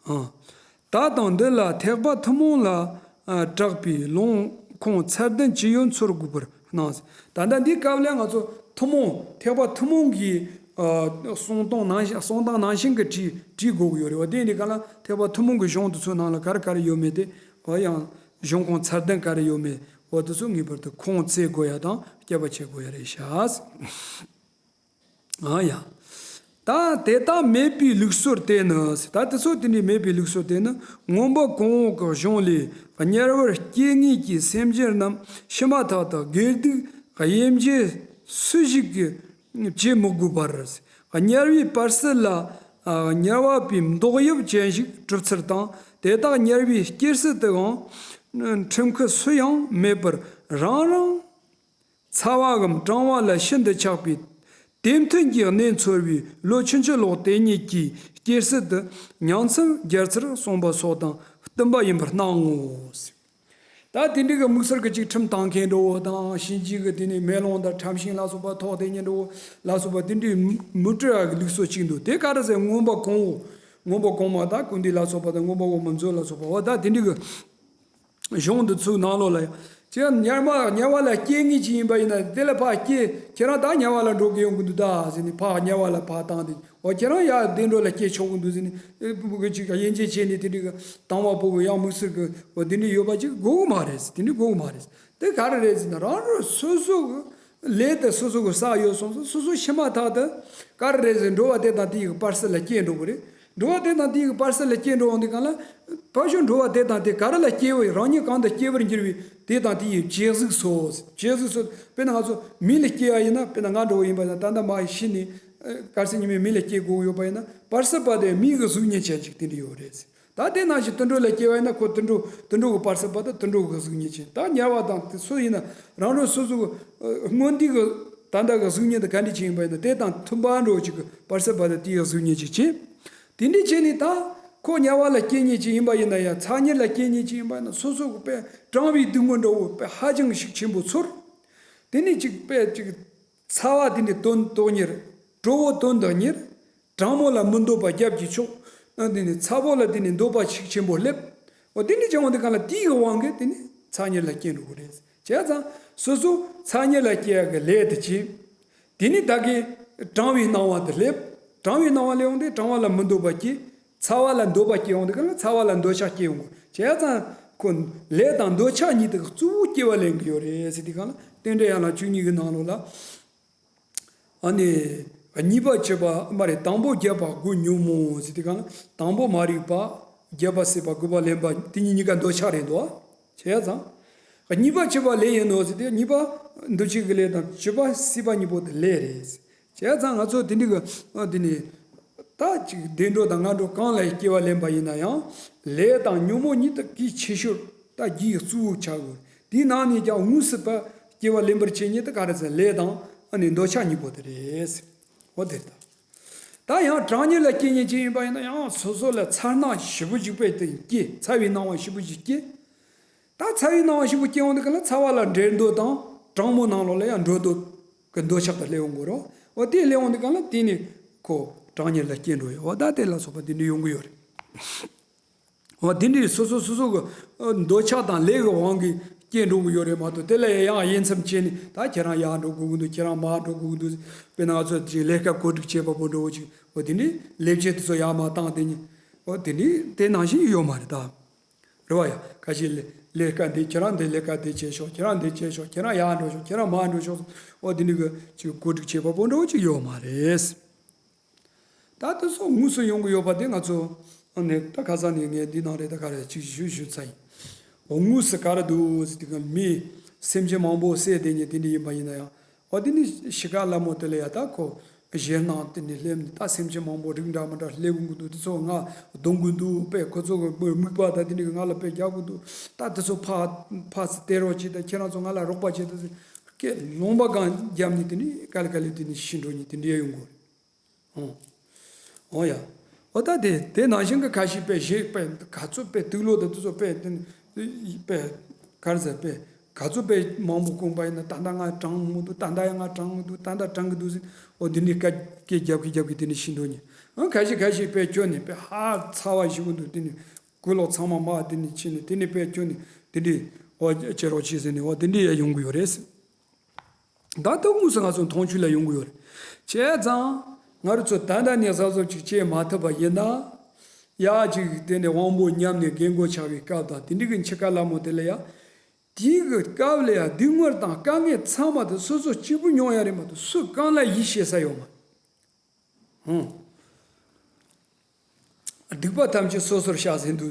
ཨ། ད་དང་འདི་ལ་ཐེག་པ་ཐུན་མོང་ལ་ཨ་གྲགས་པའི་ལུང་ཁུངས་ཚད་ལྡན་ཅི་ཡོད་འཚོལ་དགོས་པར་སྣང་། ད་ལྟ་འདིའི་སྐབས་ལ་ང་ཚོ་ཐུན་མོང་ཐེག་པ་ཐུན་མོང་གི་ཨ་གསུང་སྟངས་ནང་བཞིན། གསུང་སྟངས་ནང་བཞིན་གྱི་བྲིས་བྲིས་དགོས་ཀྱི་ཡོད་རེད་བ། དེ་ཡིན་དུས་གང་ལ་ཐེག་པ་ཐུན་མོང་གི་གཞུང་དེ་ཚོའི་ནང་ལ་ག་རེ་ག་རེ་ཡོད་མེད་དེ། འོ་ཡང་གཞུང་ཁུངས་ཚད་ལྡན་ག་རེ་ཡོད་མེད། འོ་དེ་ཚོ་ངེས་པར་དུ་ཁུངས་བཙལ་དགོས་ཡ་དང་དཔྱད་པ་བྱེད་དགོས་ཡ་རེད་ཤག་ཨ་ཡ། ད་དེ་དག་མེད་པའི་ལུགས་སྲོལ་དེ་ནི། ད་དེ་ཚོ་དེ་འདྲའི་མེད་པའི་ལུགས་སྲོལ་དེ་ནི་མངོན་པ་གོང་འོག་གི་གཞུང་ལས། དམྱལ་བར་སྐྱེ་ངེས་ཀྱི་སེམས་ཅན་རྣམས་ཤི་མ་ཐག་ཏུ་དགེ་སྡིག་དབྱེ་འབྱེད་སུ་ཞིག་གིས་བྱེད་མི་དགོས་པར། དམྱལ་བའི་བར་གསལ་ལ་དམྱལ་བ་པའི་མདོག་དབྱིབས་ཅན་ཞིག་གྲུབ་ཚུལ་དང་། དེ་དག་དམྱལ་བའི་སྐྱེ་སྲིད་དུའང་ཁྲིམས་ཁུ་སུ་ཡང་མེད་པར་རང་རང་ཚ་བའམ་གྲང་བ་ལ་ཤིན་ཏུ་ཆགས་པའི་དེ་མཐུན་གྱི་གནས་འཚོལ་བའི་ལོ་ཆུང་ཆུང་ལོག་དེ་ཉིད་ཀྱི་སྐྱེ་སྲིད་དུ་ཉིང་མཚམས་སྦྱར་ཚུལ་གསུངས་པ་སོགས་དང་བསྟུན་པ་ཡིན་པར་སྣང་ངོ་། ད་དེ་འདྲའི་གི་དམིགས་བསལ་གྱི་ཅིག་ཁྲིམས་བཏང་མཁན་འདྲ་བོ་དང་། གཤིན་རྗེ་གི་དེ་ནས་མེ་ལོང་དང་ཁྲམ་ཤིང་ལ་སོགས་པ་ཐོགས་དེ་ཉིད་འདྲ་བོ་ལ་སོགས་པ་དེ་འདྲའི་མི་སྤྲོ་བ་གི་ལུགས་སྲོལ་ཅིག་འདུག་དེ་ག་རེ་ཟེར། མངོན་པ་གོང་འོག་མངོན་པ་གོང་མ་དང་ཀུན་ཏུ་ལ་སོགས་པ་དང་། མངོན་པ་འོག་མ་མཛོད་ལ་སོགས་པ། འོ་ད་དེ་འདྲའི་གི་གཞུང་འདི་ཚོའི་ནང་ལོགས་ལ་ ཅི་ཡང་དམྱལ་བ་དམྱལ་བ་ལ་སྐྱེ་ངེས་ཅིག་ཡིན་པ་ཡིན་ན། དེ་ལ་ཕར་སྐྱེ། ཁྱེད་རང་ད་དམྱལ་བ་ལ་འགྲོ་གི་ཡོང་གི་འདུག་ད་ཟེར་ནས། ཕར་དམྱལ་བ་ལ་ཕར་བཏང་སྟེ། འོ་ཁྱེད་རང་ཡར་བདེ་འགྲོ་ལ་སྐྱེ་ཆོག་གི་འདུག་ཟེར་ནས། ཨེ་བུ་གུ་ཅིག་ག་དབྱེ་འབྱེད་བྱས་ནས། དེ་འདྲའི་གི་དང་བ་བོ་གི་ཡང་དམིགས་བསལ་གི་འོ་དེ་འདྲའི་ཡོད་པ་ཅིག་དགོས་གི་མ་རེད་ཟེར། དེ་འདྲའི་དགོས་གི་མ་རེད་ཟེར། དེ་ག་རེ་རེད་ཟེར་ན། རང་རང་སོ་སོ་གི་ལས་དེ་སོ་སོ་གི་བསགས་ཡོད་སོང་ཙང་། སོ་སོ་ཤི་མ་ཐག་ཏུ་ག་རེ་རེད་ཟེར། འགྲོ་བ་དེ་དང་དེའི་གི་བར་གསལ་ལ་སྐྱེ་འགྲོ་གི་རེད། འགྲོ་བ་དེ་དང་དེའི་གི་བར་གསལ་ལ་སྐྱེ་འགྲོ་འོང་དུས་སྒང་ལ། ཕར་ཞོག་འགྲོ་བ་དེ་དང་དེ་ག་རེ་ལ་སྐྱེ་བ། རང་ཉིད་གང་དུ་སྐྱེ་བར་འགྱུར་བའི་དེ་དང་དེ་ཡི་བྱད་གཟུགས་སོ། བྱད་གཟུགས་སོ། དཔེར་ན་ང་ཚོ་མི་ལ་སྐྱེ་བ་ཡིན་ན། དཔེར་ན་ང་འདྲ་བོ་ཡིན་པ་ཡིན་ན། ད་ལྟ་མ་ཤི་ནས་ཨ་གལ་སྲིད་ཉི་མའི་མི་ལ་སྐྱེ་དགོས་ཡོད་པ་ཡིན་ན། བར་གསལ་བ་དེ་མི་གི་གཟུགས་བརྙན་ཅན་ཅིག་དེ་འདྲ་ཡོད་རེད། ད་དེ་ནང་བཞིན་དུད་འགྲོ་ལ་སྐྱེ་བ་ཡིན་ན། ཁོ་དུད་འགྲོ་དུད་འགྲོ་གི་བར་གསལ་བ་དང་དུད་འགྲོ་གི་གཟུགས་བརྙན་ཅན། ད་དམྱལ་བ་དང་དེ་སུ་ཡིན་ན། རང་རང་སོ་སོ་གི་ཨ་སྔོན་དུས་ཀྱི་ད་ལྟ་གི་གཟུགས་བརྙན་དེ་ག་འདྲ་ཅིག་ཡིན་པ་ཡིན་ན། དེ་དང་མཐུན་པ་འདྲ་བོ་ཅིག་གི་བར་གསལ་བ་དང་དེའི་གཟུགས་བརྙན་ཅིག་བྱས། དེ་འདྲ་བྱས་ནས་ད་ཁོ་དམྱལ་བ་ལ་སྐྱེ་ཉེན་ཅིག་ཡིན་པ་ཡིན་ན་ཡང་། ཚ་དམྱལ་ལ་སྐྱེ་ཉེན་ཅིག་ཡིན་པ་ཡིན་ན། སོ་སོ་གི་དཔེ་གྲང་བའི་སྡུག་བསྔལ་འདྲ་བོ་དཔེ་ཧ་ཅང་ཤུགས་ཆེན་པོ་ཚོར། དེ་ནས་ཅིག་དཔེ་ཅིག་ཚ་བ་དེ་ནས་དོན་དོན་གཉེར། དྲོ་བོ་དོན་དག་གཉེར། གྲང་མོ་ལ་མི་འདོད་པ་རྒྱབ་ཀྱིས་ཕྱོགས། ཨ་དེ་ནས་ཚ་བོ་ལ་དེ་ནས་འདོད་པ་ཤུགས་ཆེན་པོ་སླེབས། འོ་དེ་འདྲ་བྱུང་བ་དེ་གང་ལ་དེའི་གི་དབང་གིས་དེ་ནས་ཚ་དམྱལ་ལ་སྐྱེ་འགྲོ་གི་རེད། བྱས་ཙང་སོ་སོ་ཚ་དམྱལ་ལ་སྐྱེ་ཡག་གི་ལས་དེ་བྱེད། དེ་ནས་ད་གི་གྲང་བའི་སྣང་བ་དེ་སླེབས། གྲང་བའི་སྣང་བ་སླེབས་འོང་དུས་གྲང་བ་ལ་མི་འདོད་པ་སྐྱེ། ཚ་བ་ལ་འདོད་པ་སྐྱེ་འོང་དུས་གང་ལ་ཚ་བ་ལ་འདོད་ཆགས་སྐྱེ་འོང་གི། བྱས་ཙང་ཁོ་ལས་དང་འདོད་ཆགས་གཉིས་དེ་གཙོ་བོ་སྐྱེ་བ་ལེན་གི་ཡོད་རེད་ཟེར་དུས་གང་ལ། རྟེན་འབྲེལ་ཡན་ལག་བཅུ་གཉིས་ཀྱི་ནང་ལོགས་ལ། ཨ་ནི་གཉིས་པ་བྱེད་པ་མ་རེད། དང་པོ་བརྒྱབ་པ་དགུ་ཉོན་མོངས་ཟེར་དུས་གང་ལ། དང་པོ་མ་རིག་པ། བརྒྱབ་པ་སྲིད་པ། དགུ་པ་ལེན་པ། དེ་གཉིས་གཉིས་ཀ་འདོད་ཆགས་རེད་འདུག་བྱས་ཙང་། གཉིས་པ་བྱེད་པ་ལས་ཡིན་ནོ་ཟེར་ཏེ། གཉིས་པ་འདུ་བྱེད་ཀྱི་ལས་དང་། བྱེད་པ་སྲིད་པ་གཉིས་པོ་དེ་ལས་རེད། བྱས་ཙང་ང་ཚོ་དེ་འདྲ་གི་ཨ་དེ་ནི་ད་ཅིག་བདེ་འགྲོ་དང་ངན་འགྲོ་གང་ལ་སྐྱེ་བ་ལེན་པ་ཡིན་ན་ཡང་། ལས་དང་ཉོན་མོངས་གཉིས་དེ་གལ་ཆེ་ཤོས། ད་རྒྱུའི་གཙོ་བོ་ཆགས་དགོས། དེའི་ནང་ནས་ཀྱང་དངོས་སུ་ཕར་སྐྱེ་བ་ལེན་པར་བྱེད་ཉེན་དེ་ག་རེ་ཟེར། ལས་དང་ཨ་ནི་འདོད་ཆགས་གཉིས་པོ་དེ་རེད། འོ་དེ་ལྟ། ད་ཡང་གྲང་དམྱལ་ལ་སྐྱེ་ཉེན་ཅིག་ཡིན་པ་ཡིན་ན་ཡང་། སོ་སོ་ལ་ཚ་སྣང་ཞེ་པོ་ཅིག་དཔེ་དེ་སྐྱེ། ཚ་བའི་སྣང་བ་ཞེ་པོ་ཅིག་སྐྱེ། ད་ཚ་བའི་སྣང་བ་ཞེ་པོ་སྐྱེ་འོང་དུས་གང་ལ་ཚ་བ་ལ་འདྲེན་འདོད་དང་། གྲང་མོ་ནང་ལོགས་ལ་ཡང་འགྲོ་འདོད་ཀྱི་འདོད་ཆགས་དེ་སླེབས་འོང་གི་རེད། འོ་དེ་སླེབས་འོང་དུས་གང་ལ་དེ་ནི་ཁོ་གྲང་དམྱལ་ལ་སྐྱེ་འགྲོ་ཡོད། འོ་ད་དེ་ལ་སོགས་པ་དེ་འདྲ་ཡོང་གི་ཡོད་རེད། འོ་དེ་འདྲའི་སོ་སོ་སོ་སོ་གི་ཨ་འདོད་ཆགས་དང་ལས་ཀྱི་དབང་གིས་སྐྱེ་འགྲོ་གི་ཡོད་རེད་མ་གཏོགས། དེ་ལ་ཡང་དབྱེ་མཚམས་བཅད་ནས། ད་ཁྱེད་རང་ཡར་འགྲོ་དགོས་ཀྱི་འདུག་ཁྱེད་རང་མར་འགྲོ་དགོས་ཀྱི་འདུག་དཔེར་ན་ང་ཚོ་ཅིག་ལས་ཀ་བཀོད་སྒྲིག་བྱེད་པ་པོ་འདྲ་བོ་ཅིག་འོ་དེ་འདྲའི་ལས་བྱེད་དེ་ཚོ་ཡར་མར་བཏང་། དེ་ནི་འོ་དེ་འདྲའི་དེ་ནང་བཞིན་ཡོད་མ་རེད་ད། རེད་བ་ཡ། ཁ་ཤས་ལས་ལས་ཀ་འདི། ཁྱེད་རང་འདི་ལས་ཀ་འདི་བྱས་ཤོག་ཁྱེད་རང་འདི་བྱས་ཤོག་ཁྱེད་རང་ཡར་འགྲོ་ཤོག་ཁྱེད་རང་མར་འགྲོ་ཤོག་འོ་དེ་འདྲའི་གི་ཅིག་བཀོད་སྒྲིག་བྱེད་པ་པོ་འདྲ་བོ་ཅིག་ཡོད་མ་རེད། ད་དེ་ཚོ་དངོས་སུ་ཡོང་གི་ཡོད་པ་དེ་ང་ཚོ་ཨ་ནི་ད་ཁ་སང་ནས་ངས་འདི་ནང་རེད། ད་ག་རེ་ཅིག་ཞུ་ཞུ་ཚར་ཡིན། འོ་དངོས་སུ་ག་རེ་འདུག་ཟེར་དུས་གང་མི་སེམས་ཅན་མང་པོ་བསད་བསྡད་མཁན་དེ་འདྲ་ཡིན་པ་ཡིན་ན་ཡང་། འོ་དེ་ནི་ཤི་ཁ་སླ་མོ་དེ་ལ་ཡ་ད་ཁོ་ཞེད་སྣང་དེ་འདྲ་སླེབས་ནས། ད་སེམས་ཅན་མང་པོ་རིགས་འདྲ་མི་འདྲ་སླེབས་ཡོང་གི་འདུག་དེ་ཚོ་ང་སྡོམ་གི་འདུག་དཔེ་ཁོ་ཚོ་གི་དམིགས་པ་ད་དེ་འདྲ་གི་ང་ལ་དཔེ་རྒྱག་གི་འདུག་ད་དེ་ཚོ་ཕར་ཕར་ཙམ་སྟེར་རོགས་བྱེད། ད་ཁྱེད་རང་ཚོ་ང་ལ་རོགས་པ་བྱེད། ད་ཟེར་སྐད་ལོང་པ་གང་བརྒྱབ་ནས་དེ་ནི་ག་ལེ་ག་ལེ་དེ་ནི་ཤི་འགྲོ་མཁན་དེ་འདྲ་ཡོང་གི་རེད། ཨོ། ཨོ་ཡ། ཨོ་ད་དེ་དེ་ནང་བཞིན་གྱི་ཁ་ཤས་དཔེ་ཞེ་དཔེ་ག་ཚོད་དཔེ་དུག་ལོག་དང་དེ་ཚོ་དཔེ་དེ་དཔེ་ག་རེ་ཟེར། དཔེ་ག་ཚོད་དཔེ་མང་པོ་བསྐུངས་པ་ཡིན་ན། ད་ལྟ་ང་གྲང་མོ་འདུག་ད་ལྟ་ཡང་ང་གྲང་མོ་འདུག་ད་ལྟ་གྲང་གི་འདུག་ཟེར། ཨོ་འདི་འདྲའི་སྐད་སྐད་རྒྱབ་ཀྱི་རྒྱབ་ཀྱི་དེ་ནས་ཤི་འགྲོ་མཁན། ཨང་ཁ་ཤས་ཁ་ཤས་དཔེ་སྐྱོ་ནས་དཔེ་ཧ་ཚ་བ་ཞེ་པོ་འདུག་དེ་ནས་གོས་ལོག་ཚང་མ་མར་དེ་ནས་ཕྱིན་ནས། དེ་ནས་དཔེ་སྐྱོ་ནས་དེ་འདྲའི་ཨོ་བྱེད་རོགས་བྱེད་ཟེར་ནས། ཨོ་དེ་འདྲའི་ཡང་ཡོང་གི་ཡོད་རེད། ད་ལྟ་དངོས་སུ་ང་ཚོ་མཐོང་ཆོས་ལ་ཡོང་གི་ཡོད་རེད། བྱས་ཙང་ང་རང་ཚོ་ད་ལྟ་ནས་གཟབ་གཟབ་ཅིག་བྱེད་མ་ཐུབ་པ་ཡིན་ན། ཡ་ཅིག་དེ་ནས་དབང་པོ་ཉམས་ནས་རྒན་རྒོན་ཆགས་པའི་སྐབས་དང་། དེ་འདྲ་གི་འཆི་ཁ་སླ་མོ་དེ་ལ་ཡ། དེའི་གི་སྐབས་ལ་ཡ་སྡུག་བསྔལ་དང་དཀའ་ངལ་ཚང་མ་དེ་སོ་སོ་གཅིག་པུ་མྱོང་ཡ་རེད་མ་གཏོགས། སུ་གང་ལ་ཡིད་ཆེས་ས་ཡོད་མ་རེད། ཧུང་། སྡིག་པ་ཐམས་ཅད་སོ་སོར་བཤགས་ཟིན་དུ།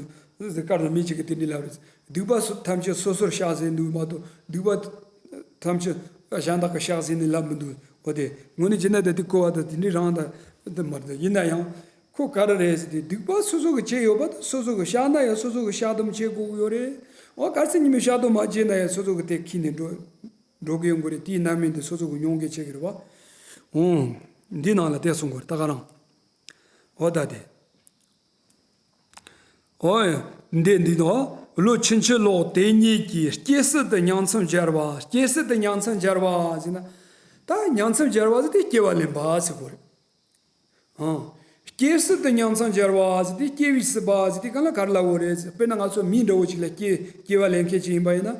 ཀརྨ་མི་གཅིག་གིས་དེ་འདྲ་ལབ་རེད། སྡིག་པ་སོ་ཐམས་ཅད་སོ་སོར་བཤགས་ཟིན་དུ་མ་གཏོགས། སྡིག་པ་ཐམས་ཅད་གཞན་དག་གིས་བཤགས་ཟིན་ནས་ལབ་མི་འདུག་འོ་དེ་དངོས་གནས་བྱས་ན་ད་དེ་གོ་བ་ད་དེ་འདྲ་རང་ད་དེ་མ་རེད། ཡིན་ན་ཡང་ཁོ་ག་རེ་རེད་ཟེར་དུས། སྡིག་པ་སོ་སོ་གིས་བྱས་ཡོད་པ་ད་སོ་སོ་གིས་བཤགས་ན་ཡང་སོ་སོ་གིས་བཤགས་སྡོམ་བྱེད་དགོས་ཀྱི་ཡོད་རེད། འོ་གལ་སྲིད་ཉི་མས་བཤགས་སྡོམ་མ་བྱས་ན་ཡང་སོ་སོ་གིས་དེ་འཁྱེར་ནས་འགྲོ་འགྲོ་གི་ཡོང་གི་རེད། དེའི་རྣམ་སྨིན་དེ་སོ་སོ་གིས་མྱོང་གི་བྱེད་ཀྱི་རེད་བ། འོང་། འདི་ནང་ལ་དེ་གསུང་གི་རེད། ད་ག་རང་། འོ་ད་དེ། འོ་ཡ། འདི་འདི་ནོ། བློ་ཕྱིན་ཅི་ལོག་དེ་ཉིད་ཀྱིས། སྐྱེ་སྲིད་དུ་ཉིང་མཚམས་སྦྱར་བ། སྐྱེ་སྲིད་དུ་ཉིང་མཚམས་སྦྱར་བ་ཟེར་ན། ད་ཉིང་མཚམས་སྦྱར་བ་ཟེར་དེ་སྐྱེ་བ་ལེན་པ་ཟེར་གོ་རེད། ཨང་། སྐྱེ་སྲིད་དུ་ཉིང་མཚམས་སྦྱར་བ་ཟེར་དེ། སྐྱེ་བའི་སྲིད་པ་ཟེར་དེ་གང་ལ་ག་རེ་ལབ་དགོས་རེད་ཟེར། དཔེར་ན་ང་ཚོ་མི་འདྲ་བོ་ཅིག་ལ་སྐྱེ་སྐྱེ་བ་ལེན་མཁན་ཅིག་ཡིན་པ་ཡིན་ན།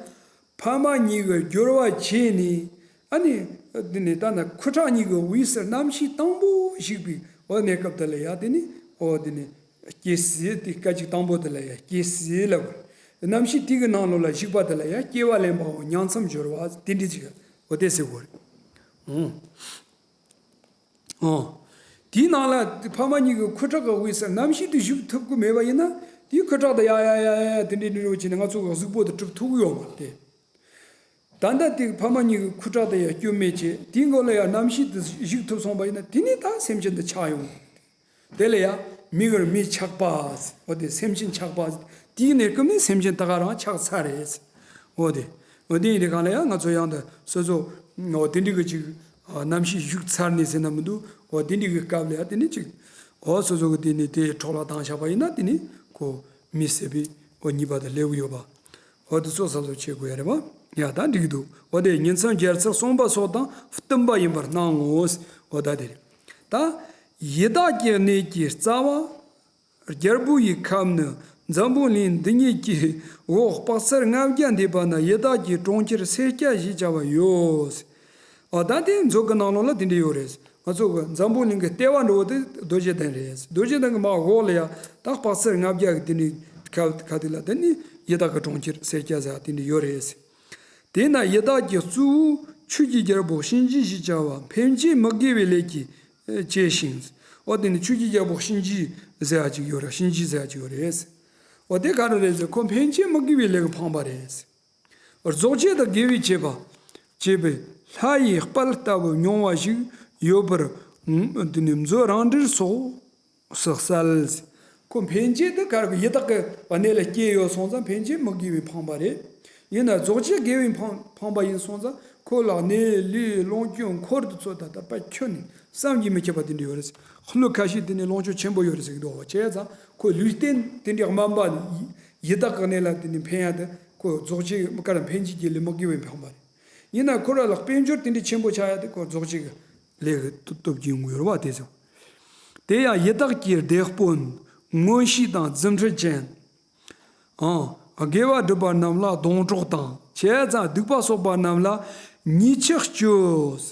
ཕ་མ་གཉིས་ཀྱི་སྦྱོར་བ་བྱས་ནས། ཨ་ནི། འདི་ནི་ད་ནི་ཁུ་ཁྲག་གཉིས་ཀྱི་དབུས་སུ་རྣམ་ཤེས་དང་པོ་ཞུགས་པའི་འོ་གནས་སྐབས་དེ་ལ་ཡ་དེ་ནི་འོ་དེ་ནི་སྐྱེ་སྲིད་དེ་སྐད་ཅིག་དང་པོ་དེ་ལ་ཡ་སྐྱེ་སྲིད་ལབ་དགོས། རྣམ་ཤེས་དེ་གི་ནང་ལོགས་ལ་ཞུགས་པ་དེ་ལ་ཡ་སྐྱེ་བ་ལེན་པའོ་ཉིང་མཚམས་སྦྱོར་བ་དེ་འདྲ་ཅིག་འོ་དེ་ཟེར་དགོས་རེད། ཨོ། ཨོ། དེའི་ནང་ལ་ཕ་མ་གཉིས་ཀྱི་ཁུ་ཁྲག་གི་དབུས་སུ་རྣམ་ཤེས་དེ་ཞུགས་ཐུབ་ཀྱི་མེད་པ་ཡིན་ན། དེའི་ཁུ་ཁྲག་དེ་ཡ་ཡ་ཡ་ཡ་དེ་འདྲའི་འདྲ་བོ་བྱས་ནས་ང་ཚོ་གི་གཟུགས་པོ་དེ་གྲུབ་ཐུབ་ཀྱི་ཡོད་མ་རེད་དེ། ད་ལྟ་དེ་ཕ་མ་གཉིས་ཀྱི་ཁུ་ཁྲག་དེ་ཡ་སྐྱོན་མེད་བྱས། དེའི་མགོ་ལ་ཡ་རྣམ་ཤེས་དེ་ཞུགས་ཐུབ་སོང་པ་ཡིན་ན། དེ་ནས་ད་སེམས་ཅན་དེ་ཆགས་ཡོང་། དེ་ལ་ཡ་མིག་གི་མིག་ཆགས་པ། འོ་དེ་སེམས་ཅན་ཆགས་པ། དེའི་གནས་སྐབས་ནས་སེམས་ཅན་ད་ག་རང་ཆགས་ཚར་རེད། འོ་དེ། འོ་དེ་ཡིན་དུས་གང་ལ་ཡང་ང་ཚོ་ཡང་དུ་སོ་སོ། འོ་དེ་འདྲའི་གི་ཅིག་རྣམ་ཤེས་ཞུགས་ཚར་ནས་ཟེར་ན་མི་འདུག་འོ་དེ་འདྲའི་གི་སྐབས་ལ་ཡང་དེ་ནི་ཅིག་འོ་སོ་སོ་གི་དེ་ནི་དེ་འཕྲོ་བརླག་བཏང་བཞག་པ་ཡིན་ན། དེ་ནི་ཁོ་མི་ཟེར་བའི་འོ་ཉེས་པ་དེ་སླེབས་ཀྱི་ཡོད་པ། འོ་དེ་ཚོ་གཟབ་གཟབ་བྱེད་དགོས་ཡ་རེད་པ། ཡ་ད་འགྲིག་གི་འདུག་འོ་དེ་ཉིང་མཚམས་བརྒྱད་ཚར་གསུམ་པ་སོགས་དང་བསྟུན་པ་ཡིན་པར་སྣང་ངོ་། འོ་ད་དེ་རེད། ད་ཡི་དྭགས་ཀྱི་གནས་ཀྱི་རྩ་བ། རྒྱལ་པོ་ཡི་ཁབ་ནི་འཛམ་བུ་གླིང་འདི་ཉིད་ཀྱི་འོག་དཔག་ཚད་ལྔ་བརྒྱ་འདས་པ་ན་ཡི་དྭགས་ཀྱི་གྲོང་ཁྱེར་སེར་སྐྱ་ཞེས་བྱ་བ་ཡོད། ཨ་ད་དེ་མཛོད་ཀྱི་ནང་ལོགས་ལ་དེ་འདྲ་ཡོད་རེད། ང་ཚོ་གི་འཛམ་བུ་གླིང་གི་ལྟེ་བ་འདྲ་བོ་དེ་རྡོ་རྗེ་གདན་རེད། རྡོ་རྗེ་གདན་གྱི་མར་འོག་ལ་ཡ་ད་དཔག་ཚད་ལྔ་བརྒྱ་གི་དེ་འདྲའི་ཁ་ཁ་དེ་ལ་དེ་ནི་ཡི་དྭགས་ཀྱི་གྲོང་ཁྱེར་སེར་སྐྱ་ཟེར་དེ་འདྲ་ཡོད་རེད། དེས་ན་ཡི་དྭགས་ཀྱི་གཙོ་བོ་ཆོས་ཀྱི་རྒྱལ་པོ་གཤིན་རྗེ་ཞེས་བྱ་བ་ཕན་ཆད་མི་དགེ་བའི་ལས་ཀྱིས་བྱས་ཤིང་། འོ་དེ་ནི་ཆོས་ཀྱི་རྒྱལ་པོ་གཤིན་རྗེ་ཟེར་ཡ་ཅིག་ཡོད་རེད། གཤིན་རྗེ་ཟེར་ཡ་ཅིག་ཡོད་རེད། འོ་དེ་ག་རེ་རེད་ཟེར། ཁོ་ཕན་ཆད་མི་དགེ་བའི་ལས་ཀྱིས་འཕངས་པ་རེད། རྫོགས་བྱེད་དང་དགེ་བའི་བྱེད་པ་བྱེད་པའི་ལྷ་ཡི་དཔལ་ལྟ་བུ་མྱོང་བ་ཞིག་ཡོད་པར། འདི་ནི་མཛོད་རང་འགྲེལ་སོགས་སུ་གསལ། ཁོ་ཕན་ཆད་དེ་ག་རེ་ཡི་དྭགས་ཀྱི་གནས་ལ་སྐྱེས་ཡོད་སོང་ཙང་ཕན་ཆད་མི་དགེ་བའི་འཕངས་པ་རེད། ཡིན་ན་རྫོགས་བྱེད་དགེ་བའི་འཕངས་འཕངས་པ་ཡིན་སོང་ཙང་ཁོ་ལ་གནས་ལུས་ལོངས་སྤྱོད་འཁོར་དེ་ཚོ་ད་ལྟ་དཔེ་ཁྱོན་ནས་བསམ་གྱིས་མི་ཁྱབ་པ་དེ་འདྲ་ཡོད་རེད། ལྷུ་ལུ་ཁ་ཤས་དེ་ནས་ལོངས་སྤྱོད་ཆེན་པོ་ཡོད་རེད་ཟེར་གི་འདུག་བྱས་ཙང་ཁོ་ལུས་རྟེན་དེ་འདྲའི་དམན་པ་ནི་ཡི་དྭགས་ཀྱི་གནས་ལ་དེ་ནས་ཕན་ཡ་དེ་ཁོ་རྫོགས་བྱེད་ཀྱི་ཕན་ཆད་ཀྱི་ལས་མི་དགེ་བའི་འཕངས་པ་རེད། ཡིན་ན་ཁོ་ར་ལ་དཔལ་འབྱོར་དེ་འདྲའི་ཆེན་པོ་ཆགས་ཡ་དེ་ཁོ་རྫོགས་བྱེད་ཀྱི་ལས་ཀྱི་སྟོབས་ཀྱིས་ཡོང་གི་ཡོད་རེད་བ། དེ་ཚོ། དེ་ཡང་ཡི་དྭགས་ཀྱི་སྡེ་དཔོན་མངོན་ཤེས་དང་རྫུ་འཕྲུལ་ཅན། ཨང་། དགེ་བ་སྒྲུབ་པ་རྣམས་ལ་སྡོང་གྲོགས་དང་། བྱས་ཙང་སྡིག་པ་གསོག་པ་རྣམས་ལ་ཉེས་ཆད་གཅོད།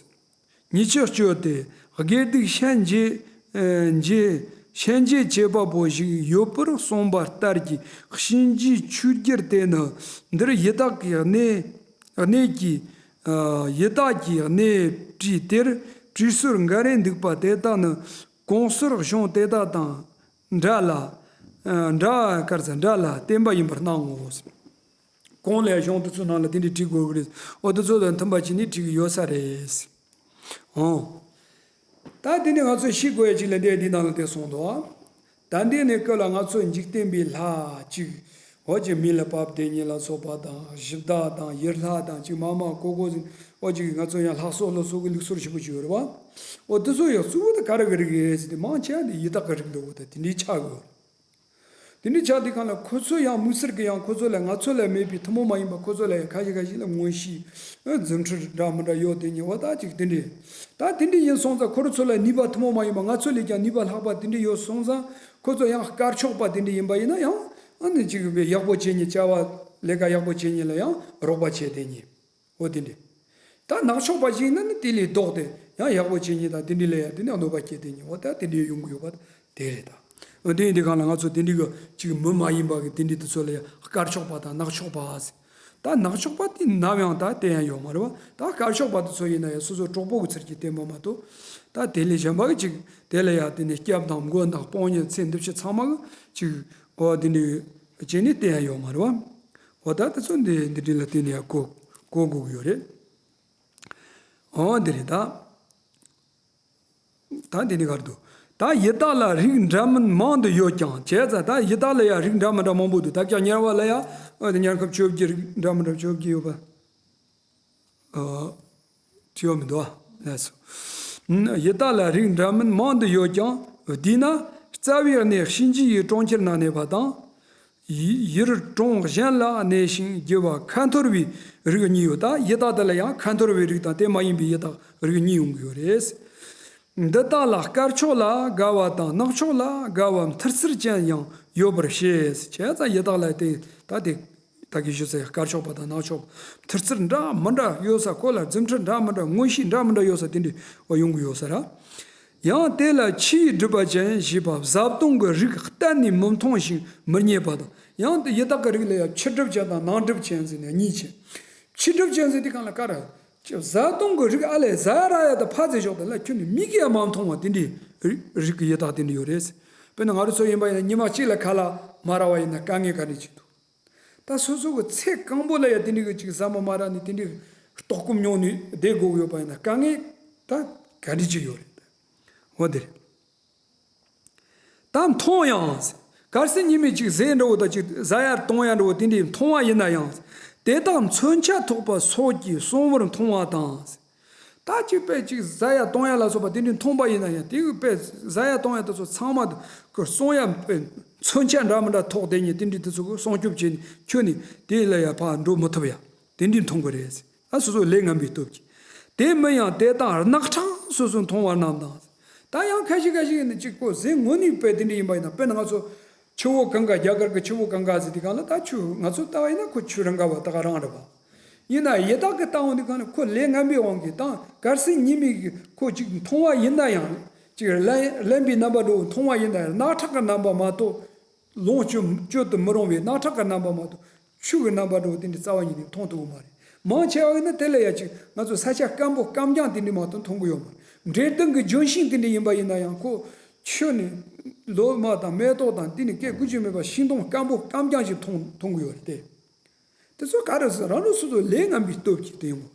ཉེས་ཆད་གཅོད་དེ་དགེ་སྡིག་ཤན་འབྱེད། ཨེ། འབྱེད། ཤན་འབྱེད་བྱེད་པ་པོ་ཞིག་ཡོད་པར་གསུངས་པ་ལྟར་གྱི་གཤིན་རྗེའི་ཆོས་རྒྱལ་དེ་ནི་འདིར་ཡི་དྭགས་ཀྱི་གནས། གནས་ཀྱི། ཨ། ཡི་དྭགས་ཀྱི་གནས་བྲིས་དེར་བྲིས་སྲོལ་འགའ་རེ་འདུག་པ་དེ་དག་ནི་གོང་ཟུར་གཞུང་དེ་དག་དང་འདྲ་ལ། ཨ། འདྲ། ག་རེ་ཟེར། འདྲ་ལ་བརྟེན་པ་ཡིན་པར་སྣང་ངོ་། གོང་ལ་གཞུང་དེ་ཚོའི་ནང་ལ་དེ་འདྲའི་བྲིས་དགོས་ཀྱི་རེད། འོ་དེ་ཚོ་དང་མཐུན་པ་བྱས་ནས་བྲིས་ཀྱི་ཡོད་ས་རེད། ཨོ། ད་དེ་ནས་ང་ཚོས་ཤེས་དགོས་ཡ་ཅིག་ལ་འདི་འདི་ནང་ལ་དེ་གསུངས་འདུག་ད་འདི་ནས་སྐབས་ལ་ང་ཚོ་འཇིག་རྟེན་པའི་ལྷ་ཅིག་འོ་ཅིག་མི་ལ་དཔའ་བདེ་གཉེན་ལ་སོགས་པ་དང་། གཞི་བདག་དང་། ཡུལ་ལྷ་དང་། ཅིག་མ་མ་ཀོ་ཀོ་ཟིན། འོ་ཅིག་ང་ཚོ་ཡང་ལྷ་གསོལ་ལ་སོགས་ཀྱི་ལུགས་སྲོལ་ཞིག་པོ་ཅིག་ཡོད་རེད་བ། འོ་དེ་ཚོ་ཡང་གཙོ་བོ་དེ་ག་རེ་གི་རིགས་རེད་ཟེར་དུས། མང་ཆེ་བ་དེ་ཡི་དྭགས་ཀྱི་རིགས་འདྲ་བོ་དང་དེ་འདྲའི་ཆགས་ཡོད། དེ་འདྲའི་ཆགས་དུས་གང་ལ་ཁོ་ཚོ་ཡང་དམིགས་བསལ་གྱི་ཡང་ཁོ་ཚོ་ལ་ང་ཚོ་ལ་མེད་པའི་ཐུན་མོང་མ་ཡིན་པ། ཁོ་ཚོ་ལ་ཡང་ཁ་ཤས་ཁ་ཤས་ལ་མངོན་ཤེས། ཨ། རྫུ་འཕྲུལ་འདྲ་མི་འདྲ་ཡོད་དེ་ཉེ་བ་ད་ཅིག་དེ་འདྲའི། ད་དེ་འདྲའི་ཡིན་སོང་ཙང་ཁོ་རང་ཚོ་ལ་ནུས་པ་ཐུན་མོང་མ་ཡིན་པ། ང་ཚོ་ལས་ཀྱང་ནུས་པ་ལྷག་པ་དེ་འདྲའི་ཡོད་སོང་ཙང་། ཁོ་ཚོ་ཡང་དཀར་ཕྱོགས་པ་དེ་འདྲའི་ཡིན་པ་ཡིན་ན་ཡང་། ཨ་ནི་ཅིག་ཡག་པོ་བྱེད་ཉེ། བྱ་བ་ལས་ཀ་ཡག་པོ་བྱེད་ཉེ་ལ་ཡང་རོགས་པ་བྱེད་དེ་ཉེ། འོ་དེ་འདྲ། ད་ནག་ཕྱོགས་པ་ཞིག་ཡིན་ན་ནི་དེ་ལས་ལྡོག་སྟེ་ཡང་ཡག་པོ་བྱེད་མཁན་དང་དེ་འདྲ་ལ་ཡང་དེ་ནས་གནོད་པ་སྐྱེལ་དེ་ཉེ་བ། ད་དེ་འདྲ་ཡོང་གི་ཡོད་པ་དེ་རེད་ད། འོ་དེ་ཡིན་དུས་གང་ལ་ང་ཚོ་དེ་འདྲ་གི་ཅིག་མི་མ་ཡིན་པ་གི་དེ་འདྲ་དེ་ཚོ་ལ་ཡང་དཀར་ཕྱོགས་པ་དང་ནག་ཕྱོགས་པ་ཟེར། ད་ནག་ཕྱོགས་པ་དེ་ནམ་ཡང་ད་བསྟེན་ཡ་ཡོད་མ་རེད་བ། ད་དཀར་ཕྱོགས་པ་དེ་ཚོ་ཡིན་ན་ཡང་སོ་སོ་གྲོགས་པོ་གི་ཚུལ་གྱིས་བསྟེན་པ་མ་གཏོགས། ད་དེ་ལས་གཞན་པ་གི་ཅིག་དེ་ལ་ཡང་དེ་ནས་སྐྱབས་དང་མགོན་དང་སྤོང་ཉེ་ཚེ་འདི་ཕྱི་ཚང་མ་གི་ཅིག་འོ་དེ་འདྲ་བྱས་ནས་བསྟེན་ཡ་ཡོད་མ་རེད་བ། འོ་ད་དེ་ཚོ་འདི་འདི་འདྲ་ལ་བརྟེན་ནས་ཡང་གོ་གོ་དགོས་ཀྱི་ཡོད་རེད། འོ་འདི་རེད་ད། ད་འདི་ནི་གར་འདུག་ད་ཡི་དྭགས་ལ་རིགས་འདྲ་མིན་མང་དུ་ཡོད་ཀྱང་། བྱས་ཙང་ད་ཡི་དྭགས་ལ་ཡང་རིགས་འདྲ་མི་འདྲ་མང་པོ་འདུག་ད་ཀྱང་དམྱལ་བ་ལ་ཡང་། འོ་དེ་དམྱལ་ཁམས་བཅོ་བརྒྱད་རིགས་འདྲ་མི་འདྲ་བཅོ་བརྒྱད་ཡོད་པ། ཨ། བྲིས་ཡོད་མི་འདུག་ཨ། ལགས་སོ། ཡི་དྭགས་ལ་རིགས་འདྲ་མིན་མང་དུ་ཡོད་ཀྱང་། བསྡུས་ན་རྩ་བའི་གནས་གཤིན་རྗེ་ཡི་གྲོང་ཁྱེར་ན་གནས་པ་དང་། ཡི་ཡུལ་གྲོང་གཞན་ལ་གནས་ཤིང་རྒྱུ་བ་ཁ་འཐོར་བའི་རིགས་གཉིས་ཡོད། ད་ཡི་དྭགས་དེ་ལ་ཡང་ཁ་འཐོར་བའི་རིགས་དང་དེ་མ་ཡིན་པའི་ཡི་དྭགས་རིགས་གཉིས་ཡོང་གི་ཡོད་རེད། འདི་དག་ལ་དཀར་ཕྱོགས་ལ་དགའ་བ་དང་ནག་ཕྱོགས་ལ་དགའ་བ་མཐུར་སེལ་ཅན་ཡང་ཡོད་པར་བཤད། བྱས་ཙང་ཡི་དྭགས་ལ་དེ་ད་དེ་ ད་གིན་ཞུས་ཚར་ཡ། དཀར་ཕྱོགས་པ་དང་ནག་ཕྱོགས་པ། ཐུར་ཚུར་འདྲ་མི་འདྲ་ཡོད་ས། ཁོ་ལ་རྫུ་འཕྲུལ་འདྲ་མི་འདྲ། མངོན་ཤེས་འདྲ་མི་འདྲ་ཡོད་ས་དེ་འདྲའི་བ་ཡོང་གི་ཡོད་ས་ར། ཡང་དེ་ལ་ཆུ་ཡིས་སྒྲིབ་པ་ཅན་ཞེས་པ། བཟའ་བཏུང་གི་རིགས་གཏན་ནས་མི་མཐོང་ཞིང་མི་རྙེད་པ་དང་། ཡང་དེ་ཡི་དྭགས་ཀྱི་རིགས་ལ་ཡང་ཆུ་སྒྲིབ་ཅན་དང་ནང་སྒྲིབ་ཅན་ཟེར་ནས་གཉིས་ཕྱེ། ཆུ་སྒྲིབ་ཅན་ཟེར་དེ་གང་ལ་ག་རེ། བཟའ་བཏུང་གི་རིགས་ཨ་ལས་ཟ་ཡ་ར་ཡ་དང་ཕ་ཚེ་ཞོག་དང་ལ་ཁྱོད་ནི་མིག་གིས་ཡང་མ་མཐོང་བ་དེ་འདྲའི་རིགས་ཀྱི་ཡི་དྭགས་དེ་འདྲ་ཡོད་རེད། དཔེར་ན་ང་རང་ཚོ་ཡིན་པ་ཡིན་ན་ཉི་མ་གཅིག་ལ་ཁ་ལག་མ་རག་པ་ཡིན་ན་དཀའ་ངལ་ག་འདྲ་ཅིག་འདུག་ད་སོ་སོ་གི་ཚེ་གང་པོ་ལ་ཡ་དེ་འདྲའི་གི་ཅིག་ཟ་མ་མ་རག་ནས་དེ་འདྲའི་ལྟོགས་སྐོམ་མྱོང་ནས་བསྡད་དགོས་ཀྱི་ཡོད་པ་ཡིན་ན་དཀའ་ངལ་ད་ག་འདྲ་ཅིག་ཡོད་རེད། འོ་དེ་རེད། ད་མཐོང་ཡང་། གལ་སྲིད་ཉི་མས་ཅིག་ཟས་འདྲ་བོ་དང་ཅིག་ཟ་ཡ་བཏུང་ཡ་འདྲ་བོ་དེ་འདྲའི་མཐོང་བ་ཡིན་ན་ཡང་། དེ་དག་མཚོན་ཆ་ཐོགས་པ་སོགས་ཀྱིས་གསང་བར་མཐོང་བ་དང་། ད་ཅིག་དཔེ་ཅིག་ཟ་ཡ་བཏུང་ཡ་ལ་སོགས་པ་དེ་འདྲའི་མཐོང་པ་ཡིན་ན་ཡང་དེ་གི་དཔེ་ཟ་ཡ་བཏུང་ཡ་དེ་ཚོ་ཚང་མ་གི་གསང་ཡ་དཔེ་མཚོན་ཆ་འདྲ་མི་འདྲ་ཐོགས་དེ་ཉིད་དེ་འདྲའི་དེ་ཚོ་གི་སྲུང་སྐྱོབ་བྱས་ནས་ཁྱོད་ནི་དེ་ལ་ཡ་ཕར་འགྲོ་མི་ཐུབ་ཡ། དེ་འདྲའི་མཐོང་གི་རེད། ཨ་སོ་སོ་ལས་ངན་པའི་སྟོབས་ཀྱིས། དེ་མིན་ཡང་དེ་དག་རྣག་ཁྲག་སོ་སོ་མཐོང་བ་རྣམས་དང་། ད་ཡང་ཁ་ཤས་ཁ་ཤས་ནི་གཅིག་པོ་ཟས་ངོ་ནས་དཔེ་དེ་འདྲ་ཡིན་པ་ཡིན་ན། དཔེར་ན་ང་ཚོ་ཆུ་བོ་གངྒཱ། རྒྱ་གར་གྱི་ཆུ་བོ་གངྒཱ་ཟེར་དུས་སྒང་ལ་ད་ཆུ་ང་ཚོ་ལྟ་བ་ཡིན་ན་ཁོ་ཆུ་རང་ག་བ་ད་ག་རང་རེད་པ། ཡིན་ན་ཡི་དྭགས་ཀྱི་ལྟ་བ་འདི་སྒང་ལ་ཁོ་ལས་ངན་པའི་དབང་གིས་དང་གལ་སྲིད་ཉི་མས་ཁོ་གཅིག་མཐོང་བ་ཡིན་ན་ཡང་གཅིག་རླན་རླན་པའི་རྣམ་པ་འདྲ་བོ་མཐོང་བ་ཡིན་ན་ཡང་རྣག་ཁྲག་གི་རྣམ་པ་མ་གཏོགས། ལོངས་སྤྱོད་སྤྱོད་དུ་མི་རུང་བའི་རྣག་ཁྲག་གི་རྣམ་པ་མ་གཏོགས་ཆུ་གི་རྣམ་པ་འདྲ་བོ་དེ་འདྲའི་རྩ་བ་ཉིད་ནས་མཐོང་ཐུབ་ཀྱི་མ་རེད། མང་ཆེ་བ་ཡིན་ན་དེ་ལ་ཡ་གཅིག་ང་ཚོ་ས་ཆ་སྐམ་པོ་སྐམ་རྐྱང་དེ་འདྲའི་མ་གཏོགས་མཐོང་གི་ཡོད་མ་རེད། འབྲས་ལྡན་གྱི་ལྗོན་ཤིང་དེ་འདྲ་ཡིན་པ་ཡིན་ན་ཡང་ཁོ་ཆུ་ནས་ལོ་མ་དང་མེ་ཏོག་དང་དེ་ནི་སྐད་དགུ་བཅུ་མེད་པ་ཤིང་སྡོང་སྐམ་པོ་སྐམ་རྐྱང་ཞིག་མཐོང་མཐོང་གི་ཡོད་རེད་དེ། དེ་ཚོ་ག་རེ་ཟེར། རང་རང་སོ་སོ་ལས་ངན་པའི་སྟོབས་ཀྱིས་དེ་ཡོང་།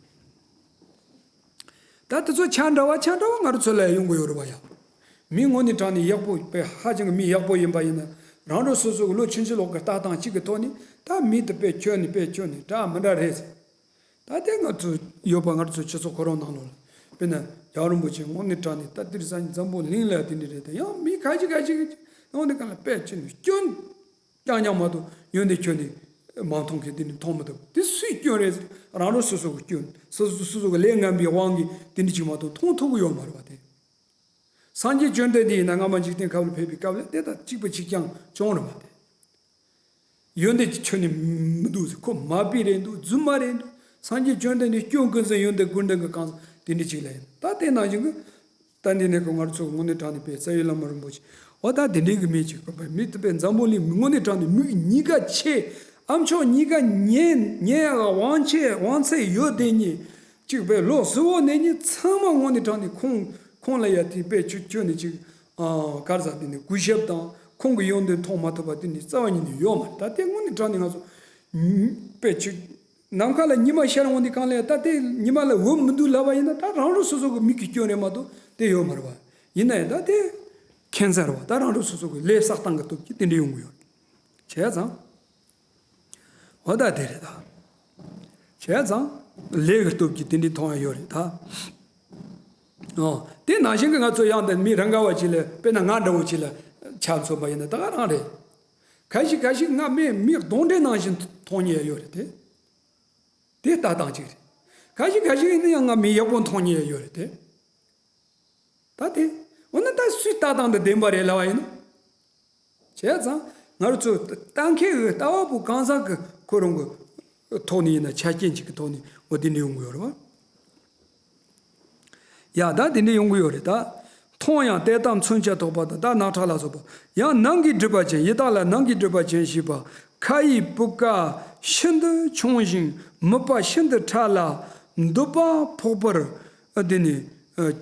ད་དེ་ཚོ་ཆ་འདྲ་བ་ཆ་འདྲ་བ་ང་རང་ཚོ་ལ་ཡོང་གི་ཡོད་རེད་པ་ཡ། མི་དངོས་གནས་དྲང་གནས་ཡག་པོ་དཔེ་ཧ་ཅང་གི་མི་ཡག་པོ་ཡིན་པ་ཡིན་ན་རང་རང་སོ་སོ་གི་ལོ་ཆུང་ཆུང་ལོག་གི་ལྟ་སྟངས་གཅིག་གི་ཐོག་ནས་ད་མི་དེ་དཔེ་ཁྱོད་ནི་དཔེ་ཁྱོད་ནི་འདྲ་མི་འདྲ་རེད། ད་དེ་ང་ཚོ་ཡོད་པ་ང་ཚོ་སྤྱི་ཚོགས་ཁོ་རང་ནང་ལོགས་ལ་དཔེར་ན་རྒྱལ་བ་རིན་པོ་ཆེ་དངོས་གནས་དྲང་གནས་ད་དེར་ས་འཛམ་བུ་གླིང་ལ་དེ་འདྲ་རེད། ད་ཡང་མི་ཁ་ཅིག་ཁ་ཅིག་གིས་དངོས་གནས་གང་ལ་དཔེ་ཁྱོད་ནི་སྐྱོན། རྐྱང་རྐྱང་མ་གཏོགས་ཡོན་ཏན་ཁྱོན་ནས་མ་མཐོང་མཁན་དེ་ནི་མཐོང་མི་ཐུབ། དེ་སུའི་སྐྱོན་རེད། རང་རང་སོ་སོ་གི་སྐྱོན། སོ་སོ་སོ་སོ་གི་ལས་ངན་པའི་དབང་གིས་དེ་འདྲ་ཅིག་མ་གཏོགས་མཐོང་ཐུབ་ཀྱི་ཡོད་མ་རེད་པ་དེ། སངས་རྒྱས་བཅོམ་ལྡན་འདས་ཡིན་ན་སྔ་མ་འཇིག་རྟེན་ཁམས་ལ་ཕེབས་པའི་སྐབས་ལ་དེ་དང་གཅིག་པ་གཅིག་རྐྱང་བྱུང་རེད་པ་དེ། ཡོན་ཏན་གྱི་ཁྱོན་ནས་མི་འདུག་ཟེར། ཁོ་མ་པི་རེད་འདུག་རྫུན་མ་རེད་འདུག་སངས་རྒྱས་བཅོམ་ལྡན་འདས་སྐྱོན་ཀུན་ཟད་ཡོན་ཏན་ཀུན་ལྡན་གྱི་གང་ཟག་དེ་འདྲ་ཅིག་ལ་ཡིན། ད་དེ་ནང་བཞིན་གྱི། ད་འདི་ནས་ཀྱང་ང་རང་ཚོ་དངོས་གནས་དྲང་གནས་དཔེ་རྩ་བའི་བླ་མ་རིན་པོ་ཆེ། འོ་ད་དེ་འདྲའི་གི་མི་ཅིག་པ་པའི་མི་དེ་དཔེ་འཛམ་བུ་གླིང་མི་དངོས་གནས་དྲང་གནས་མིག་གཉིས་ཀ་ཕྱེ། ཨ་མཆོག་གཉིས་ཀ་ཉན་ཉན་ཡག་དབང་ཆེ་དབང་ཚད་ཡོད་དེ་ཉིད་ཅིག་པའི་ལོ་གཟུ་བོ་ནས་ཉིད་ཚང་མ་དངོས་གནས་དྲང་གནས་ཁོང་ཁོང་ལ་ཡ་དེ་དཔེ་ཆུ་ཁྱོད་ནས་ཅིག་ཨ་གར་ཟ་དེ་ནས་གུས་ཞབས་དང་ཁོང་གི་ཡོན་ཏན་མཐོང་མ་ཐུབ་པ་དེ་ནས་རྩ་བ་ཉིད་ནས་ཡོད་མ་རེད། ད་དེ་དངོས་གནས་དྲང་གནས་ང་ཚོ་དཔེ་ཆུ། ནམ་མཁའ་ལ་ཉི་མ་ཤར་འོང་དུས་སྒང་ལ་ད་དེ་ཉི་མ་ལ་འོད་མི་འདུག་ལབ་པ་ཡིན་ན་ད་རང་རང་སོ་སོ་གི་མིག་གི་སྐྱོན་རེད་མ་གཏོགས་དེ་ཡོད་མ་རེད་པ། ཡིན་ན་ཡང་ད་དེ་ཁྱད་མཚར་བ་ད་རང་རང་སོ་སོ་གི་ལས་བསགས་སྟངས་ཀྱི་སྟོབས་ཀྱིས་དེ་འདྲ་ཡོང་གི་ཡོད་རེད། བྱས་ཙང་། འོ་ད་དེ་རེད་ད། བྱས་ཙང་ལས་ཀྱི་སྟོབས་ཀྱིས་དེ་འདྲ་མཐོང་ཡ་ཡོད་རེད་ད། ཨོ། དེ་ནང་བཞིན་གྱི་ང་ཚོ་ཡང་དེ་མི་རང་ག་བ་ཅིག་ལ་དཔེར་ན་ང་འདྲ་བོ་ཅིག་ལ་ཆ་མཚོན་པ་ཡིན་ན་ད་ག་རང་རེད། ཁ་ཤས་ཁ་ཤས་ང་མི་མི་གདོན་འདྲེ་ནང་བཞིན་མཐོང་ཉེན་ཡོད་རེད་དེ། དེ་ལྟ་སྟངས་གཅིག་རེད། ཁ་ཤས་ཁ་ཤས་ཡིན་ན་ཡང་ང་མི་ཡག་པོ་མཐོང་ཉེན་ཡོད་རེད་དེ། ད་དེ། འོ་ན་ད་སུའི་ལྟ་སྟངས་དང་ལྡན་པ་རེད་ལབ་པ་ཡིན་ན། བྱས་ཙང་ང་རང་ཚོ་ལྟ་མཁན་གྱི་ལྟ་བ་པོ་གང་ཟག་གི་ཁོ་རང་གི་ཐོག་ནས་ཡིན་ན་ཆ་རྐྱེན་གཅིག་གི་ཐོག་ནས་འོ་དེ་འདྲ་ཡོང་གི་ཡོད་རེད་བ། ཡ་ད་དེ་འདྲ་ཡོང་གི་ཡོད་རེད་ད། མཐོང་ཡང་དེ་ལྟར་མཚོན་ཆ་ཐོགས་པ་དང་ད་རྣག་ཁྲག་ལ་སོགས་པ། ཡང་ནང་གི་སྒྲིབ་པ་ཅན། ཡི་དྭགས་ལ་ནང་གི་སྒྲིབ་པ་ཅན་ཞེས་པ། ཁ་ཡི་སྤུ་ཀ་ཤིན་ཏུ་ཆུང་ཞིང་མུད་པ་ཤིན་ཏུ་ཕྲ་ལ་མདུད་པ་ཕོག་པར་དེ་ནི་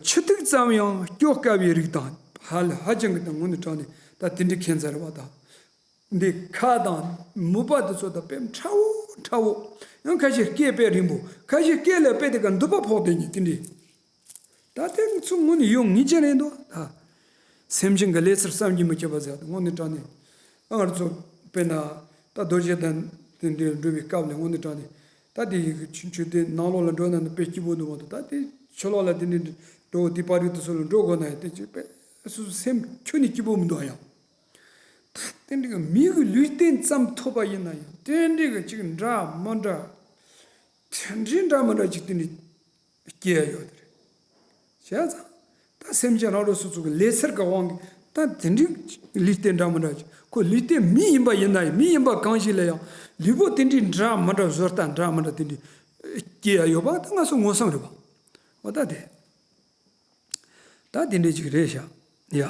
ཆུ་ཐིགས་ཙམ་ཡང་སྐྱོ་དཀའ་བའི་རིགས་དང་ཧ་ལ་ཧ་ཅང་གི་དང་དངོས་གནས་དྲང་གནས་ད་དེ་འདྲའི་ཁྱད་མཚར་བ་དང་། འདི་ཁ་དང་མུད་པ་དེ་ཚོ་དང་དཔེ་ཕྲ་བོ་ཕྲ་བོ། ཡང་ཁ་ཤས་སྐེ་དཔེ་རིང་པོ། ཁ་ཤས་སྐེ་ལ་དཔེ་དེ་ག་མདུད་པ་ཕོག་དེ་ཉིད་དེ་འདྲའི། ད་དེ་ཚོ་དངོས་གནས་ཡོང་ངེས་ཅན་རེད་འདུག་ད། སེམས་ཅན་གྱི་ལས་ཚུལ་བསམ་གྱིས་མི་ཁྱབ་པ་ཟེར་དུས་དངོས་གནས་དྲང་གནས། ང་རང་ཚོ་དཔེར་ན་ད་རྡོ་རྗེ་གདན་དེ་འདྲའི་འགྲོ་བའི་སྐབས་ལ་དངོས་གནས་དྲང་གནས་ད་དེ་ཡི་གེ་ཆུ་ཆུ་དེ་ནང་ལོགས་ལ་འགྲོ་ན་ནི་དཔེ་སྐྱིད་པོ་འདུག་མ་གཏོགས་ད་དེ་ཕྱི་ལོགས་ལ་དེ་འདྲའི་འགྲོ་དེ་པར་རིས་དེ་ཚོ་ལ་འགྲོ་དགོས་ན་ཡང་དེ་ཅིག་དཔེ་སོ་སོ་སེམས་ཁྱོན་ནས་སྐྱིད་པོ་མི་འདུག་ཨ་ཡང་། དེ་འདྲའི་མི་གི་ལུས་རྟེན་ཙམ་ཐོབ་པ་ཡིན་ན་ཡང་དེ་འདྲའི་གི་ཅིག་འདྲ་མི་འདྲ། དེ་འདྲའི་འདྲ་མི་འདྲ་ཅིག་དེ་འདྲའི་སྐྱེ་ཡ་ཡོད་རེད། བྱས་ཙང་ད་སེམས་ཅན་རང་རང་སོ་སོ་གི་ལས་ཚུལ་གི་དབང་གིས་ ད་དེ་འདྲའི་ལུས་རྟེན་འདྲ་མི་འདྲ་ཅིག་ཁོ་ལུས་རྟེན་མི་ཡིན་པ་ཡིན་ན་ཡང་མི་ཡིན་པ་གང་ཞིག་ལ་ཡང་ལུས་པོ་དེ་འདྲའི་འདྲ་མི་འདྲ་བཟོ་ལྟ་འདྲ་མི་འདྲ་དེ་འདྲའི་སྐྱེ་ཡ་ཡོད་པ་ད་ང་ཚོ་མངོན་སུམ་རེད་པ། འོ་ད་དེ། ད་དེ་འདྲའི་ཅིག་རེད་ཤག་ཡ།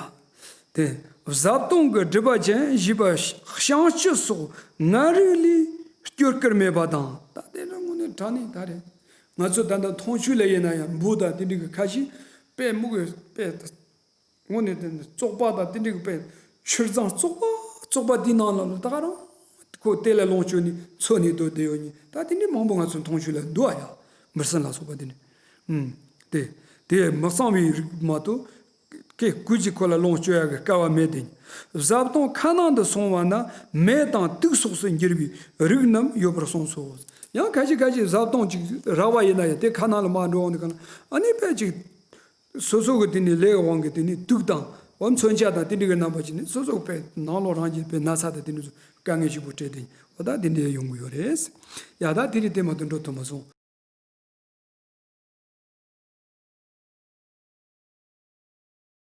དེ། བཟའ་བཏུང་གི་སྒྲིབ་པ་ཅན་བཞི་པ་བཤང་གཅི་སོགས་ངན་རིགས་ལས་སྐྱོ་སྐར་མེད་པ་དང་ད་དེ་འདྲ་དངོས་གནས་དྲང་གནས་ད་རེད། ང་ཚོ་ད་ལྟ་མཐོང་ཆོས་ལ་ཡིན་ན་ཡང་འབུ་དང་དེ་འདྲའི་གི་ཁ་ཤས་དཔེ་མུ་གི་དཔེ། དངོས་གནས་དེ་ནི་བཙོག་པ་དང་དེ་འདྲའི་གི་དཔེ་ཆུར་གཙང་བཙོག་པ་བཙོག་པ་དེའི་ནང་ལ་ད་ག་རང་ཁོ་དེ་ལ་ལོངས་སྤྱོད་ནས་འཚོ་ནས་སྡོད་བསྡད་ཡོད་ནི་ད་དེ་འདྲའི་མང་པོ་ང་ཚོ་མཐོང་ཆོས་ལ་འདུག་ཨ་ཡ། འབུ་སྲིན་ལ་སོགས་པ་དེ་འདྲ། ཨུམ། དེ། དེ་མི་གཙང་བའི་རིགས་མ་གཏོགས། ཀྱེ་ཀུན་གྱིས་ཁོ་ལ་ལོངས་སྤྱོད་ཡ་གི་སྐལ་བ་མེད་དེ། བཟའ་བཏུང་ཁ་ནང་དུ་སོང་བ་ན་མེ་དང་དུག་སོགས་སུ་འགྱུར་བའི་རིགས་རྣམས་ཡོད་པར་གསུངས་སོ། ཡང་ཁ་ཤས་ཁ་ཤས་བཟའ་བཏུང་ཅིག་རག་པ་ཡིན་ན་ཡང་དེ་ཁ་ནང་ལ་མར་འགྲོ་འོང་དུས་གང་ལ་ཨ་ནི་དཔེ་ཅིག་སོ་སོ་གི་དེ་ནི་ལས་དབང་གི་དེ་ནི་དུག་དང་བ་མཚོན་ཆ་དང་དེ་འདྲ་གི་རྣམ་པ་ཅིག་ནི་སོ་སོ་དཔེ་ནང་ལོགས་རང་གི་དཔེ་ན་ཚ་དང་དེ་འདྲ་ཚོ་དཀའ་ངལ་ཞིག་པོ་སྤྲད་དེ་འོ་ད་དེ་འདྲ་ཡོང་གི་ཡོད་རེད། ཡ་ད་དེ་རིང་དེ་མ་གཏོགས་འགྲོ་ཐུབ་མ་སོང་